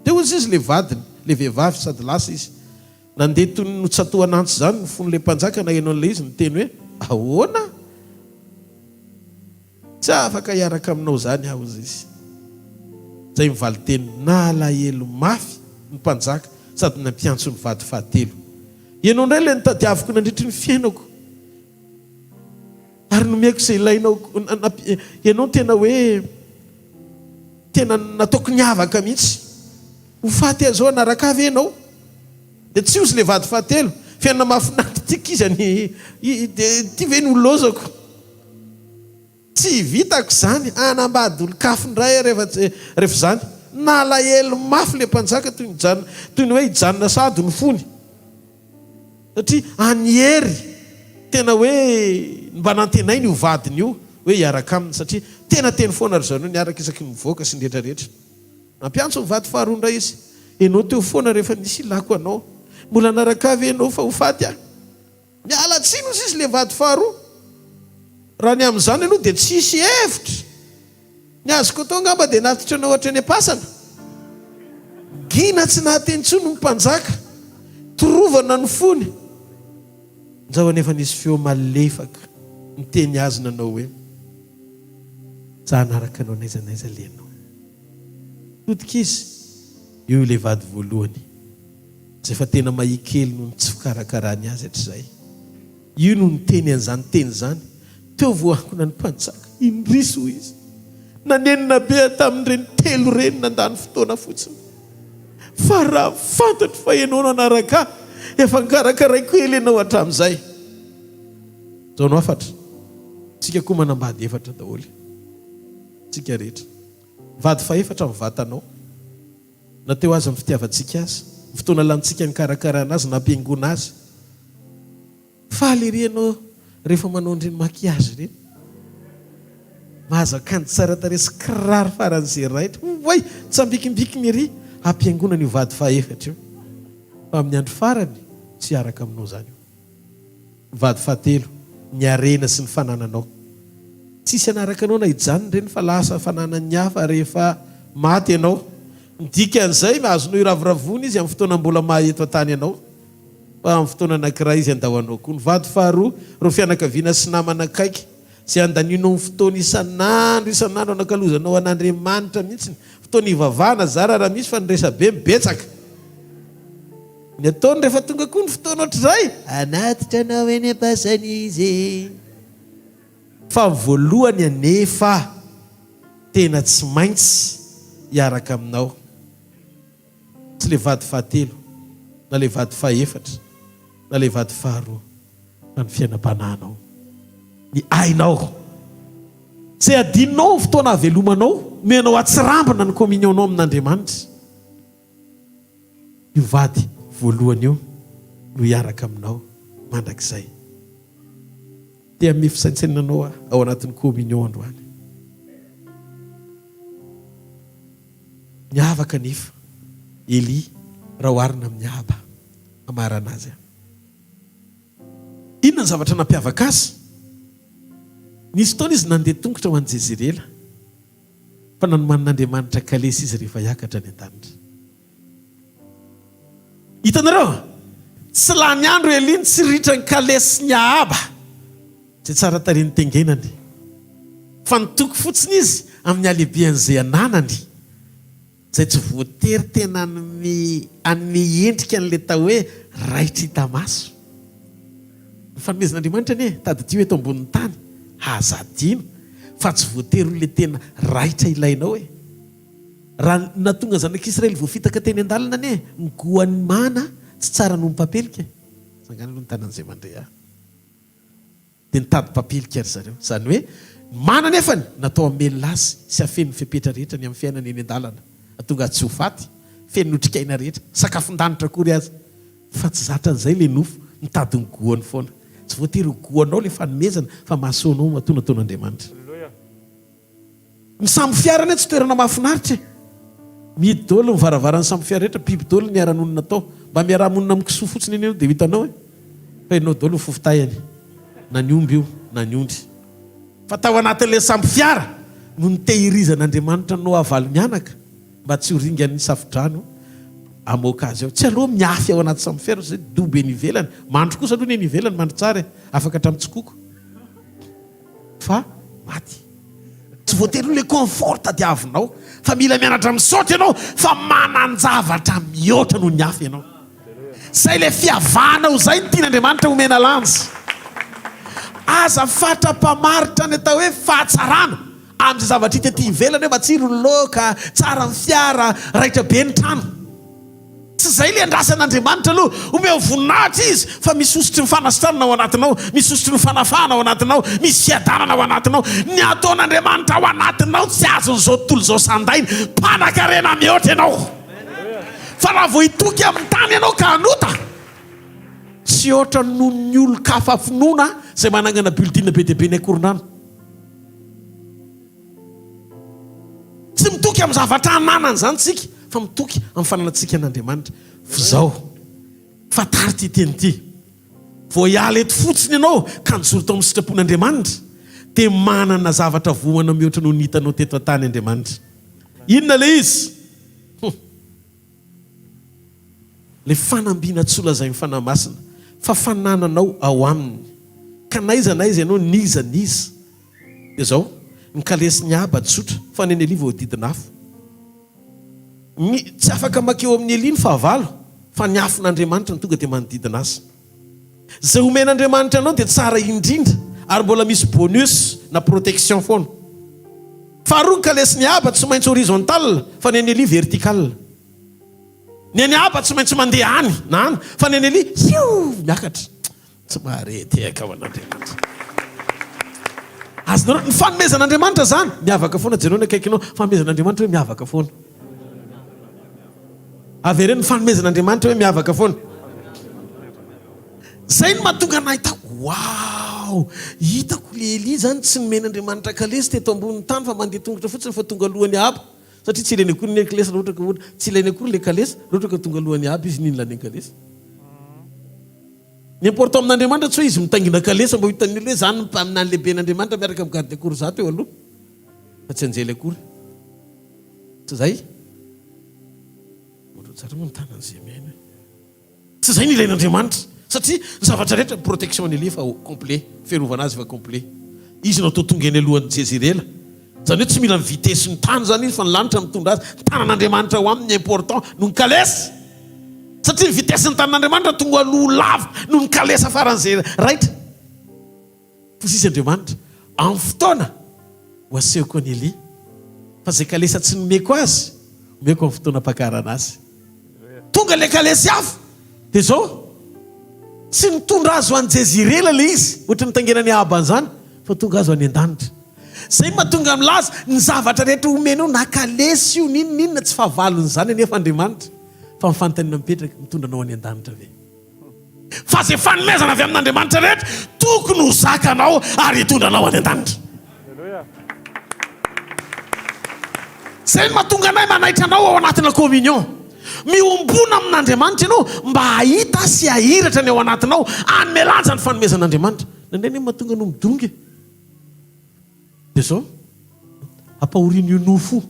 Dia hozy izy ilay vadiny, ilay vehivavy, sady lasa izy. Nandeha toy ny notsatohan'antsy izany ny fon'ilay mpanjaka naheno an'ilay izy niteny hoe, Ahoana? Tsy afaka hiaraka aminao izany aho, hoy izy. Izay ny valin-teniny. Nalahelo mafy ny mpanjaka sady nampiantso ny vady fahatelo. Ianao indray ilay notadiaviko nandritry ny fiainako, ary nomeko izay ilainao. Ianao no tena hoe tena nataoko niavaka mihitsy. Ho faty aho izao, hanaraka ahy ve ianao? Dia tsy hozy ilay vady fahatelo. Fiainana mahafinaritra ity akia izany, dia ity ve no lozako? Tsy vitako izany, hanambady olon-kafa indray aho rehefa rehefa izany. Nalahelo mafy ilay mpanjaka toy ny hijanona toy ny hoe hijanona sahady ny fony. Satria an'i Hery tena hoe mba nantenainy io vadiny io hoe hiaraka aminy satria tena teny foana ry zareo niaraka isaky ny mivoaka sy ny rehetra rehetra. Nampiantso ny vady faharoa indray izy, Ianao teo foana rehefa nisy ilako anao. Mbola hanaraka ahy ve ianao fa ho faty aho? Miala tsiny hozy izy ilay vady faharoa. Raha ny amin'izany aloha dia tsy hisy hevitra. Ny azoko atao angamba dia natitra anao hatreny am-pasana. Gina tsy nahateny intsony ny mpanjaka. Torovana ny fony. Injao anefa nisy feo malefaka niteny azy nanao hoe, Za hanaraka anao n'aiza n'aiza alehanao. Todika izy, eo ilay vady voalohany. Izay efa tena mahia kely noho ny tsy fikarakarany azy hatrizay. Io no niteny an'izany teny izany. Teo voaangona ny mpanjaka. Indrisy hoy izy. Nanenina be aho tamin'ireny telo ireny nandany fotoana fotsiny. Fa raha fantatro fa ianao no hanaraka ahy, efa nokarakaraiko ela ianao hatramin'izay. Izao no hafatra, Isika koa manambady efatra daholo. Isika rehetra. Vady fahefatra ny vatanao. Na teo aza ny fitiavantsika azy, ny fotoana lanintsika nikarakarana azy, nampihaingoana azy. Faly ery ianao rehefa manao an'ireny maquillage ireny. Mahazo akanjo tsara tarehy sy kiraro faran'izay raitra. Oay! Tsambikimbikina ery hampihaingoana an'io vady fahefatra io. Fa amin'ny andro farany, tsy hiaraka aminao izany io. Vady fahatelo, ny harena sy ny fanananao. Tsisy hanaraka anao na hijanona ireny fa lasa fananan'ny hafa rehefa maty ianao. Ny dikan'izay, azonao iravoravoana izy amin'ny fotoana mbola maha eto an-tany anao, fa amin'ny fotoana anankiray izy handao anao koa. Ny vady faharoa, ireo fianakaviana sy namana akaiky, izay andanianao ny fotoana isan'andro isan'andro anakalozanao an'Andriamanitra mihitsy. Fotoana ivavahana zara raha misy fa ny resabe no betsaka. Ny ataony rehefa tonga koa ny fotoana ohatr'izay, hanatitra anao eny am-pasana izy. Fa ny voalohany anefa tena tsy maintsy hiaraka aminao. Tsy ilay vady fahatelo, na ilay vady fahefatra, na ilay vady faharoa, fa ny fiainam-panahinao, ny ainao. Tsy adinonao ny fotoana hahavelomanao, omenao hatsirambina ny communion-nao amin'Andriamanitra. Io vady voalohany io no hiaraka aminao mandrakizay. Te hanome fisaintsainana anao aho ao anatin'ny communion androany. Miavaka anefa Elia raha oharina amin'i Ahaba. Hamarana azy aho. Inona ny zavatra nampiavaka azy? Nisy fotoana izy nandeha tongotra ho any Jezirela. Fa nanomanin'Andriamanitra kalesy izy rehefa hiakatra any an-danitra. Hitanareo? Tsy lany andro Elia nitsiritra ny kalesin'i Ahaba, izay tsara tarehy nitengenany. Fa nitoky fotsiny izy amin'ny halehibehan'izay ananany. Izay tsy voatery tena hanome hanome endrika an'ilay atao hoe raitra hita maso. Ny fanomezan'Andriamanitra anie, tadidio eto ambonin'ny tany, aza adino fa tsy voatery ho ilay tena raitra ilainao e. Raha ny nahatonga ny zanak'Israely voafitaka teny an-dalana anie, ny goan'ny mana tsy tsara noho ny papelika e. Tsangano aloha ny tanan'izay mandre ahy. Dia nitady mpapilika ry zareo. Izany hoe, ny mana anefany natao hamelona azy sy hafeno ny fepetra rehetra ny amin'ny fiainana eny an-dalana, hahatonga azy tsy ho faty, feno ny otrikaina rehetra, sakafon-danitra akory aza. Fa tsy zatra an'izay ilay nofo, mitady ny goany foana. Tsy voatery ho goanao ilay fanomezana fa mahasoa anao matoa nataon'Andriamanitra. Ny sambo fiara anie tsy toerana mahafinaritra e! Mihidy daholo ny varavaran'ny sambo fiara rehetra, biby daholo ny niara-nonina tao. Mba miaraha-monina amin'ny kisoa fotsiny anie ianao dia ho hitanao e! Fa ianao daholo ny fofotahiny, na ny omby io na ny ondry. Fa tao anatin'ilay sambo fiara no nitehirizan'Andriamanitra an'i Noa valo mianaka mba tsy ho ringan'ny safodrano. Hamoaka azy ao. Tsy aleo miafy ao anaty sambo-fiara fa zay dobo eny ivelany. Mandry kosa aloha ny eny ivelany, mandry tsara e. Afaka hatramin'ny tsikoko. Fa maty. Tsy voatery ho le confort tadiavinao fa mila mianatra misaotra ianao fa manan-javatra mihoatra noho ny hafa ianao. Zay le fihavanao zay no tian'Andriamanitra homena lanja. Aza fatra-pamaritra ny atao hoe fahatsarana amin'izay zavatra hita ety ivelany hoe matsiro ny laoka, tsara ny fiara, raitra be ny trano. Tsy izay ilay andrasan'Andriamanitra aloha. Omeo voninahitra Izy fa misy hosotry ny fanasitranana ao anatinao, misy hosotry ny fanafahana ao anatinao, misy fiadanana ao anatinao. Ny ataon'Andriamanitra ao anatinao tsy azon'izao tontolo izao sandaina. Mpanan-karena mihoatra ianao. Fa raha vao hitoky amin'ny tany ianao ka hanota, tsy hoatra noho ny olon-kafa finoana izay manangana building be dia be ny Ankorondrano. Tsy mitoky amin'ny zavatra ananana izany isika, fa mitoky amin'ny fananantsika an'Andriamanitra. F'izao, fantaro ity teny ity, vao hiala eto fotsiny ianao ka nijoro tao amin'ny sitrapon'Andriamanitra, dia manana zavatra vohana mihoatra noho ny hitanao teto an-tany Andriamanitra. Inona ilay izy? Hum. Ilay fanambina tsy holazain'ny Fanahy Masina, fa fanananao ao Aminy. Ka n'aiza n'aiza ianao, n'iza n'iza. Dia izao, ny kalesin'i Ahaba tsotra, fa ny an'i Elia voahodidina afo. Ny, tsy afaka mankeo amin'i Elia ny fahavalo, fa ny afon'Andriamanitra no tonga dia manodidina azy. Izay omen'Andriamanitra anao dia tsara indrindra, ary mbola misy bonus na protection foana. Faharoa, ny kalesin'i Ahaba tsy maintsy horizontal, fa ny an'i Elia vertical. Ny an'i Ahaba tsy maintsy mandeha any na any, fa ny an'i Elia, hiou, miakatra. Tsy mahare tehaka ho an'Andriamanitra. Azonareo, ny fanomezan'Andriamanitra izany, miavaka foana, jereo ny akaikinao, fanomezan'Andriamanitra hoe miavaka foana. Avereno ny fanomezan'Andriamanitra hoe miavaka foana. Izay no mahatonga anah hita, wow! Hitako le Elia izany tsy nomen'Andriamanitra kalesy teto ambonin'ny tany fa mandeha tongotra fotsiny fa tonga alohan'i Ahaba. Satria tsy ilainy akory ny kalesy raha ohatra ka ohatra, tsy ilainy akory le kalesy raha ohatra ka tonga alohan'i Ahaba izy n'inona lany kalesy. Ny important amin'Andriamanitra tsy hoe izy mitaingina kalesa mba ho hitan'ny olona hoe za no mpaminany lehiben'Andriamanitra miaraka amin'ny garde corps za teo aloha fa tsy anjely akory. Tsy zay. Ohatran'ny tsara moa ny tanan'izay mihaino e. Tsy zay ny ilain'Andriamanitra satria ny zavatra rehetra ny protection an'i Elia efa complet, fiarovana azy efa complet. Izy no atao tonga eny alohan'i Jezirela. Izany hoe tsy mila ny vitesse ny tany izany izy fa ny lanitra mitondra azy. Ny tanan'Andriamanitra ao aminy ny important noho ny kalesa. Satria ny vitesse ny tanin'Andriamanitra tonga aloha lavitra noho ny kalesa faran'izay raitra. Hoy izy Andriamanitra, Amin'ny fotoana ho asehoko an'i Elia, fa izay kalesa tsy nomeko azy, homeko amin'ny fotoana hampakarana azy. Tonga ilay kalesy hafa, dia izao, tsy nitondra azy ho any Jezirela ilay izy, ohatry ny nitaingenan'i Ahaba an'izany, fa tonga azy ho any an-danitra. Izay no mahatonga milaza, ny zavatra rehetra omenao, na kalesy io, n'inon'inona, tsy fahavalon'izany anefa Andriamanitra. Fa ny fanontaniana mipetraka, mitondra anao any an-danitra ve? Fa izay fanomezana avy amin'Andriamanitra rehetra, tokony ho zakanao ary hitondra anao any an-danitra. Izay no mahatonga anay manaitra anao ao anatina communion. Miombona amin'Andriamanitra ianao mba hahita sy hahiratra ny ao anatinao, hanome lanja ny fanomezan'Andriamanitra. Indraindray anie mahatonga anao midongy e. Dia izao, ampahorian'io nofo io.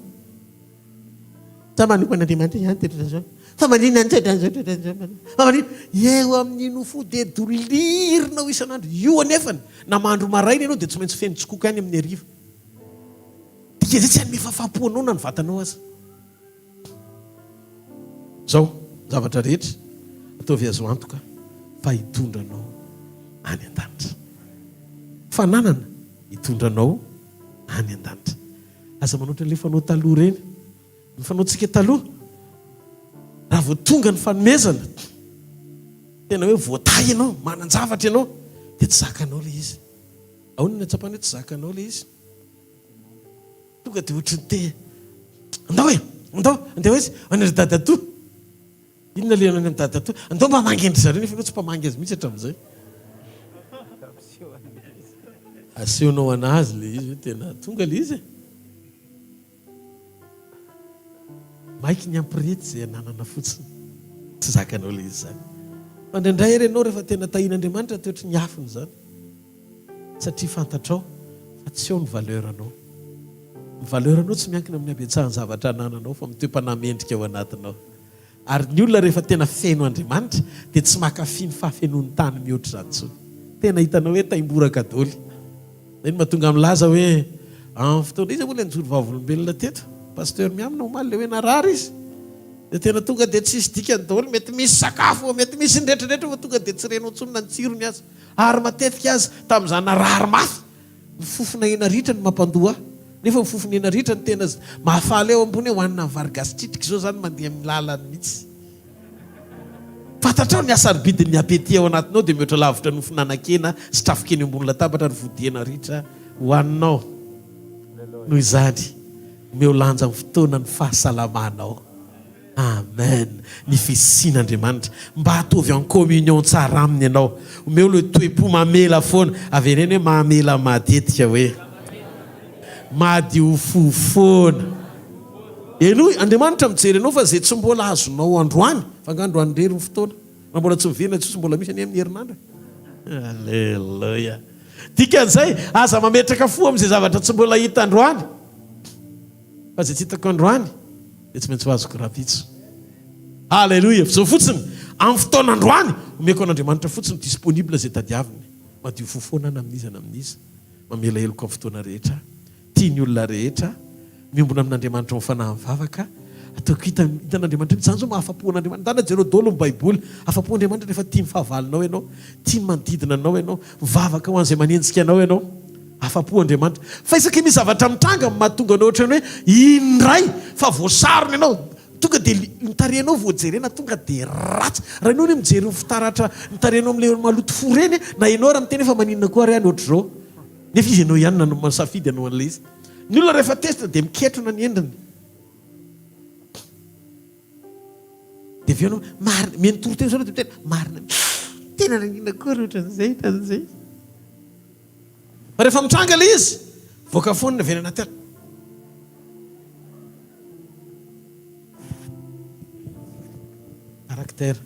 Sa manompo an'Andriamanitra ihany dia ohatran'izao? Fa maninona ny ohatran'izao ohatran'izao? Fa maninona? Eo amin'ny nofo dia dolirinao isan'andro. Io anefany, na mandro maraina ianao dia tsy maintsy feno tsikoko ihany amin'ny hariva. Dikan'izay tsy hanome fahafaham-po anao na ny vatanao aza. Izao, ny zavatra rehetra, ataovy azo antoka fa hitondra anao any an-danitra. Fananana hitondra anao any an-danitra. Aza manao ohatran'ilay fanao taloha ireny. Ny fanaontsika taloha, raha vao tonga ny fanomezana, tena hoe voatahy ianao, manan-javatra ianao, dia tsy zakanao ilay izy. Ahoana no ahatsapana hoe tsy zakanao ilay izy? Tonga dia ohatran'ny te, andao e, andao, andeha ho aiza? Any ry dadatoa. Inona ilay any amin'i dadatoa? Andao mba hamangy an-dry zareo nefa ianao tsy mpamangy azy mihitsy hatramin'izay. Asehonao an'azy ilay izy hoe tena tonga ilay izy e. Maiky ny hampirety izay ananana fotsiny. Tsy zakanao ilay izy izany. Fa indraindray ary ianao rehefa tena tahian'Andriamanitra toetry ny afony izany. Satria fantatrao fa tsy eo ny valeur-nao. Ny valeur-nao tsy miankina amin'ny habetsahan'ny zavatra anananao fa amin'ny toe-panahy mendrika ao anatinao. Ary ny olona rehefa tena feno Andriamanitra dia tsy makafy ny fahafenoan'ny tany mihoatra izany intsony. Tena hitanao hoe taimboraka doly. Izay no mahatonga milaza hoe amin'ny fotoana iza moa ilay nijoro vavolombelona teto? Pasteur Miamina omaly ilay hoe narary izy. Dia tena tonga dia tsisy dikany daholo, mety misy sakafo, mety misy ny rehetra rehetra fa tonga dia tsy renao intsony na ny tsirony aza. Ary matetika aza tamin'izaho narary mafy, ny fofona hena ritra no mampandoa ahy. Nefa ny fofona hena ritra no tena mahafaly ahy ambony hoe hohanina amin'ny vary gasy tritrika izao izany mandeha amin'ny lalany mihitsy. Fantatrao ny hasarobidin'ny appétit ao anatinao dia mihoatra lavitra noho fihinanan-kena sy trafon-kena eo ambony latabatra ary vody hena ritra hohaninao. Noho izany, omeo lanja amin'ny fotoana ny fahasalamanao. Amen! Ny fisian'Andriamanitra. Mba ataovy en communion tsara aminy ianao. Omeo ilay toe-po mamela foana. Avereno hoe mamela matetika hoe. Madio fo foana. Henoy, Andriamanitra mijery anao fa izay tsy mbola azonao androany, fa angaha androany irery ny fotoana? Raha mbola tsy miverina Jesosy mbola misy anie amin'ny herinandro e. Aleloia. Dikan'izay, aza mametraka fo amin'izay zavatra tsy mbola hita androany. Fa izay tsy hitako androany dia tsy maintsy ho azoko rahampitso. Aleloia. Fa izao fotsiny, amin'ny fotoana androany, omeko an'Andriamanitra fotsiny disponible izay tadiaviny. Madio fo foana na amin'iza na amin'iza. Mamela heloka amin'ny fotoana rehetra. Tia ny olona rehetra, miombona amin'Andriamanitra ao amin'ny fanahy mivavaka, ataoko hita hitan'Andriamanitra mihitsy, izany izao mahafapo an'Andriamanitra, ndana jereo daholo ny baiboly, afapo Andriamanitra rehefa tia ny fahavalonao ianao, tia ny manodidina anao ianao, mivavaka ho an'izay manenjika anao ianao, afapo Andriamanitra, fa isaky ny misy zavatra mitranga mahatonga anao ohatran'ny hoe iny indray fa voasarona ianao, tonga dia ny tarehinao vao jerena tonga dia ratsy, raha ianao anie mijery ny fitaratra ny tarehinao amin'ilay maloto fo ireny, na ianao ary miteny hoe fa maninona koa ary aho no ohatr'izao. Nefa izy ianao ihany no nisafidy hanao an'ilay izy. Ny olona rehefa tezitra dia miketrona ny endriny. Dia avy eo ianao, marina, mihaino toriteny izao ianao dia miteny, marina, tena nangina koa ry ohatran'izay, ohatran'izay. Fa rehefa mitranga ilay izy, voaka foana ny avy any anaty any. Caractère.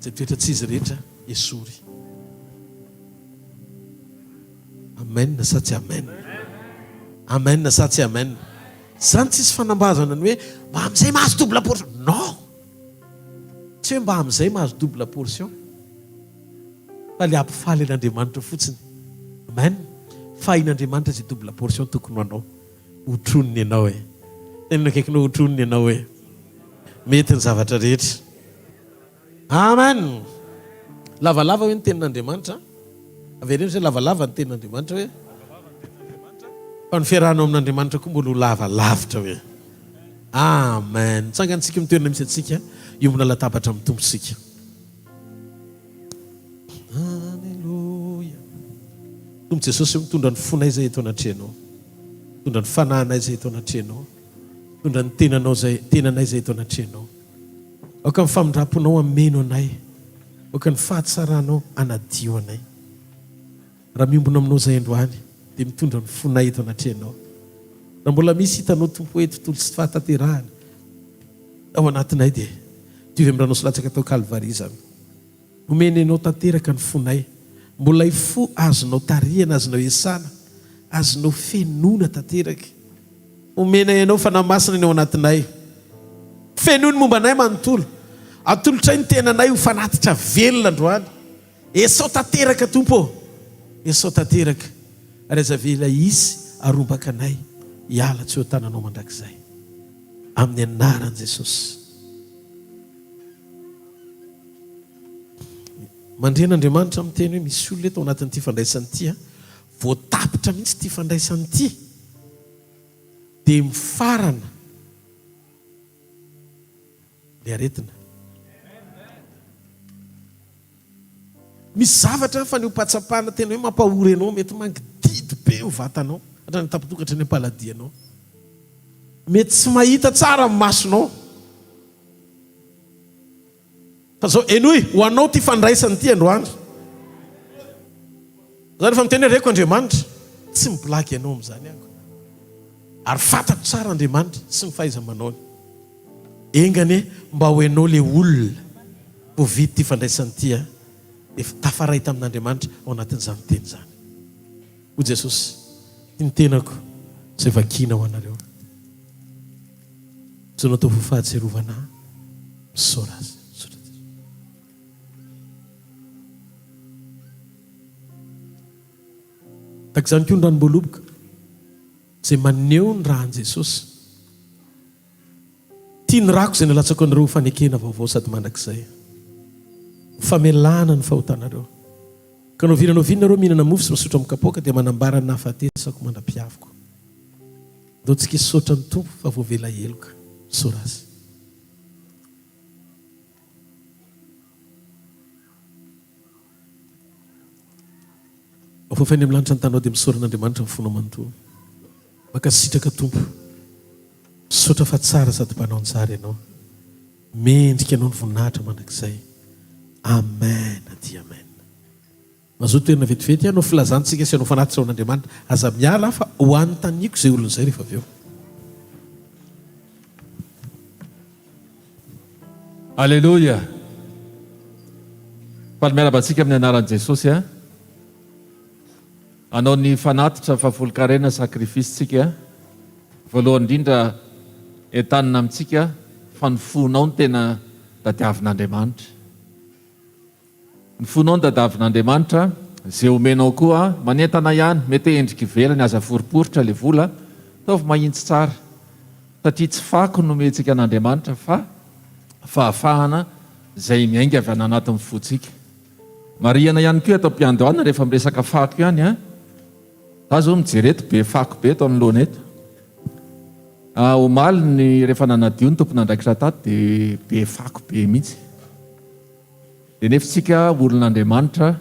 Izay toetra tsy izy rehetra, esory. Amen sa tsy amen? Amen sa tsy amen? Zany tsisy fanambazana ny hoe mba amin'izay mahazo double portion. Non! Tsy hoe mba amin'izay mahazo double portion. Fa le hampifaly an'Andriamanitra fotsiny. Amen. Fahin'Andriamanitra izay double portion tokony ho anao. Hotroniny ianao e. Teneno akaikinao hotroniny ianao e. Mety ny zavatra rehetra. Amen! Lavalava hoe ny tenin'Andriamanitra an! Avereno izay lavalava ny tenin'Andriamanitra hoe. Fa ny fiarahanao amin'Andriamanitra koa mbola ho lava lavitra hoe. Amen! Tsangantsika amin'ny toerana misy antsika, hiombona latabatra amin'ny Tompo isika. Aleloia! Tompo Jesosy ô, mitondra ny fonay izay eto anatrehanao. Mitondra ny fanahinay izay eto anatrehanao. Mitondra ny tenanao izay, tenanay izay eto anatrehanao. Aoka ny famindram-ponao hameno anay. Aoka ny fahatsaranao hanadio anay. Raha miombona aminao izahay androany, dia mitondra ny fonay eto anatrehanao. Raha mbola misy hitanao Tompo hoe tontolo tsy fahatanterahana ao anatinay dia diovy amin'ny ranao sy latsaka tao Kalvary izany. Omeny anao tanteraka ny fonay. Mbola ilay fo azonao tarihana, azonao iasana, azonao fenoina tanteraka. Omenay anao Fanahy Masina ny ao anatinay. Fenoy ny momba anay manontolo. Atolotray ny tenanay ho fanatitra velona androany. Esao tanteraka Tompo ô! Esao tanteraka. Ary aza avela hisy arombaka anay hiala tsy eo an-tananao mandrakizay. Amin'ny anaran'i Jesosy. Mandre an'Andriamanitra miteny hoe misy olona eto ao anatin'ity fandraisana ity, vao tapitra mihitsy ity fandraisana ity dia mifarana ny aretina. Misy zavatra fanehoam-pahatsapana tena hoe mampahory anao, mety mangididy be ny vatanao, hatrany an-tampon-doha ka hatrany am-paladianao. Mety tsy mahita tsara ny masonao. Fa zao, henoy, ho anao ity fandraisana ity androany. Za rehefa miteny hoe reko Andriamanitra, tsy mi-blague anao amin'izany aho. Ary fantatro tsara Andriamanitra sy ny fahaiza-manaony. Enga anie mba ho ianao le olona voavidy ity fandraisana ity a, dia tafaray tamin'Andriamanitra ao anatin'izany teny izany. Hoy Jesosy, Ity ny tenako izay vakiana ho anareo. Izao no atao ho fahatsiarovana ahy. Misaora Azy. Misaotra Jesosy. Tahaka izany koa ny ranom-boaloboka izay maneho ny ràn'i Jesosy. Ity ny rako izay nalatsako anareo ho fanekena vaovao sady mandrakizay, ho famelana ny fahotanareo. Ka na oviana na oviana nareo mihinana mofo sy misotro amin'ny kapoaka dia manambara ny nahafatesako mandra-piaviko. Ndao tsika hisaotra ny Tompo fa voavela heloka. Misaora Azy. Afafainy amin'ny lanitra ny tanao dia misaora an'Andriamanitra ny fonao manontolo. Mankasitraka Tompo. Misaotra fa tsara sady mpanao ny tsara Ianao. Mendrika Anao ny voninahitra mandrakizay. Amen aty Amen. Mazoto toerana vetivety hanao filazantsika sy hanao fanatitra ho an'Andriamanitra. Aza miala fa ho anontaniako izay olona izay rehefa avy eo. Aleloia! Faly miarahaba antsika amin'ny anaran'i Jesosy a. Hanao ny fanatitra fahafolonkarena sacrifice tsika. Voalohany indrindra entanina amintsika fa ny fonao no tena tadiavin'Andriamanitra. Ny fonao no tadiavin'Andriamanitra, ze omenao koa manentana ihany, mety hoe endrika ivelany aza foriporitra le vola, ataovy mahintsy tsara satria tsy fako no omentsika an'Andriamanitra fa fahafahana zay miainga avy any anatin'ny fontsika. Marihana ihany koa eto am-piandohana rehefa miresaka fako ihany an, za zao mijery eto be fako be eto anoloana eto. Omaly ny rehefa nanadio ny tompon'andraikitra tato dia be fako be mihitsy. Dia nefa isika olon'Andriamanitra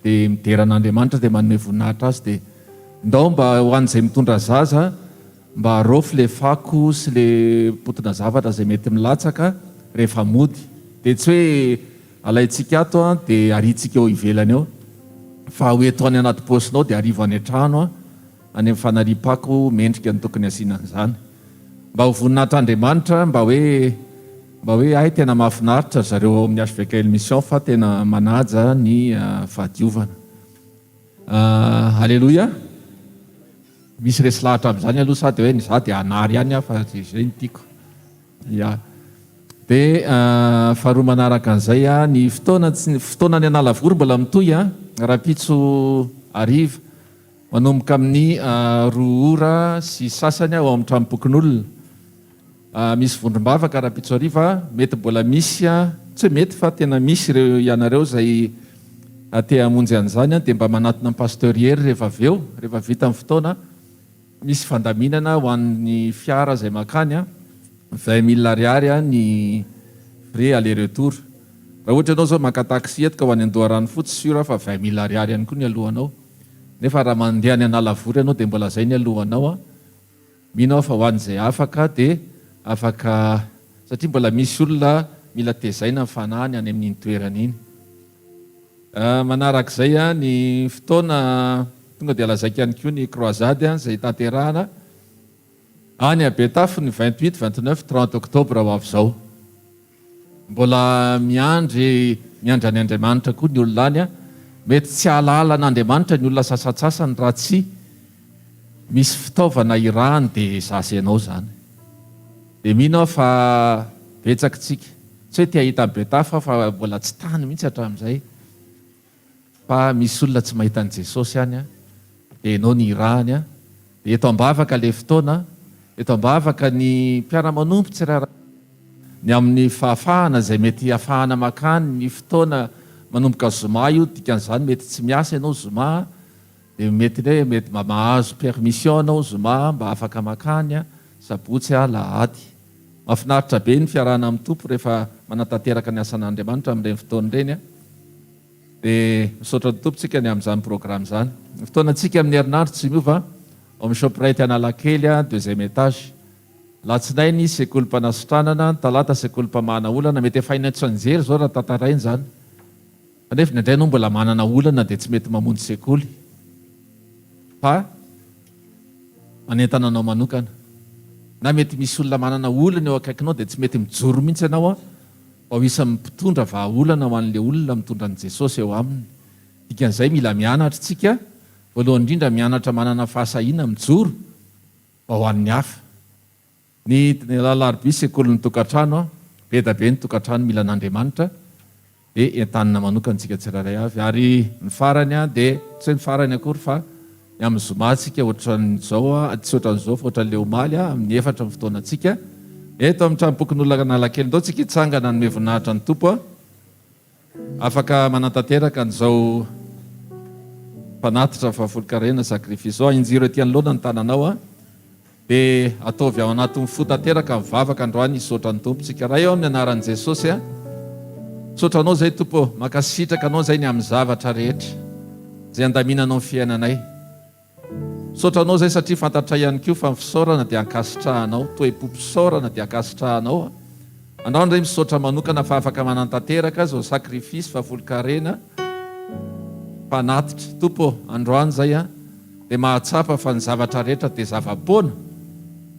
dia midera an'Andriamanitra dia manome voninahitra Azy dia ndao mba ho an'izay mitondra zaza mba araofy le fako sy le potina zavatra izay mety milatsaka rehefa mody. Dia tsy hoe alaintsika ato an dia ariantsika eo ivelany eo fa ho eto any anaty paosinao dia arivo any an-trano an, any amin'ny fanariam-pako mendrika ny tokony hasiana an'izany. Mba ho voninahitr'Andriamanitra, mba hoe mba hoe hay tena mahafinaritra ry zareo ao amin'ny HVKL Mission fa tena manaja ny fahadiovana. Aleloia! Misy resy lahatra amin'izany aloha sa dia hoe ny za dia hanary ihany aho fa izay no tiako. Ya. Dia faharoa manaraka an'izay, ny fotoana tsy fotoanan'ny Analavory mbola mitohy rahampitso hariva manomboka amin'ny roa ora sy sasany ao amin'ny tranompokonolona. Misy vondrom-bavaka rahampitso hariva, mety mbola misy, tsy hoe mety fa tena misy ireo ianareo izay te hamonjy an'izany dia mba manatona an'i Pasteur Hery rehefa avy eo, rehefa vita ny fotoana. Misy fandaminana ho an'ny fiara izay mankany, 20 mille ariary ny frais aller retour. Raha ohatra ianao izao maka taxi eto ka ho any Andoharanofotsy, sûr aho fa 20 mille ariary ihany koa ny alohanao. Nefa raha mandeha any Analavory ianao dia mbola izay ny alohanao. Mino aho fa ho an'izay afaka dia afaka satria mbola misy olona mila tezaina ny fanahiny any amin'iny toerana iny. Manarak'izay ny fotoana tonga dia lazaiko ihany koa ny croisade izay tanterahana any Betafo ny 28, 29, 30 octobre ho avy izao. Mbola miandry miandry an' Andriamanitra koa ny olona any. Mety tsy hahalala an'Andriamanitra ny olona sasantsasany raha tsy misy fitaovana irahany dia za sy ianao izany. Dia mino aho fa betsaka tsika. Tsy hoe te hahita an'i Betafo aho fa mbola tsy tany mihitsy hatramin'izay. Fa misy olona tsy mahita an'i Jesosy any an, dia ianao no irahany an, dia eto am-bavaka ilay fotoana, eto am-bavaka ny mpiara-manompo tsirairay, ny amin'ny fahafahana izay mety hahafahana makany ny fotoana manomboka zoma io, dikan'izany mety tsy miasa ianao zoma, dia mety hoe mety mba mahazo permission ianao zoma mba afaka makany sabotsy alahady. Mahafinaritra be ny fiarahana amin'ny Tompo rehefa manatanteraka ny asan'Andriamanitra amin'ireny fotoana ireny. Dia misaotra ny Tompo tsika ny amin'izany programme izany. Ny fotoanantsika amin'ny herinandro tsy miova ao amin'ny Shoprite Analakely, deuxième étage. Alatsinainy sekolim-panasitranana, ny talata sekolim-pamahana olana, mety efa hainay tsianjery izao raha tantaraina izany. Kanefa indraindray ianao mbola manana olana dia tsy mety mamonjy sekoly fa manentana anao manokana. Na mety misy olona manana olana eo akaikinao dia tsy mety mijoro mihitsy ianao mba ho isan'ny mpitondra vahaolana ho an'ilay olona mitondra an'i Jesosy eo aminy. Dikan'izay mila mianatra isika, voalohany indrindra mianatra manana fahasahiana mijoro mba ho an'ny hafa. Ny alarobia sekolin'ny tokantrano. Be da be ny tokantrano mila an'Andriamanitra dia entanina manokana isika tsirairay avy. Ary ny farany dia, tsy hoe ny farany akory fa ny amin'ny zoma tsika ohatran'izao, tsy ohatran'izao fa ohatran'ilay omaly, amin'ny efatra ny fotoanantsika eto amin'ny tranompokonolona Analakely. Ndao tsika hitsangana hanome voninahitra ny Tompo. Afaka manatanteraka an'izao fanatitra fahafolonkarena, sacrifice, izao. Ahinjiro ety anoloana ny tananao. Dia ataovy ao anatin'ny fo tanteraka ny vavaka androany hisaotra ny Tompo tsika. Ray ô amin'ny anaran'i Jesosy a. Misaotra anao izay Tompo ô. Mankasitraka anao izay ny amin'ny zavatra rehetra izay andaminanao ny fiainanay. Misaotra anao izay satria fantatray ihany koa fa ny fisaorana dia ankasitrahanao, toe-po-pisaorana dia ankasitrahanao. Androany Ray misaotra manokana fa afaka manantanteraka izao sacrifice fahafolonkarena fanatitra. Tompo ô, androany izay a. dia mahatsapa fa ny zavatra rehetra dia zava-poana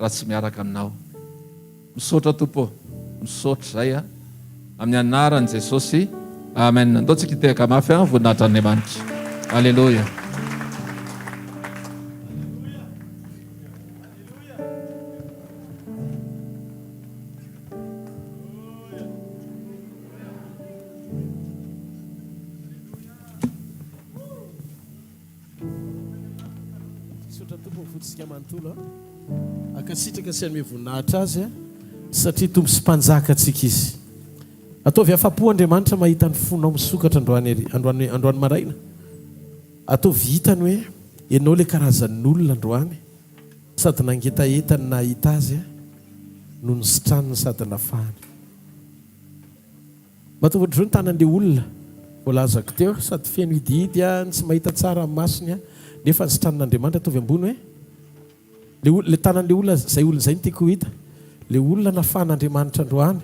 raha tsy miaraka aminao. Misaotra Tompo ô, misaotra izay a, amin'ny anaran'i Jesosy, Amen. Andao tsika hitehaka mafy an, voninahitr'Andriamanitra. Aleloia. Misaotra Tompo ny fontsika manontolo a. Hankasitraka sy hanome voninahitra Azy satria Tompo sy Mpanjaka antsika Izy. Ataovy afa-po Andriamanitra mahita ny fonao misokatra androany androany androany maraina. Ataovy hitany hoe ianao ilay karazan'olona androany sady nangetaheta ny nahita Azy no nisitraniny sady nafahany. Matoa ohatr'izao ny tanan'ilay olona voalazako teo, sady feno hidihidy ny tsy mahita tsara amin'ny masony nefa ny sitranon'Andriamanitra ataovy ambony hoe le olona, le tanan'ilay olona, izay olona izay no tiako ho hita, le olona nafahan'Andriamanitra androany,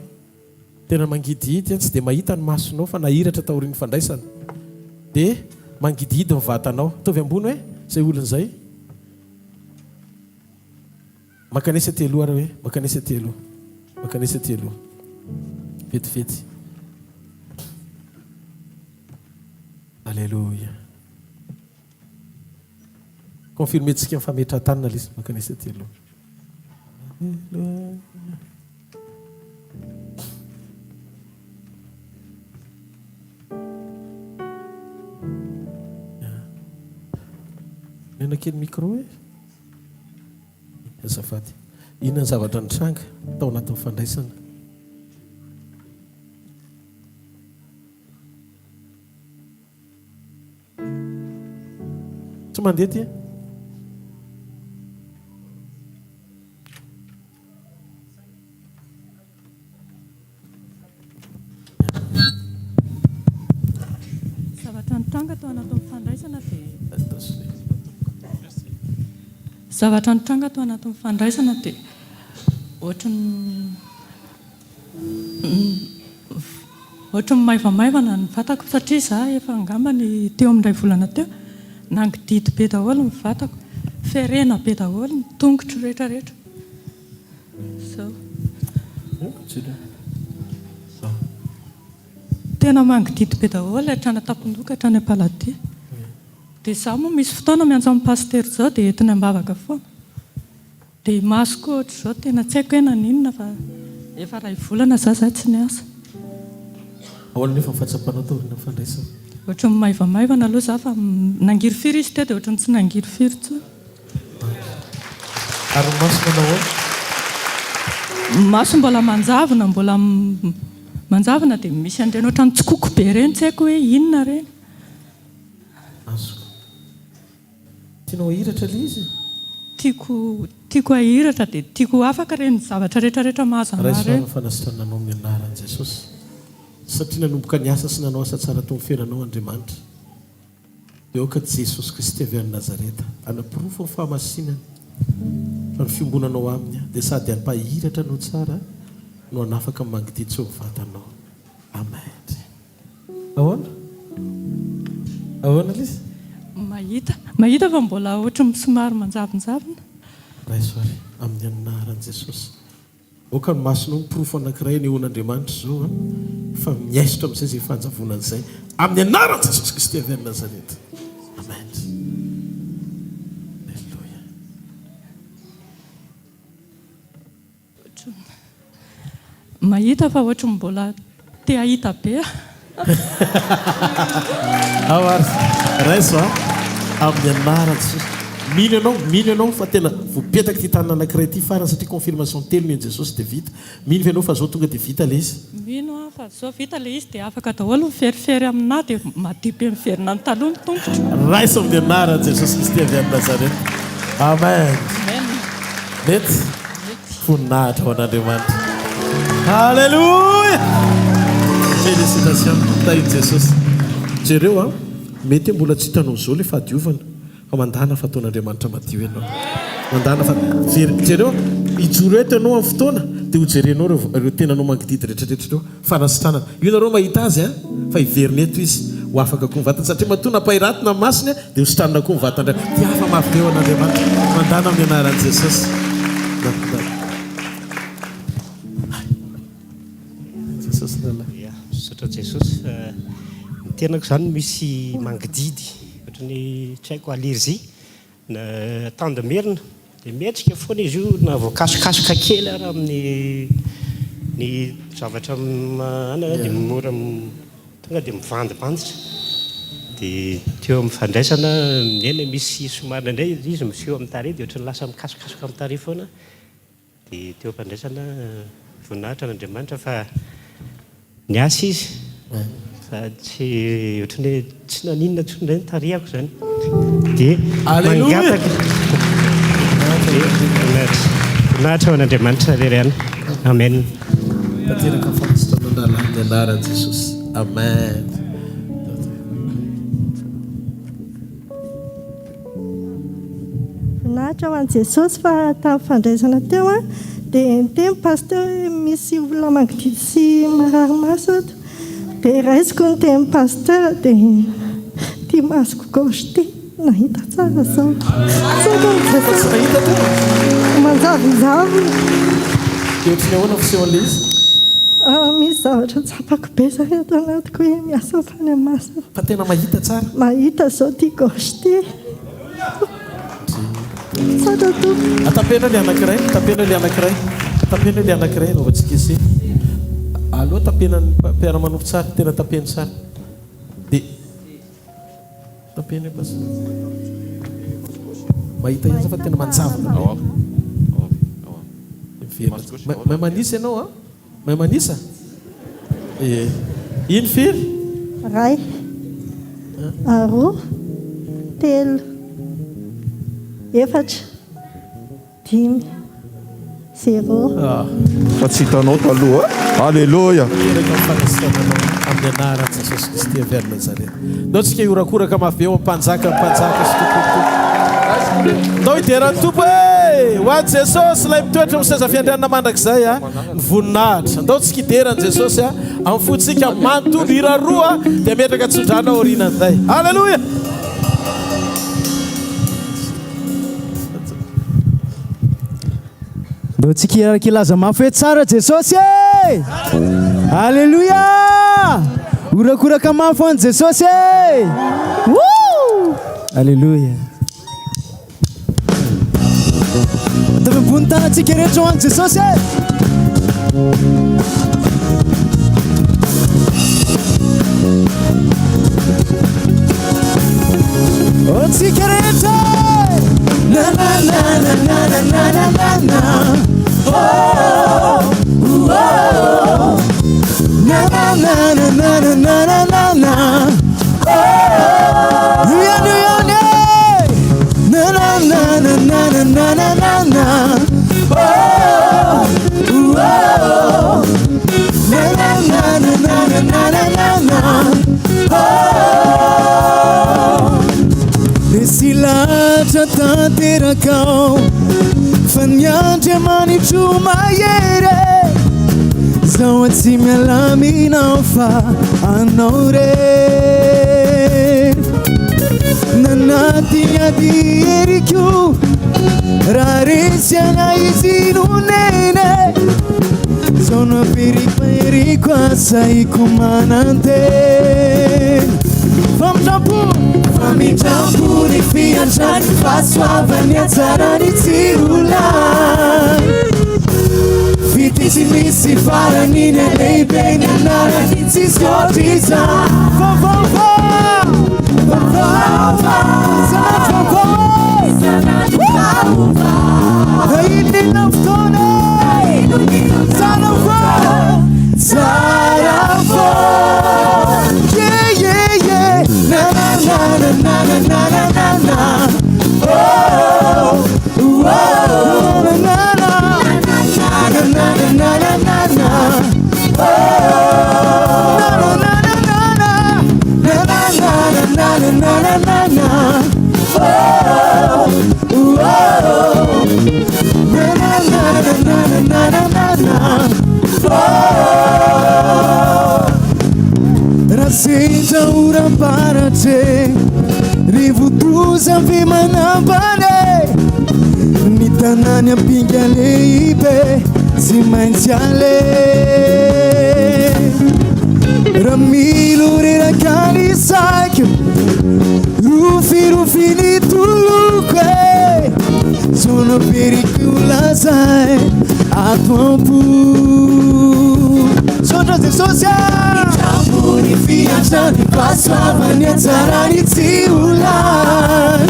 tena mangidihidy tsy dia mahita ny masonao fa nahiratra taorian'ny fandraisana dia mangidihidy ny vatanao, ataovy ambony hoe izay olona izay. Mankanesa aty aloha ary hoe, mankanesa aty aloha, mankanesa aty aloha. Vetivety. Alléluia. Confirmer-tsika ny fametrahan-tanana ilay izy, mankanesa aty aloha. Alléluia. Mena kely micro e. Azafady. Inona ny zavatra nitranga tao anatin'ny fandraisana? Tsy mandeha ity. Zavatra nitranga tao anatin'ny fandraisana dia. Zavatra nitranga tao anatin'ny fandraisana dia ohatry ny ohatry ny maivamaivana ny vatako satria izaho efa angamba ny teo amin'ny iray volana teo nangidihidy be daholo ny vatako, ferena be daholo ny tongotro rehetra rehetra. Zao. Tena mangididy be daholo hatrany an-tampondoha ka hatrany am-paladia. Dia izaho moa misy fotoana miantso an'i Pasitera izao dia entiny am-bavaka foana. Dia imaso koa ohatr'izao tena tsy haiko hoe naninona fa efa iray volana izaho izay tsy niasa. Ahoana anefa ny fahatsapanao taorian'ny fandraisana? Ohatran'ny maivamaivana aloha izaho fa nangirifiry izy teo dia ohatran'ny tsy nangirifiry intsony. Ary ny maso manao ahoana? Ny maso mbola manjavona, mbola manjavona dia misy an'ireny ohatran'ny tsikoko be ireny, tsy haiko hoe inona ireny. Azoko. Tianao hahiratra ilay izy? Tiako, tiako hahiratra dia tiako ho afaka ireny zavatra rehetra rehetra mahazo anà Raiso ary ireny. ny fanasitranana anao amin'ny anaran'i Jesosy, satria nanomboka niasa sy nanao asa tsara teo amin'ny fiainanao Andriamanitra. Dia aoka Jesosy Kristy avy any Nazareta hanaporofo ny fahamasinany fa ny fiombonanao Aminy dia sady hampahiratra anao tsara no hanafaka ny mangididy tsy ho amin'ny vatanao. Amen. Ahoana? Ahoana ilay izy? Mahita. Mahita fa mbola ohatry ny somary manjavonjavona. Raiso ary amin'ny anaran'i Jesosy. Aoka ny masonao ho porofo anankiray anehoan'Andriamanitra izao an, fa miaisotra amin'izay izay fanjavonana izay, amin'ny anaran'i Jesosy Kristy avy any Nazareta. Amen. Aleloia. Mahita fa ohatry ny mbola te hahita be aho. Ao ary, raiso a, amin'ny anaran'i Jesosy. Mino ianao, mino ianao fa tena voapetaka ity tanana anankiray ity farany satria confirmation telo nomen'i Jesosy dia vita. Mino ve ianao fa zao tonga dia vita ilay izy? Mino aho fa zao vita ilay izy dia afaka daholo ny ferifery aminà dia madio be miverina any taloha ny tongotro. Raiso amin'ny anaran'i Jesosy Kristy avy any Nazareth. Amen. Amen. Mety? Voninahitra ho an'Andriamanitra. Alléluia! Félicitations. Tahin'i Jesosy. Jereo an, mety hoe mbola tsy hitanao izao ilay fahadiovana, fa mandàna fa ataon'Andriamanitra madio ianao. Mandàna fa jereo, hijoro eto ianao amin'ny fotoana dia ho jerenao ireo ireo tenanao mangididy rehetra rehetra ireo. Fanasitranana. Io nareo mahita azy an, fa hiverina eto izy, ho afaka koa ny vatany, satria matoa nampahiratina ny masony dia ho sitranina koa ny vatany indray. Ty hafa mafy be ho an'Andriamanitra. Mandàna amin'ny anaran'i Jesosy. Jesosy rahalahy. Ya, misaotra Jesosy fa ny tenako izany misy mangididy, ohatran'ny tsy haiko allergie. Na tandamerina dia mihetsika foana izy io na voakasokasoka kely ara amin'ny ny zavatra anana dia mora tonga dia mivandibanditra dia teo amin'ny fandraisana eny misy somary indraindray izy miseho amin'ny tarehy dia ohatran'ny lasa mikasokasoka amin'ny tarehy foana. Dia teo am-pandraisana voninahitra an'Andriamanitra fa niasa izy fa tsy ohatran'ny hoe tsy naninona intsony indray ny tarehako izany. Dia mangataka voninahitra ho an'Andriamanitra irery ihany. Amen. Tanteraka ny fanasitranana rahalahy amin'ny anaran'i Jesosy. Amen. Voninahitra ho an'i Jesosy fa tamin'ny fandraisana teo dia niteny pasteur hoe misy olona mangididy sy marary maso ato dia raisiko ny tenin'i pasteur dia ity masoko gauche ity nahita tsara zao. Misaotra an'i Jesosy. Manjavonjavona. Dia ohatry ny ahoana ny fisehon'ilay izy? Misy zavatra tsapako be zay ato anatiko hoe miasa fanahy masina. Fa tena mahita tsara. Mahita zao ty gauche ty. Misaotra tompoko. Atapeno ilay anankiray, tapeno ilay anankiray, tapeno ilay anankiray anaovantsika essai. Aleo tapenan'ny mpiara-manompo tsara, tena tapeno tsara. Dia tapeno io pasteur. Mahita ihany za fa tena manjavona be. Miverina. Mahay manisa ianao an? Mahay manisa? Ee. Iny firy? Ray, aroa, telo, efatra, dimy, zéro. Fa tsy hitanao taloha. Aleloia. Tanteraka ny fanasitrananao amin'ny anaran'i Jesosy Kristy avy any Nazareta. Ndao tsika hihorakoraka mafy be eo amin'ny Mpanjakan'ny mpanjaka sy Tompon'ny tompo. Ndao hidera ny Tompo e! Ho an'i Jesosy ilay mitoetra amin'ny seza fiandrianana mandrakizay a, ny voninahitra. Ndao tsika hidera an'i Jesosy a, amin'ny fontsika manontolo. Hira roa dia metraka tsodrano aorianan'izay. Aleloia! Ndao tsika hiaraka hilaza mafy hoe tsara Jesosy e! Aleloia! Horakoraka mafy ho an'i Jesosy e! Woo! Aleloia! Ataovy ambony tanantsika rehetra ho an'i Jesosy e! Antsika rehetra e! Na na na na na na na na na na Oh oh Na na na na na na na na na na Oh Io ihany io ihany e! Na na na na na na na na na na Oh oh Na na na na na na na na na na Oh Resy lahatra tanteraka aho Fa ny Andriamanitro mahery e Zaho tsy miala aminao fa anao irery Nanaty ny ady heriko Raha resy ana izy no nene Zao no averiko heriko asahiko manantena Famindrampo Famindrampo ny fiantrany Fahasoavany hatsarany tsy ho lany. Fitia tsy misy farany ny lehibe ny anarany tsisy ohatr'izany. Vaovao vaovao isan'andro vaovao Na inon'inona fotoana tsara foana tsara foana yeah yeah yeah na na na na na na na na na oh oh na na na na na na na na na oh na na na na na na na na na na na na na oh oh na na na na na na na na oh Raha sendra oram-baratra e, rivo-doza ve manambany e, ny tanàny ampinga lehibe tsy maintsy aleha. Raha milo reraka ny saiko, rofirofy ny toloko e, Sono pericolosa ato am-po. Misaotra Jesosy a! Indrambo ny fiantrany, fahasoavany, hatsarany tsy ho lany.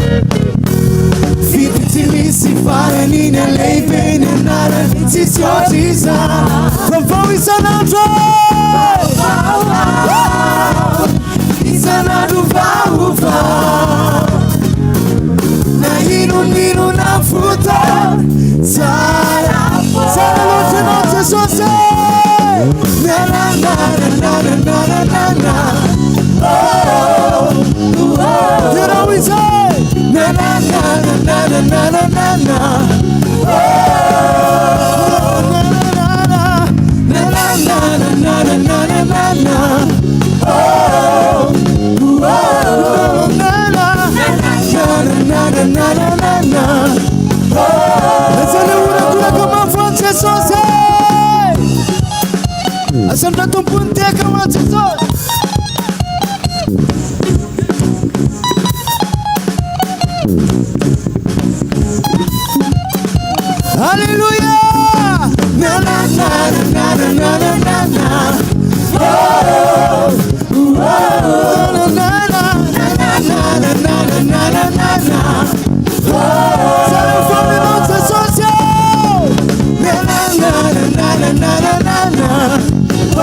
Fitia tsy misy farany, ny halehibe ny anarany tsisy ohatr'izany. Vaovao isan'andro Vaovao isan'andro vaovao. Na inon'inona fotoana tsara tsara loatra ianao Jesosy e! Na na na na na na na na na oh oh Derao izy e! Na na na na na na na na na oh na na na na na na na na na na na na oh oh na na na na na na na na Aza le horakoraka mafy ho an'i Jesosy e! Asandrato Tompo ny tehaka ho an'i Jesosy. Alléluia! Na na na na na na na na na. Oh, oh, na na na na na na na na na na na. Oh, tsara foana ianao Jesosy ô! Na na na na na na na na na. Oh,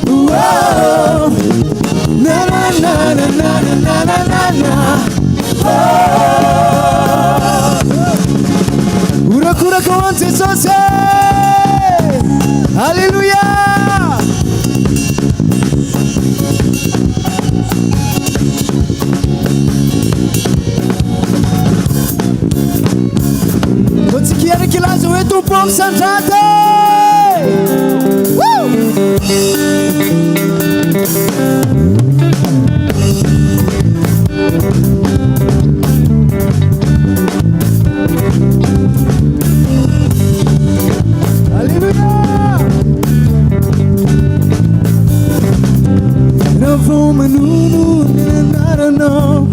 oh, na na na na na na na na na. Oh. Horakoraka ho an'i Jesosy e! Alléluia! Vao tsika hiaraka hilaza hoe Tompo ô misandrata e! Woo! Alléluia! Raha vao manono ny anaranao,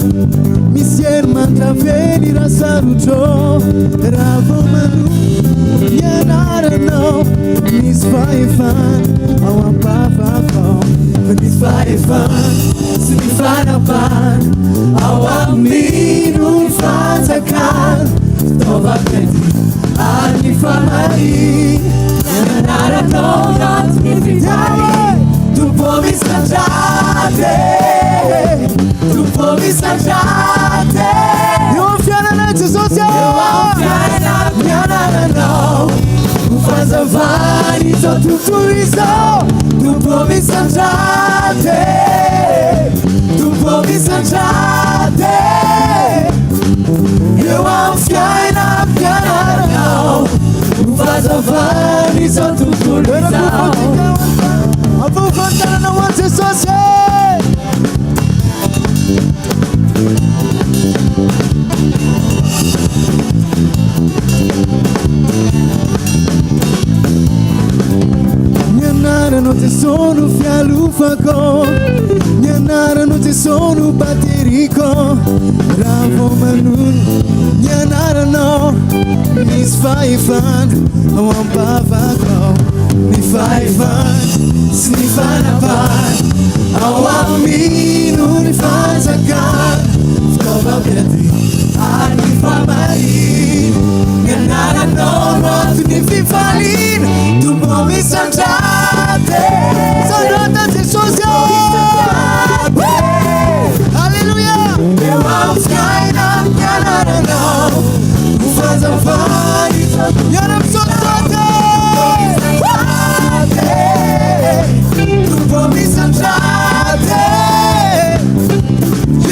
misy hery mandraveny raha sarotro. Raha vao manono ny anaranao, misy fahefana ao am-bavako. Fa misy fahefana sy ny fanapahana ao aminy no ny fanjakana, fitaovam-piadiana ary ny famarinana. Ny anaranao anatin'ny fitariana, Tompo misandrata e, Tompo misandrata e. Eo amin'ny fiainana Jesosy ô. Eo amin'ny fiainana ny anaranao, ho fahazavan'izao tontolo izao. Tompo misandrata e, Tompo misandrata e. Eo amin'ny fiainam-pianaranao, ho fahazavan'izao tontolo izao. Afahofantarana ho an'i Jesosy e! Ny anarana. anaranao Jeso no fialofako Ny anaranao Jeso no bateriko Raha vao manonona ny anaranao Misy fahefana ao am-bavako ao Ny fahefana sy ny fanapahana Ao amino ny fanjakana Fitaovam-piadiana ary ny famaliana Ny anaranao no anton'ny fifaliana Tompo ô misandrata e Sandrata Jesosy ô Alléluia Eo amin'ny fiainana ny anaranao Ho fahazavana Miara-misaotisaoty e Tompo ô misandrata e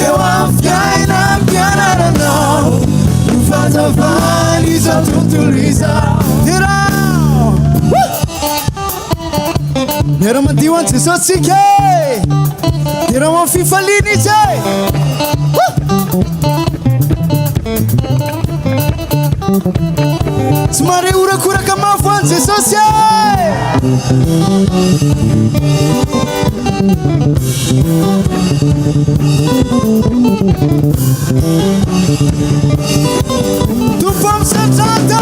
Eo amin'ny fiainana ny anaranao No fahazavana izao tontolo izao Derao! Miara-mandihy ho an'i Jesosy tsika e! Derao amin'ny fifaliana Izy e! Tsy mahare horakoraka mafy ho an'i Jesosy e! Tompo misandrata!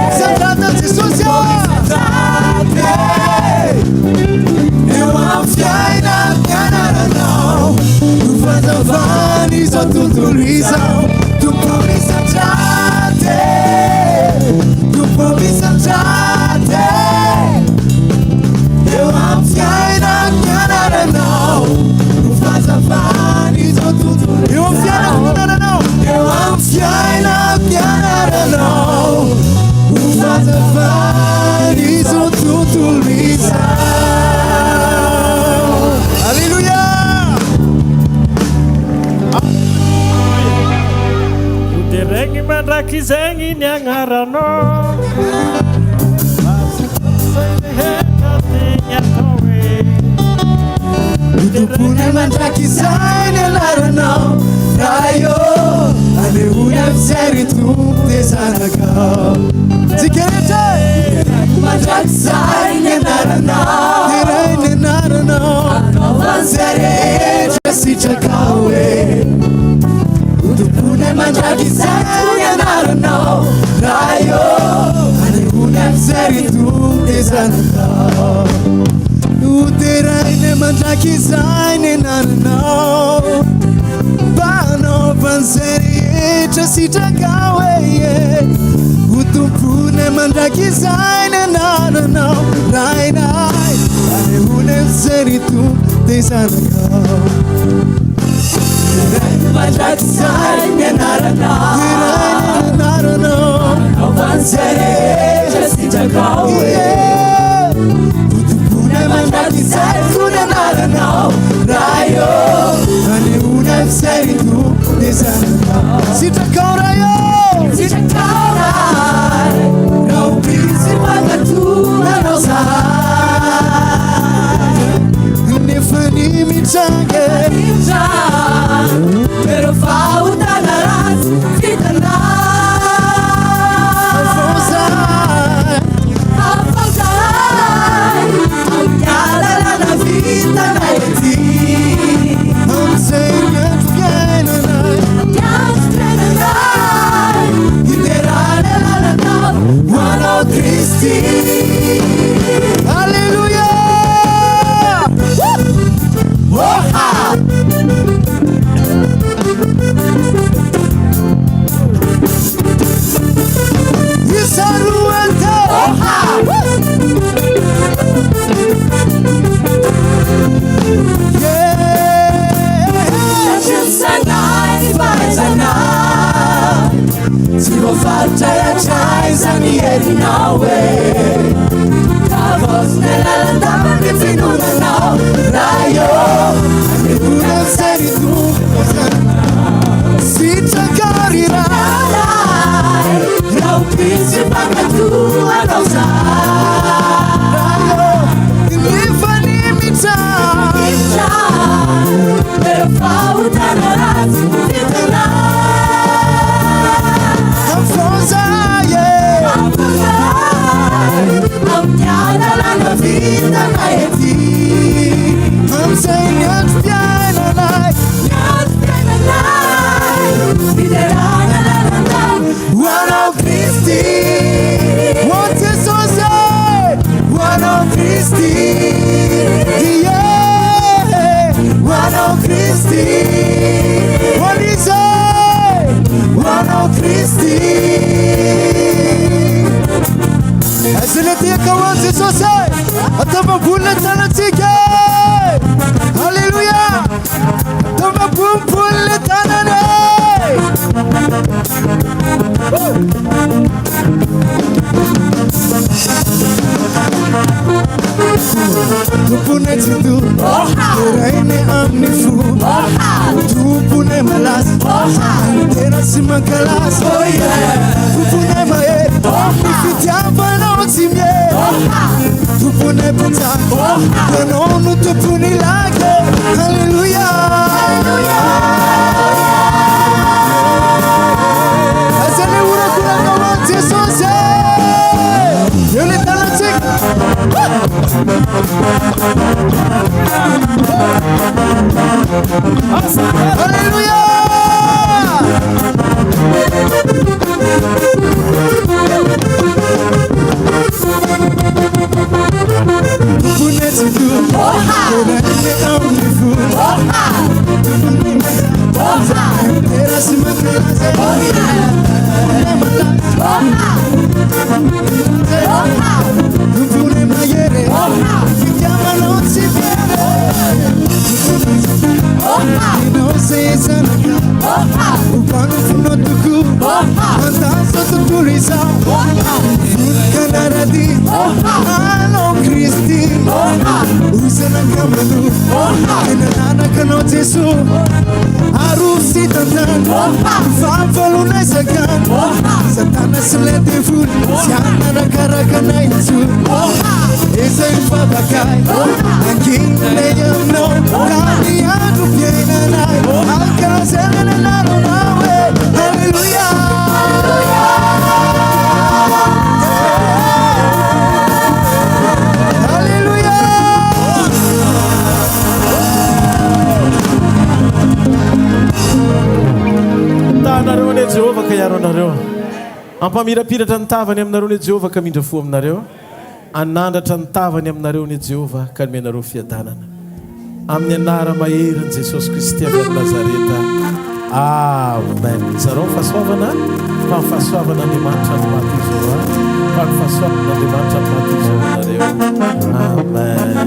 Misandrata Jesosy ô! Eo amin'ny fiainana ny anaranao no fahazavan'izao tontolo izao. Tompo misandrata e! Tompo misandrata e! Eo amin'ny fiainana ny anaranao no fahazavan'izao tontolo izao. Eo amin'ny fiainako ny anaranao. Eo amin'ny fiainako ny anaranao no fahazavan'izao tontolo izao. Alléluia! Hoderaigny mandrakizay ny agnaranao. Hotompoina mandrakizay ny anaranao Ray ô, anehoy amin'izay ry Tompo dia zanakao. Tsika rehetra e! Mandrakizay ny anaranao. Derainy ny anaranao. Anaovan'izay rehetra sitrakao e. Hotompoina mandrakizay ny anaranao Ray ô, anehoy amin'izay ry Tompo dia zanakao. Hoderaina mandrakizay ny anaranao Mba hanaovan'izay rehetra sitrakao e e. Hotompoina mandrakizay ny anaranao Rainay, anehoana izay ry Tompo dia zanakao. Deraina mandrakizay ny anaranao Deraina ny anaranao Hanaovan'izay rehetra sitrakao e Hotompoina mandrakizay koa ny anaranao Ray ô Anehoana izay ry Tompo dia zanakao Sitrakao Ray ô Sitrakao Ray Raha ho mpino sy mpankatò anao zahay Nefa ny mitranga Ireo fahotana ratsy vitanay Afao zahay Afao zahay Amin'ny alalana vitanay ety Amin'izay ny androm-piainanay Amin'ny androm-piainanay Hiderana lalanao Ho anao Kristy Alléluia! Oha! Isaroanta! Oha! Tsy voafaritra hatraiza ny herinao e Havaozina lalandava ny finoana anao Ray ô Anehoana izay ry Tompo Sitraka ry Ray Raha ho mpino sy mpankatò anao zahay Ray ô Nefa ny mitranga Ireo fahotana ratsy vitanay Afao zahay e Afao zahay Amin'ny Aiza ilay tehaka ho an'i Jesosy e? Ataovy ambony ilay tanantsika e! Alléluia! Ataovy ambonimbony ilay tanana e! Tomponay Tsitoha, derainay amin'ny fo. Tomponay malaza, tena tsy mankalaza. Tomponay mahery, ny fitiavanao tsy miery. Tomponay mpanjaka, Ianao no tompon'ny laka. Alléluia. Aiza le horakoraka ho an'i Jesosy e? Eo le tanantsika. Alléluia. Tomponay Tsitoha, derainay amin'ny fo. Arovy sy tantano ny fahavalonay sakano Satana sy ilay devoly tsy hanarakaraka anay intsony Izay mivavakay ankininay aminao ka ny androm-piainanay Ankalazaina ny anaranao e Alléluia Alléluia Tahanareo anie Jehovah ka hiaro anareo. Hampamirapiratra ny tavany aminareo anie Jehovah ka hamindra fo aminareo. Hanandratra ny tavany aminareo anie Jehovah ka hanome anareo fiadanana. Amin'ny anara-maherin'i Jesosy Kristy avy any Nazareta. Amen. Zarao ny fahasoavana, fa ny fahasoavan'Andriamanitra no maha toy izao ahy, fa ny fahasoavan'Andriamanitra no maha toy izao anareo. Amen.